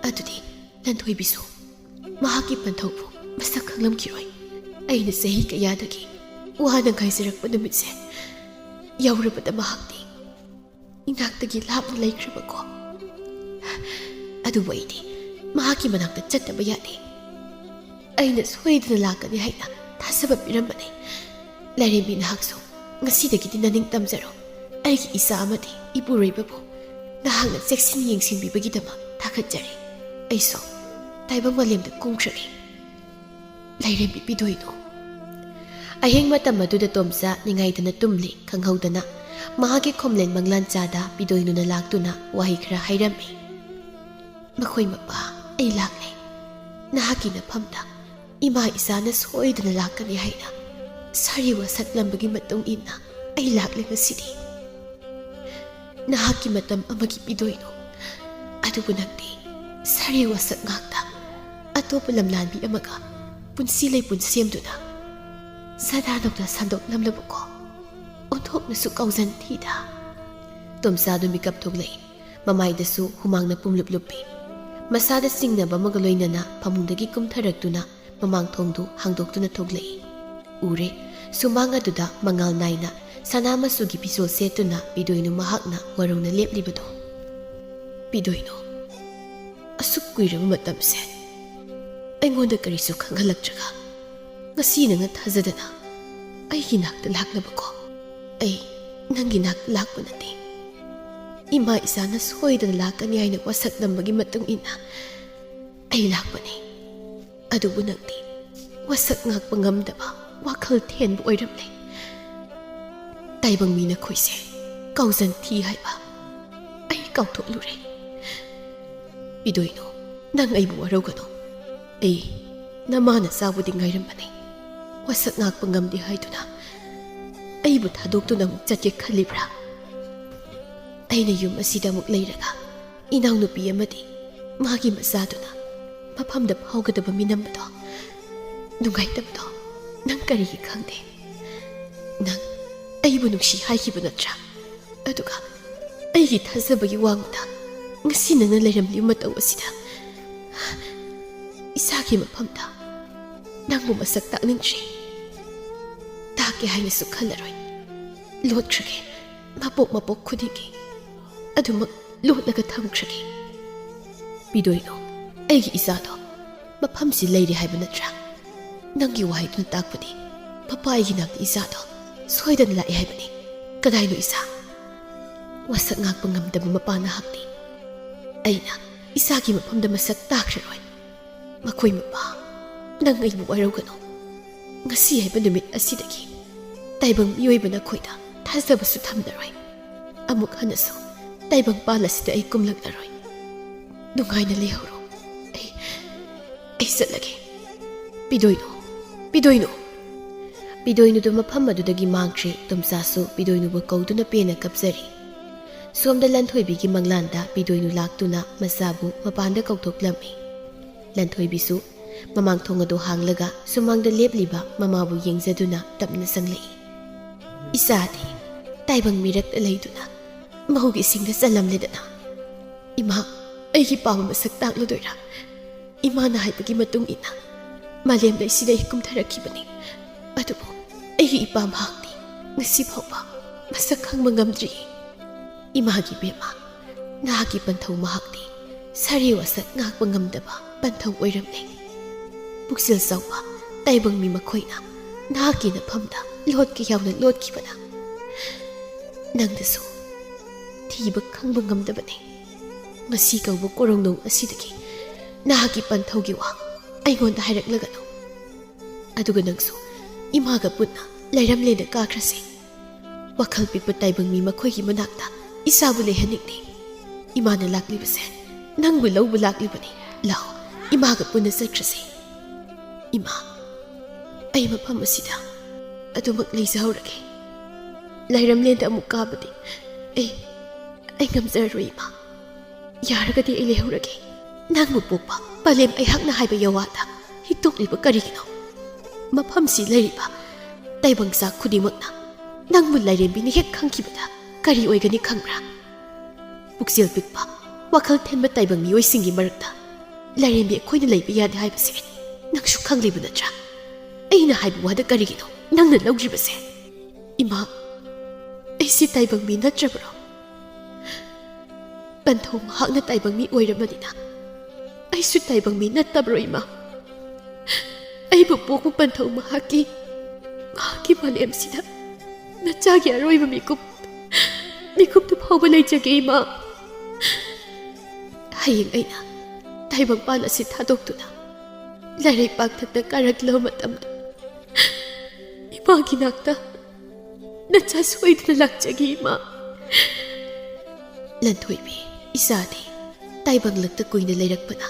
ꯑꯗꯨꯗꯤ ꯂꯟꯊꯣꯏꯕꯤꯁꯨ ꯃꯍꯥꯛꯀꯤ ꯄꯟꯊꯧꯕꯨ ꯃꯁꯛ ꯈꯪꯂꯝꯈꯤꯔꯣꯏ꯫ ꯑꯩꯅ ꯆꯍꯤ ꯀꯌꯥꯗꯒꯤ ꯋꯥꯅ ꯉꯥꯏꯖꯔꯛꯄ ꯅꯨꯃꯤꯠꯁꯦ ꯌꯧꯔꯕꯗ ꯃꯍꯥꯛꯇꯤ ꯏꯅꯥꯛꯇꯒꯤ ꯂꯥꯞꯅ ꯂꯩꯈ꯭ꯔꯕꯀꯣ꯫ ꯑꯗꯨꯕꯨ ꯑꯩꯗꯤ ꯃꯍꯥꯛꯀꯤ ꯃꯅꯥꯛꯇ ꯆꯠꯇꯕ ꯌꯥꯗꯦ꯫ ꯑꯩꯅ ꯁꯣꯏꯗꯅ ꯂꯥꯛꯀꯅꯤ ꯍꯥꯏꯅ ꯊꯥꯖꯕ ꯄꯤꯔꯝꯕꯅꯤ꯫ ꯂꯥꯏꯔꯦꯝꯕꯤ, ꯅꯍꯥꯛꯁꯨ ꯉꯁꯤꯗꯒꯤꯗꯤ ꯅꯅꯤꯡ ꯇꯝꯖꯔꯣ꯫ ꯑꯩꯒꯤ ꯏꯆꯥ ꯑꯃꯗꯤ ꯏꯄꯨꯔꯣꯏꯕꯕꯨ ꯅꯍꯥꯛꯅ ꯆꯦꯛꯁꯤꯟ ꯌꯦꯡꯁꯤꯟꯕꯤꯕꯒꯤꯗꯃꯛ ꯊꯥꯒꯠꯆꯔꯤ꯫ ꯑꯩꯁꯨ ꯇꯥꯏꯕꯪ ꯃꯥꯂꯦꯝꯗ ꯀꯨꯝꯈ꯭ꯔꯒꯦ꯫" ꯂꯥꯏꯔꯦꯝꯕꯤ ꯄꯤꯗꯣꯏꯅꯨ꯫ ꯑꯍꯤꯡ ꯃꯇꯝ ꯑꯗꯨꯗ ꯇꯣꯝꯆꯥ ꯅꯤꯡꯉꯥꯏꯗꯅ ꯇꯨꯝꯂꯤ꯫ ꯈꯪꯍꯧꯗꯅ ꯃꯍꯥꯛꯀꯤ ꯈꯣꯝꯂꯦꯟ ꯃꯪꯂꯥꯟ ꯆꯥꯗ ꯄꯤꯗꯣꯏꯅꯨꯅ ꯂꯥꯛꯇꯨꯅ ꯋꯥꯍꯩ ꯈꯔ ꯍꯥꯏꯔꯝꯃꯤ꯫ "ꯃꯈꯣꯏ ꯃꯄꯥ, ꯑꯩ ꯂꯥꯛꯂꯦ꯫ ꯅꯍꯥꯛꯀꯤ ꯅꯐꯝꯗ ꯏꯃꯥ ꯏꯆꯥꯅ ꯁꯣꯏꯗꯅ ꯂꯥꯛꯀꯅꯤ ꯍꯥꯏꯅ ꯁꯥꯔꯤ ꯋꯥꯁꯛꯂꯝꯕꯒꯤ ꯃꯇꯨꯡ ꯏꯟꯅ ꯑꯩ ꯂꯥꯛꯂꯦ ꯉꯁꯤꯗꯤ꯫ ꯅꯍꯥꯛꯀꯤ ꯃꯇꯝ ꯑꯃꯒꯤ ꯄꯤꯗꯣꯏꯅꯣ, ꯑꯗꯨꯕꯨ ꯅꯪꯗꯤ ꯁꯥꯔꯤ ꯋꯥꯁꯛ ꯉꯥꯛꯇ ꯑꯇꯣꯞꯄ ꯂꯝꯂꯥꯟꯕꯤ ꯑꯃꯒ ꯄꯨꯟꯁꯤ ꯂꯩꯄꯨꯟ ꯁꯦꯝꯗꯨꯅ ꯁꯗꯥ ꯅꯧꯗꯥ ꯁꯟꯗꯣꯛꯂꯝꯂꯕꯀꯣ꯫ ꯑꯣꯟꯊꯣꯛꯅꯁꯨ ꯀꯥꯎꯖꯟ ꯊꯤꯗ꯫" ꯇꯣꯝꯆꯥꯗꯨ ꯃꯤꯀꯞ ꯊꯣꯛꯂꯛꯏ꯫ ꯃꯃꯥꯏꯗꯁꯨ ꯍꯨꯃꯥꯡꯅ ꯄꯨꯝꯂꯨꯞ ꯂꯨꯞꯄꯤ꯫ ꯃꯁꯥꯗ ꯆꯤꯡꯅꯕ ꯑꯃꯒ ꯂꯣꯏꯅꯅ ꯐꯃꯨꯡꯗꯒꯤ ꯀꯨꯝꯊꯔꯛꯇꯨꯅ ꯃꯃꯥꯡ ꯊꯣꯡꯗꯨ ꯍꯥꯡꯗꯣꯛꯇꯨꯅ ꯊꯣꯛꯂꯛꯏ꯫ ꯎꯔꯦ, ꯁꯨꯃꯥꯡ ꯑꯗꯨꯗ ꯃꯉꯥꯜ ꯅꯥꯏꯅ ꯁꯅꯥ ꯃꯆꯨꯒꯤ ꯐꯤꯖꯣꯜ ꯁꯦꯠꯇꯨꯅ ꯄꯤꯗꯣꯏꯅꯨ ꯃꯍꯥꯛꯅ ꯋꯥꯔꯧꯅ ꯂꯦꯞꯂꯤꯕꯗꯣ꯫ "ꯄꯤꯗꯣꯏꯅꯨ, ꯑꯁꯨꯛ ꯀꯨꯏꯔꯕ ꯃꯇꯝꯁꯦ ꯑꯩꯉꯣꯟꯗ ꯀꯔꯤꯁꯨ ꯈꯪꯍꯜꯂꯛꯇ꯭ꯔꯒ ꯉꯁꯤ ꯅꯪꯅ ꯊꯥꯖꯗꯅ ꯑꯩꯒꯤ ꯅꯥꯛꯇ ꯂꯥꯛꯂꯕꯀꯣ꯫ ꯑꯩ ꯅꯪꯒꯤ ꯅꯥꯛꯇ ꯂꯥꯛꯄ ꯅꯠꯇꯦ꯫ ꯏꯃꯥ ꯏꯆꯥꯅ ꯁꯣꯏꯗꯅ ꯂꯥꯛꯀꯅꯤ ꯍꯥꯏꯅ ꯋꯥꯁꯛ ꯅꯝꯕꯒꯤ ꯃꯇꯨꯡ ꯏꯟꯅ ꯑꯩ ꯂꯥꯛꯄꯅꯤ꯫ ꯑꯗꯨꯕꯨ ꯅꯪꯗꯤ ꯋꯥꯁꯛ ꯉꯥꯛꯄ ꯉꯝꯗꯕ ꯋꯥꯈꯜ ꯊꯦꯟꯕ ꯑꯣꯏꯔꯝꯂꯦ꯫ ꯇꯥꯏꯕꯪ ꯃꯤ ꯅꯈꯣꯏꯁꯦ ꯀꯥꯎꯖꯟ ꯊꯤ ꯍꯥꯏꯕ ꯑꯩ ꯀꯥꯎꯊꯣꯛꯂꯨꯔꯦ꯫ ꯄꯤꯗꯣꯏꯅꯣ, ꯅꯪ ꯑꯩꯕꯨ ꯋꯥꯔꯧꯒꯅꯨ꯫ ꯑꯩ ꯅꯃꯥꯅ ꯆꯥꯕꯨꯗꯤ ꯉꯥꯏꯔꯝꯕꯅꯤ꯫ ꯋꯥꯁꯛ ꯉꯥꯛꯄ ꯉꯝꯗꯦ ꯍꯥꯏꯗꯨꯅ ꯑꯩꯕꯨ ꯊꯥꯗꯣꯛꯇꯨꯅ ꯑꯃꯨꯛ ꯆꯠꯀꯦ ꯈꯜꯂꯤꯕ꯭ꯔꯥ? ꯑꯩꯅ ꯌꯨꯝ ꯑꯁꯤꯗ ꯑꯃꯨꯛ ꯂꯩꯔꯒ ꯏꯅꯥꯎꯅꯨꯄꯤ ꯑꯃꯗꯤ ꯃꯥꯒꯤ ꯃꯆꯥꯗꯨꯅ ꯃꯐꯝꯗ ꯐꯥꯎꯒꯗꯕ ꯃꯤꯅꯝꯕꯗꯣ, ꯅꯨꯡꯉꯥꯏꯇꯕꯗꯣ ꯅꯪ ꯀꯔꯤꯒꯤ ꯈꯪꯗꯦ? ꯅꯪ ꯑꯩꯕꯨ ꯅꯨꯡꯁꯤ ꯍꯥꯏꯈꯤꯕ ꯅꯠꯇ꯭ꯔꯥ? ꯑꯗꯨꯒ ꯑꯩꯒꯤ ꯊꯥꯖꯕꯒꯤ ꯋꯥꯡꯃꯗ ꯉꯁꯤ ꯅꯪꯅ ꯂꯩꯔꯝꯂꯤꯕ ꯃꯇꯧ ꯑꯁꯤꯗ ꯏꯁꯥꯒꯤ ꯃꯐꯝꯗ ꯅꯪꯕꯨ ꯃꯁꯛ ꯇꯥꯛꯅꯤꯡꯗ꯭ꯔꯤ꯫ ꯇꯥꯛꯀꯦ ꯍꯥꯏꯅꯁꯨ ꯈꯜꯂꯔꯣꯏ꯫ ꯂꯣꯠꯈ꯭ꯔꯒꯦ, ꯃꯄꯣꯛ ꯃꯄꯣꯛ ꯈꯨꯗꯤꯡꯒꯤ ꯑꯗꯨꯃꯛ ꯂꯣꯠꯂꯒ ꯊꯝꯈ꯭ꯔꯒꯦ꯫ ꯄꯤꯗꯣꯏꯅꯣ, ꯑꯩꯒꯤ ꯏꯆꯥꯗꯣ ꯃꯐꯝꯁꯤ ꯂꯩꯔꯦ ꯍꯥꯏꯕ ꯅꯠꯇ꯭ꯔꯥ? ꯅꯪꯒꯤ ꯋꯥꯍꯩꯗꯨꯅ ꯇꯥꯛꯄꯗꯤ ꯃꯄꯥ ꯑꯩꯒꯤ ꯅꯥꯛꯇ ꯏꯆꯥꯗꯣ ꯁꯣꯏꯗꯅ ꯂꯥꯛꯑꯦ ꯍꯥꯏꯕꯅꯤ꯫ ꯀꯗꯥꯏꯅꯣ ꯏꯆꯥ? ꯋꯥꯁꯛ ꯉꯥꯛꯄ ꯉꯝꯗꯕ ꯃꯄꯥ ꯅꯍꯥꯛꯇꯤ꯫ ꯑꯩꯅ ꯏꯆꯥꯒꯤ ꯃꯐꯝꯗ ꯃꯁꯛ ꯇꯥꯛꯈ꯭ꯔꯔꯣꯏ꯫ ꯃꯈꯣꯏ ꯃꯄꯥ, ꯅꯪ ꯑꯩꯕꯨ ꯋꯥꯔꯧꯒꯅꯨ꯫ ꯉꯁꯤ ꯍꯥꯏꯕ ꯅꯨꯃꯤꯠ ꯑꯁꯤꯗꯒꯤ ꯇꯥꯏꯕꯪ ꯃꯤꯑꯣꯏꯕ ꯅꯈꯣꯏꯗ ꯊꯥꯖꯕꯁꯨ ꯊꯝꯂꯔꯣꯏ꯫ ꯑꯃꯨꯛ ꯍꯟꯅꯁꯨ ꯇꯥꯏꯕꯪ ꯄꯥꯜ ꯑꯁꯤꯗ ꯑꯩ ꯀꯨꯝꯂꯛꯂꯔꯣꯏ꯫ ꯅꯨꯡꯉꯥꯏꯅ ꯂꯩꯍꯧꯔꯣ꯫ ꯑꯩ ꯑꯩ ꯆꯠꯂꯒꯦ꯫ "ꯄꯤꯗꯣꯏꯅꯨ, ꯄꯤꯗꯣꯏꯅꯨ!" ꯄꯤꯗꯣꯏꯅꯨꯗꯨ ꯃꯐꯝ ꯑꯗꯨꯗꯒꯤ ꯃꯥꯡꯈ꯭ꯔꯦ꯫ ꯇꯣꯝꯆꯥꯁꯨ ꯄꯤꯗꯣꯏꯅꯨꯕꯨ ꯀꯧꯗꯨꯅ ꯄꯦꯟꯅ ꯀꯞꯆꯔꯤ꯫ ꯁꯣꯝꯗ ꯂꯟꯊꯣꯏꯕꯤꯒꯤ ꯃꯪꯂꯥꯟꯗ ꯄꯤꯗꯣꯏꯅꯨ ꯂꯥꯛꯇꯨꯅ ꯃꯆꯥꯕꯨ ꯃꯄꯥꯟꯗ ꯀꯧꯊꯣꯛꯂꯝꯃꯤ꯫ ꯂꯟꯊꯣꯏꯕꯤꯁꯨ ꯃꯃꯥꯡ ꯊꯣꯡ ꯑꯗꯨ ꯍꯥꯡꯂꯒ ꯁꯨꯃꯥꯡꯗ ꯂꯦꯞꯂꯤꯕ ꯃꯃꯥꯕꯨ ꯌꯦꯡꯖꯗꯨꯅ ꯇꯞꯅ ꯆꯪꯂꯛꯏ꯫ "ꯏꯆꯥꯗꯤ ꯇꯥꯏꯕꯪ ꯃꯤꯔꯛꯇ ꯂꯩꯗꯨꯅ ꯃꯧꯒꯤ ꯏꯁꯤꯡꯗ ꯆꯜꯂꯝꯂꯦꯗꯅ꯫ ꯏꯃꯥ, ꯑꯩꯒꯤ ꯄꯥꯕ ꯃꯁꯛ ꯇꯥꯛꯂꯗꯣꯏꯔꯥ? ꯏꯃꯥꯅ ꯍꯥꯏꯕꯒꯤ ꯃꯇꯨꯡ ꯏꯟꯅ ꯃꯥꯂꯦꯝ ꯂꯩꯁꯤꯗ ꯑꯩ ꯀꯨꯝꯊꯔꯛꯈꯤꯕꯅꯤ꯫ ꯑꯗꯨꯕꯨ ꯑꯩꯒꯤ ꯏꯄꯥ ꯃꯍꯥꯛꯇꯤ ꯉꯁꯤ ꯐꯥꯎꯕ ꯃꯁꯛ ꯈꯪꯕ ꯉꯝꯗ꯭ꯔꯤ꯫ ꯏꯃꯥꯒꯤ ꯕꯦꯝꯃ, ꯅꯍꯥꯛꯀꯤ ꯄꯟꯊꯧ ꯃꯍꯥꯛꯇꯤ ꯁꯥꯔꯤ ꯋꯥꯁꯛ ꯉꯥꯛꯄ ꯉꯝꯗꯕ ꯄꯟꯊꯧ ꯑꯣꯏꯔꯝꯂꯦ꯫ ꯄꯨꯛꯆꯦꯜ ꯆꯥꯎꯕ ꯇꯥꯏꯕꯪ ꯃꯤ ꯃꯈꯣꯏꯅ ꯅꯍꯥꯛꯀꯤ ꯅꯐꯝꯗ ꯂꯣꯠꯀꯦ ꯌꯥꯎꯅ ꯂꯣꯠꯈꯤꯕꯅ ꯅꯪꯗꯁꯨ ꯊꯤꯕ ꯈꯪꯕ ꯉꯝꯗꯕꯅꯤ꯫ ꯉꯁꯤ ꯀꯧꯕ ꯀꯣꯔꯣꯡꯅꯧ ꯑꯁꯤꯗꯒꯤ ꯅꯍꯥꯛꯀꯤ ꯄꯟꯊꯧꯒꯤ ꯋꯥ ꯑꯩꯉꯣꯟꯗ ꯍꯥꯏꯔꯛꯂꯒꯅꯨ꯫ ꯑꯗꯨꯒ ꯅꯪꯁꯨ ꯏꯃꯥꯒ ꯄꯨꯟꯅ ꯂꯩꯔꯝꯂꯦꯟꯗ ꯀꯥꯈ꯭ꯔꯁꯤ꯫ ꯋꯥꯈꯜ ꯄꯤꯛꯄ ꯇꯥꯏꯕꯪ ꯃꯤ ꯃꯈꯣꯏꯒꯤ ꯃꯅꯥꯛꯇ ꯏꯆꯥꯕꯨ ꯂꯩꯍꯟꯅꯤꯡꯗꯦ꯫ ꯏꯃꯥꯅ ꯂꯥꯛꯂꯤꯕꯁꯦ ꯅꯪꯕꯨ ꯂꯧꯕ ꯂꯥꯛꯂꯤꯕꯅꯤ꯫ ꯂꯥꯛꯑꯣ, ꯏꯃꯥꯒ ꯄꯨꯟꯅ ꯆꯠꯈ꯭ꯔꯁꯤ꯫ ꯏꯃꯥ, ꯑꯩ ꯃꯐꯝ ꯑꯁꯤꯗ ꯑꯗꯨꯃꯛ ꯂꯩꯖꯍꯧꯔꯒꯦ꯫ ꯂꯩꯔꯝꯂꯦꯟꯗ ꯑꯃꯨꯛ ꯀꯥꯕꯗꯤ ꯑꯩ, ꯑꯩ ꯉꯝꯖꯔꯔꯣꯏ, ꯏꯃꯥ꯫ ꯌꯥꯔꯒꯗꯤ ꯑꯩ ꯂꯩꯍꯧꯔꯒꯦ꯫ ꯅꯪꯕꯨ ꯄꯣꯛꯄ ꯄꯂꯦꯝ ꯑꯩꯍꯥꯛꯅ ꯍꯥꯏꯕ ꯌꯋꯥꯗ ꯍꯤꯛꯇꯣꯛꯂꯤꯕ ꯀꯔꯤꯒꯤꯅꯣ? ꯃꯐꯝꯁꯤ ꯂꯩꯔꯤꯕ ꯇꯥꯏꯕꯪ ꯆꯥꯛ ꯈꯨꯗꯤꯡꯃꯛꯅ ꯅꯪꯕꯨ ꯂꯥꯏꯔꯦꯝꯕꯤꯅ ꯍꯦꯛ ꯈꯪꯈꯤꯕꯗ ꯀꯔꯤ ꯑꯣꯏꯒꯅꯤ ꯈꯪꯕ꯭ꯔꯥ? ꯄꯨꯛꯆꯦꯜ ꯄꯤꯛꯄ, ꯋꯥꯈꯜ ꯊꯦꯟꯕ ꯇꯥꯏꯕꯪ ꯃꯤꯑꯣꯏꯁꯤꯡꯒꯤ ꯃꯔꯛꯇ ꯂꯥꯏꯔꯦꯝꯕꯤ ꯑꯩꯈꯣꯏꯅ ꯂꯩꯕ ꯌꯥꯗꯦ ꯍꯥꯏꯕꯁꯦ ꯅꯪꯁꯨ ꯈꯪꯂꯤꯕ ꯅꯠꯇ꯭ꯔꯥ? ꯑꯩꯅ ꯍꯥꯏꯕ ꯋꯥꯗ ꯀꯔꯤꯒꯤꯅꯣ ꯅꯪꯅ ꯂꯧꯗ꯭ꯔꯤꯕꯁꯦ? ꯏꯃꯥ, ꯑꯩꯁꯤ ꯇꯥꯏꯕꯪ ꯃꯤ ꯅꯠꯇ꯭ꯔꯕ꯭ꯔꯣ? ꯄꯟꯊꯧ ꯃꯍꯥꯛꯅ ꯇꯥꯏꯕꯪ ꯃꯤ ꯑꯣꯏꯔꯕꯅꯤꯅ ꯑꯩꯁꯨ ꯇꯥꯏꯕꯪ ꯃꯤ ꯅꯠꯇꯕ꯭ꯔꯣ, ꯏꯃꯥ? ꯑꯩꯕꯨ ꯄꯣꯛꯄ ꯄꯟꯊꯧ ꯃꯍꯥꯛꯀꯤ, ꯃꯍꯥꯛꯀꯤ ꯃꯥꯂꯦꯝꯁꯤꯗ ꯅꯆꯥꯒꯤ ꯑꯔꯣꯏꯕ ꯃꯤꯀꯨꯞ, ꯃꯤꯀꯨꯞꯇꯨ ꯐꯥꯎꯕ ꯂꯩꯖꯒꯦ, ꯏꯃꯥ꯫ ꯍꯌꯦꯡ ꯑꯩꯅ ꯇꯥꯏꯕꯪꯄꯥꯟ ꯑꯁꯤ ꯊꯥꯗꯣꯛꯇꯨꯅ ꯂꯥꯏꯔꯩ ꯄꯥꯛꯊꯛꯇ ꯀꯥꯔꯛꯂꯕ ꯃꯇꯝꯗ ꯏꯃꯥꯒꯤ ꯅꯥꯛꯇ ꯅꯆꯥ ꯁꯣꯏꯗꯅ ꯂꯥꯛꯆꯒꯦ, ꯏꯃꯥ꯫ ꯂꯟꯊꯣꯏꯕꯤ, ꯏꯆꯥꯗꯤ ꯇꯥꯏꯕꯪꯂꯛꯇ ꯀꯨꯏꯅ ꯂꯩꯔꯛꯄꯅ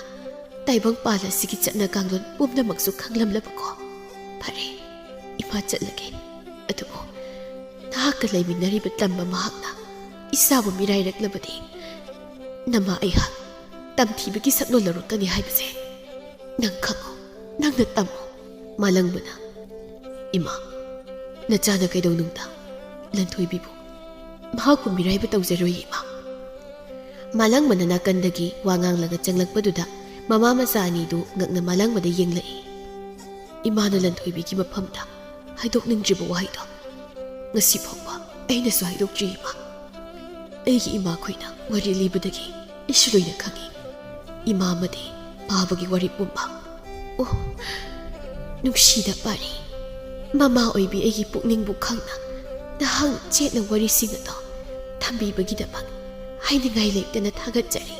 ꯇꯥꯏꯕꯪ ꯄꯥꯜ ꯑꯁꯤꯒꯤ ꯆꯠꯅ ꯀꯥꯡꯂꯣꯟ ꯄꯨꯝꯅꯃꯛꯁꯨ ꯈꯪꯂꯝꯂꯕꯀꯣ? ꯐꯔꯦ, ꯏꯃꯥ ꯆꯠꯂꯒꯦ꯫ ꯑꯗꯨꯕꯨ ꯅꯍꯥꯛꯀ ꯂꯩꯃꯤꯟꯅꯔꯤꯕ ꯇꯝꯕ ꯃꯍꯥꯛꯅ ꯏꯆꯥꯕꯨ ꯃꯤꯔꯥꯏꯔꯛꯂꯕꯗꯤ ꯅꯃꯥ ꯑꯩꯍꯥꯛ ꯇꯝꯊꯤꯕꯒꯤ ꯁꯛꯅꯣ ꯂꯧꯔꯛꯀꯅꯤ ꯍꯥꯏꯕꯁꯦ ꯅꯪ ꯈꯪꯉꯨ, ꯅꯪꯅ ꯇꯝꯃꯨ꯫ ꯃꯥꯂꯪꯕꯅ, "ꯏꯃꯥ, ꯅꯆꯥꯅ ꯀꯩꯗꯧꯅꯨꯡꯗ ꯂꯟꯊꯣꯏꯕꯤꯕꯨ ꯃꯍꯥꯛꯄꯨ ꯃꯤꯔꯥꯏꯕ ꯇꯧꯖꯔꯣꯏ, ꯏꯃꯥ"꯫ ꯃꯥꯂꯪꯕꯅ ꯅꯥꯀꯟꯗꯒꯤ ꯋꯥ ꯉꯥꯡꯂꯒ ꯆꯪꯂꯛꯄꯗꯨꯗ ꯃꯃꯥ ꯃꯆꯥ ꯑꯅꯤꯗꯨ ꯉꯛꯅ ꯃꯥꯂꯪꯕꯗ ꯌꯦꯡꯂꯛꯏ꯫ ꯏꯃꯥꯅ ꯂꯟꯊꯣꯏꯕꯤꯒꯤ ꯃꯐꯝꯗ ꯍꯥꯏꯗꯣꯛꯅꯤꯡꯗ꯭ꯔꯤꯕ ꯋꯥꯍꯩꯗꯣ ꯉꯁꯤ ꯐꯥꯎꯕ ꯑꯩꯅꯁꯨ ꯍꯥꯏꯗꯣꯛꯇ꯭ꯔꯤ, ꯏꯃꯥ꯫ ꯑꯩꯒꯤ ꯏꯃꯥꯈꯣꯏꯅ ꯋꯥꯔꯤ ꯂꯤꯕꯗꯒꯤ ꯑꯩꯁꯨ ꯂꯣꯏꯅ ꯈꯪꯏ꯫ ꯏꯃꯥ ꯑꯃꯗꯤ ꯄꯥꯕꯒꯤ ꯋꯥꯔꯤ ꯄꯨꯝꯕ꯫ ꯑꯣ, ꯅꯨꯡꯁꯤꯗ ꯄꯥꯔꯤ, ꯃꯃꯥ ꯑꯣꯏꯕꯤ ꯑꯩꯒꯤ ꯄꯨꯛꯅꯤꯡꯕꯨ ꯈꯪꯅ ꯅꯍꯥꯛ ꯆꯦꯠꯅ ꯋꯥꯔꯤꯁꯤꯡ ꯑꯗꯣ ꯊꯝꯕꯤꯕꯒꯤꯗꯃꯛ ꯍꯥꯏꯅꯤꯡꯉꯥꯏ ꯂꯩꯇꯅ ꯊꯥꯒꯠꯆꯔꯤ꯫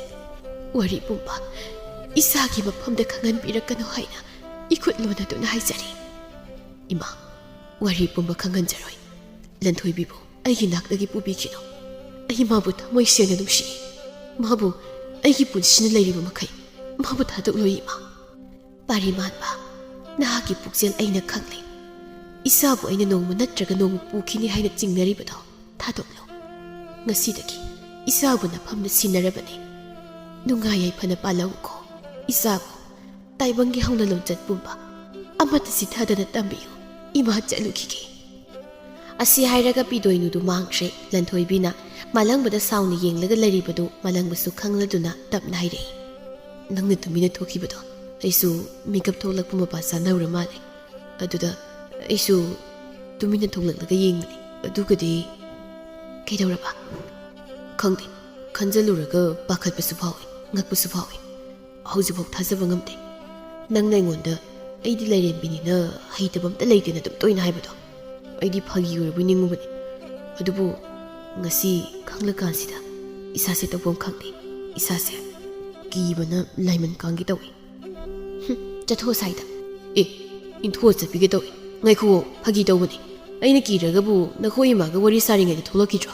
ꯋꯥꯔꯤ ꯄꯨꯝꯕ ꯏꯆꯥꯒꯤ ꯃꯐꯝꯗ ꯈꯪꯍꯟꯕꯤꯔꯛꯀꯅꯨ ꯍꯥꯏꯅ ꯏꯈꯨꯠ ꯂꯣꯟꯅꯗꯨꯅ ꯍꯥꯏꯖꯔꯤ꯫ ꯏꯃꯥ, ꯋꯥꯔꯤ ꯄꯨꯝꯕ ꯈꯪꯍꯟꯖꯔꯣꯏ꯫ ꯂꯟꯊꯣꯏꯕꯤꯕꯨ ꯑꯩꯒꯤ ꯅꯥꯛꯇꯒꯤ ꯄꯨꯕꯤꯈꯤꯅꯨ꯫ ꯑꯩ ꯃꯥꯕꯨ ꯊꯃꯣꯏ ꯁꯦꯡꯅ ꯅꯨꯡꯁꯤ꯫ ꯃꯥꯕꯨ ꯑꯩꯒꯤ ꯄꯨꯟꯁꯤꯅ ꯂꯩꯔꯤꯕ ꯃꯈꯩ ꯃꯥꯕꯨ ꯊꯥꯗꯣꯛꯂꯣꯏ, ꯏꯃꯥ꯫ ꯄꯥꯔꯤꯃꯥꯟꯕ, ꯅꯍꯥꯛꯀꯤ ꯄꯨꯛꯆꯦꯜ ꯑꯩꯅ ꯈꯪꯂꯦ꯫ ꯏꯆꯥꯕꯨ ꯑꯩꯅ ꯅꯣꯡꯃ ꯅꯠꯇ꯭ꯔꯒ ꯅꯣꯡꯃ ꯄꯨꯈꯤꯅꯤ ꯍꯥꯏꯅ ꯆꯤꯡꯅꯔꯤꯕꯗꯣ ꯊꯥꯗꯣꯛꯂꯨ꯫ ꯉꯁꯤꯗꯒꯤ ꯏꯆꯥꯕꯨ ꯅꯐꯝꯗ ꯁꯤꯟꯅꯔꯕꯅꯤ꯫ ꯅꯨꯡꯉꯥꯏ ꯌꯥꯏꯐꯅ ꯄꯥꯜꯍꯧꯀꯣ꯫ ꯏꯆꯥꯕꯨ ꯇꯥꯏꯕꯪꯒꯤ ꯍꯧꯅ ꯂꯣꯟꯆꯠ ꯄꯨꯝꯕ ꯑꯃꯠꯇ ꯆꯤꯊꯗꯅ ꯇꯝꯕꯤꯌꯨ꯫ ꯏꯃꯥ ꯆꯠꯂꯨꯈꯤꯒꯦ꯫ ꯑꯁꯤ ꯍꯥꯏꯔꯒ ꯄꯤꯗꯣꯏꯅꯨꯗꯨ ꯃꯥꯡꯈ꯭ꯔꯦ꯫ ꯂꯟꯊꯣꯏꯕꯤꯅ ꯃꯥꯂꯪꯕꯗ ꯁꯥꯎꯅ ꯌꯦꯡꯂꯒ ꯂꯩꯔꯤꯕꯗꯨ ꯃꯥꯂꯪꯕꯁꯨ ꯈꯪꯂꯗꯨꯅ ꯇꯞꯅ ꯍꯥꯏꯔꯛꯏ, "ꯅꯪꯅ ꯇꯨꯃꯤꯟꯅ ꯊꯣꯛꯈꯤꯕꯗꯣ ꯑꯩꯁꯨ ꯃꯤꯀꯞ ꯊꯣꯛꯂꯛꯄ ꯃꯄꯥ ꯆꯥꯅꯧꯔ ꯃꯥꯜꯂꯦ꯫ ꯑꯗꯨꯗ ꯑꯩꯁꯨ ꯇꯨꯃꯤꯟꯅ ꯊꯣꯛꯂꯛꯂꯒ ꯌꯦꯡꯕꯅꯤ꯫ ꯑꯗꯨꯒꯗꯤ" "ꯀꯩꯗꯧꯔꯕ?" "ꯈꯪꯗꯦ, ꯈꯟꯖꯜꯂꯨꯔꯒ ꯄꯥꯈꯠꯄꯁꯨ ꯐꯥꯎꯏ, ꯉꯛꯄꯁꯨ ꯐꯥꯎꯏ꯫ ꯍꯧꯖꯤꯛꯐꯥꯎ ꯊꯥꯖꯕ ꯉꯝꯗꯦ꯫ ꯅꯪꯅ ꯑꯩꯉꯣꯟꯗ ꯑꯩꯗꯤ ꯂꯥꯏꯔꯦꯝꯕꯤꯅꯤꯅ ꯍꯩꯇꯕ ꯑꯝꯇ ꯂꯩꯇꯦꯅ ꯑꯗꯨꯝ ꯇꯣꯏꯅ ꯍꯥꯏꯕꯗꯣ꯫ ꯑꯩꯗꯤ ꯐꯥꯒꯤ ꯑꯣꯏꯔꯕꯣꯏ ꯅꯤꯡꯉꯨꯕꯅꯤ꯫ ꯑꯗꯨꯕꯨ ꯉꯁꯤ ꯈꯪꯂꯀꯥꯟꯁꯤꯗ ꯏꯁꯥꯁꯦ ꯇꯧꯐꯝ ꯈꯪꯗꯦ꯫ ꯏꯁꯥꯁꯦ ꯀꯤꯕꯅ ꯂꯥꯏꯃꯟ ꯀꯥꯡꯒꯦ ꯇꯧꯏ꯫ ꯍꯨꯝ, ꯆꯠꯊꯣꯛꯑꯣ ꯁ꯭ꯋꯥꯏꯗ꯫ ꯑꯦ, ꯏꯟꯊꯣꯛꯑ ꯆꯠꯄꯤꯒꯦ ꯇꯧꯏ꯫ ꯉꯥꯏꯈꯨꯑꯣ, ꯐꯥꯒꯤ ꯇꯧꯕꯅꯤ꯫ ꯑꯩꯅ ꯀꯤꯔꯒꯕꯨ ꯅꯈꯣꯏ ꯏꯃꯥꯒ ꯋꯥꯔꯤ ꯁꯥꯔꯤꯉꯩꯗ ꯊꯣꯛꯂꯛꯈꯤꯗ꯭ꯔꯣ?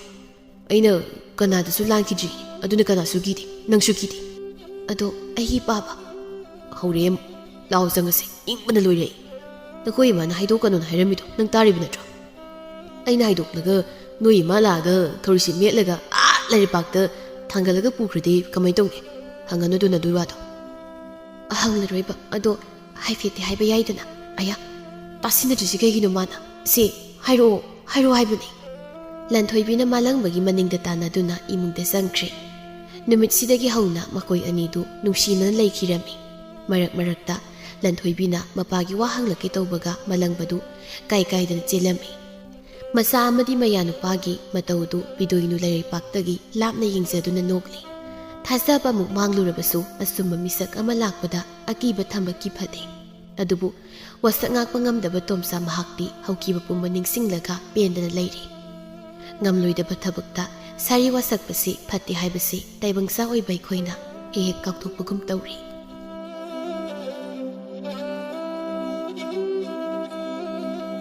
ꯑꯩꯅ ꯀꯅꯥꯗꯁꯨ ꯂꯥꯟꯈꯤꯗ꯭ꯔꯤ, ꯑꯗꯨꯅ ꯀꯅꯥꯁꯨ ꯀꯤꯗꯦ, ꯅꯪꯁꯨ ꯀꯤꯗꯦ꯫ "ꯑꯗꯣ ꯑꯩꯒꯤ ꯄꯥꯕ?" "ꯍꯧꯔꯦ ꯑꯃꯨꯛ꯫ ꯂꯥꯎ ꯆꯪꯉꯁꯦ, ꯏꯪꯕꯅ ꯂꯣꯏꯔꯦ ꯑꯩ꯫ ꯅꯈꯣꯏ ꯏꯃꯥꯅ ꯍꯥꯏꯗꯣꯛꯀꯅꯨꯅ ꯍꯥꯏꯔꯝꯃꯤꯗꯣ ꯅꯪ ꯇꯥꯔꯤꯕ ꯅꯠꯇ꯭ꯔꯣ? ꯑꯩꯅ ꯍꯥꯏꯗꯣꯛꯂꯒ ꯅꯣꯏ ꯏꯃꯥ ꯂꯥꯛꯑꯒ ꯈꯧꯔꯤꯁꯤ ꯃꯦꯠꯂꯒ ꯑꯥ ꯂꯥꯏꯔꯩꯄꯥꯛꯇ ꯊꯥꯡꯒꯠꯂꯒ ꯄꯨꯈ꯭ꯔꯗꯤ ꯀꯃꯥꯏꯅ ꯇꯧꯅꯤ? ꯍꯪꯒꯅꯨ ꯑꯗꯨꯅ ꯑꯗꯨꯏ ꯋꯥꯗꯣ꯫" "ꯑꯍꯪꯂꯔꯣꯏꯕ, ꯑꯗꯣ ꯍꯥꯏꯐꯦꯠꯇꯤ ꯍꯥꯏꯕ ꯌꯥꯏꯗꯅ꯫" "ꯑꯌꯥ, ꯇꯥꯁꯤꯟꯅꯗ꯭ꯔꯤꯁꯤ ꯀꯩꯒꯤꯅꯣ ꯃꯥꯅ? ꯁꯦ, ꯍꯥꯏꯔꯛꯑꯣ, ꯍꯥꯏꯔꯛꯑꯣ ꯍꯥꯏꯕꯅꯦ꯫" ꯂꯟꯊꯣꯏꯕꯤꯅ ꯃꯥꯂꯪꯕꯒꯤ ꯃꯅꯤꯡꯗ ꯇꯥꯟꯅꯗꯨꯅ ꯏꯃꯨꯡꯗ ꯆꯪꯈ꯭ꯔꯦ꯫ ꯅꯨꯃꯤꯠꯁꯤꯗꯒꯤ ꯍꯧꯅ ꯃꯈꯣꯏ ꯑꯅꯤꯗꯨ ꯅꯨꯡꯁꯤꯅꯅ ꯂꯩꯈꯤꯔꯝꯃꯤ꯫ ꯃꯔꯛ ꯃꯔꯛꯇ ꯂꯟꯊꯣꯏꯕꯤꯅ ꯃꯄꯥꯒꯤ ꯋꯥ ꯍꯪꯂꯛꯀꯦ ꯇꯧꯕꯒ ꯃꯥꯂꯪꯕꯗꯨ ꯀꯥꯏ ꯀꯥꯏꯗꯅ ꯆꯦꯜꯂꯝꯃꯤ꯫ ꯃꯆꯥ ꯑꯃꯗꯤ ꯃꯌꯥꯅꯨꯄꯥꯒꯤ ꯃꯇꯧꯗꯨ ꯕꯤꯗꯣꯏꯅꯨ ꯂꯥꯏꯔꯩꯄꯥꯛꯇꯒꯤ ꯂꯥꯞꯅ ꯌꯦꯡꯖꯗꯨꯅ ꯅꯣꯛꯂꯤ꯫ ꯊꯥꯖꯕ ꯑꯃꯨꯛ ꯃꯥꯡꯂꯨꯔꯕꯁꯨ ꯑꯆꯨꯝꯕ ꯃꯤꯁꯛ ꯑꯃ ꯂꯥꯛꯄꯗ ꯑꯀꯤꯕ ꯊꯝꯕ ꯀꯤꯐꯠꯂꯤ꯫ ꯑꯗꯨꯕꯨ ꯋꯥꯁꯛ ꯉꯥꯛꯄ ꯉꯝꯗꯕ ꯇꯣꯝꯆꯥ ꯃꯍꯥꯛꯇꯤ ꯍꯧꯈꯤꯕ ꯄꯨꯝꯕ ꯅꯤꯡꯁꯤꯡꯂꯒ ꯄꯦꯟꯗꯅ ꯂꯩꯔꯤ꯫ ꯉꯝꯂꯣꯏꯗꯕ ꯊꯕꯛꯇ ꯁꯥꯔꯤ ꯋꯥꯁꯛꯄꯁꯤ ꯐꯠꯇꯦ ꯍꯥꯏꯕꯁꯤ ꯇꯥꯏꯕꯪꯆꯥ ꯑꯣꯏꯕ ꯑꯩꯈꯣꯏꯅ ꯍꯦꯛ ꯍꯦꯛ ꯀꯥꯎꯊꯣꯛꯄꯒꯨꯝ ꯇꯧꯔꯤ꯫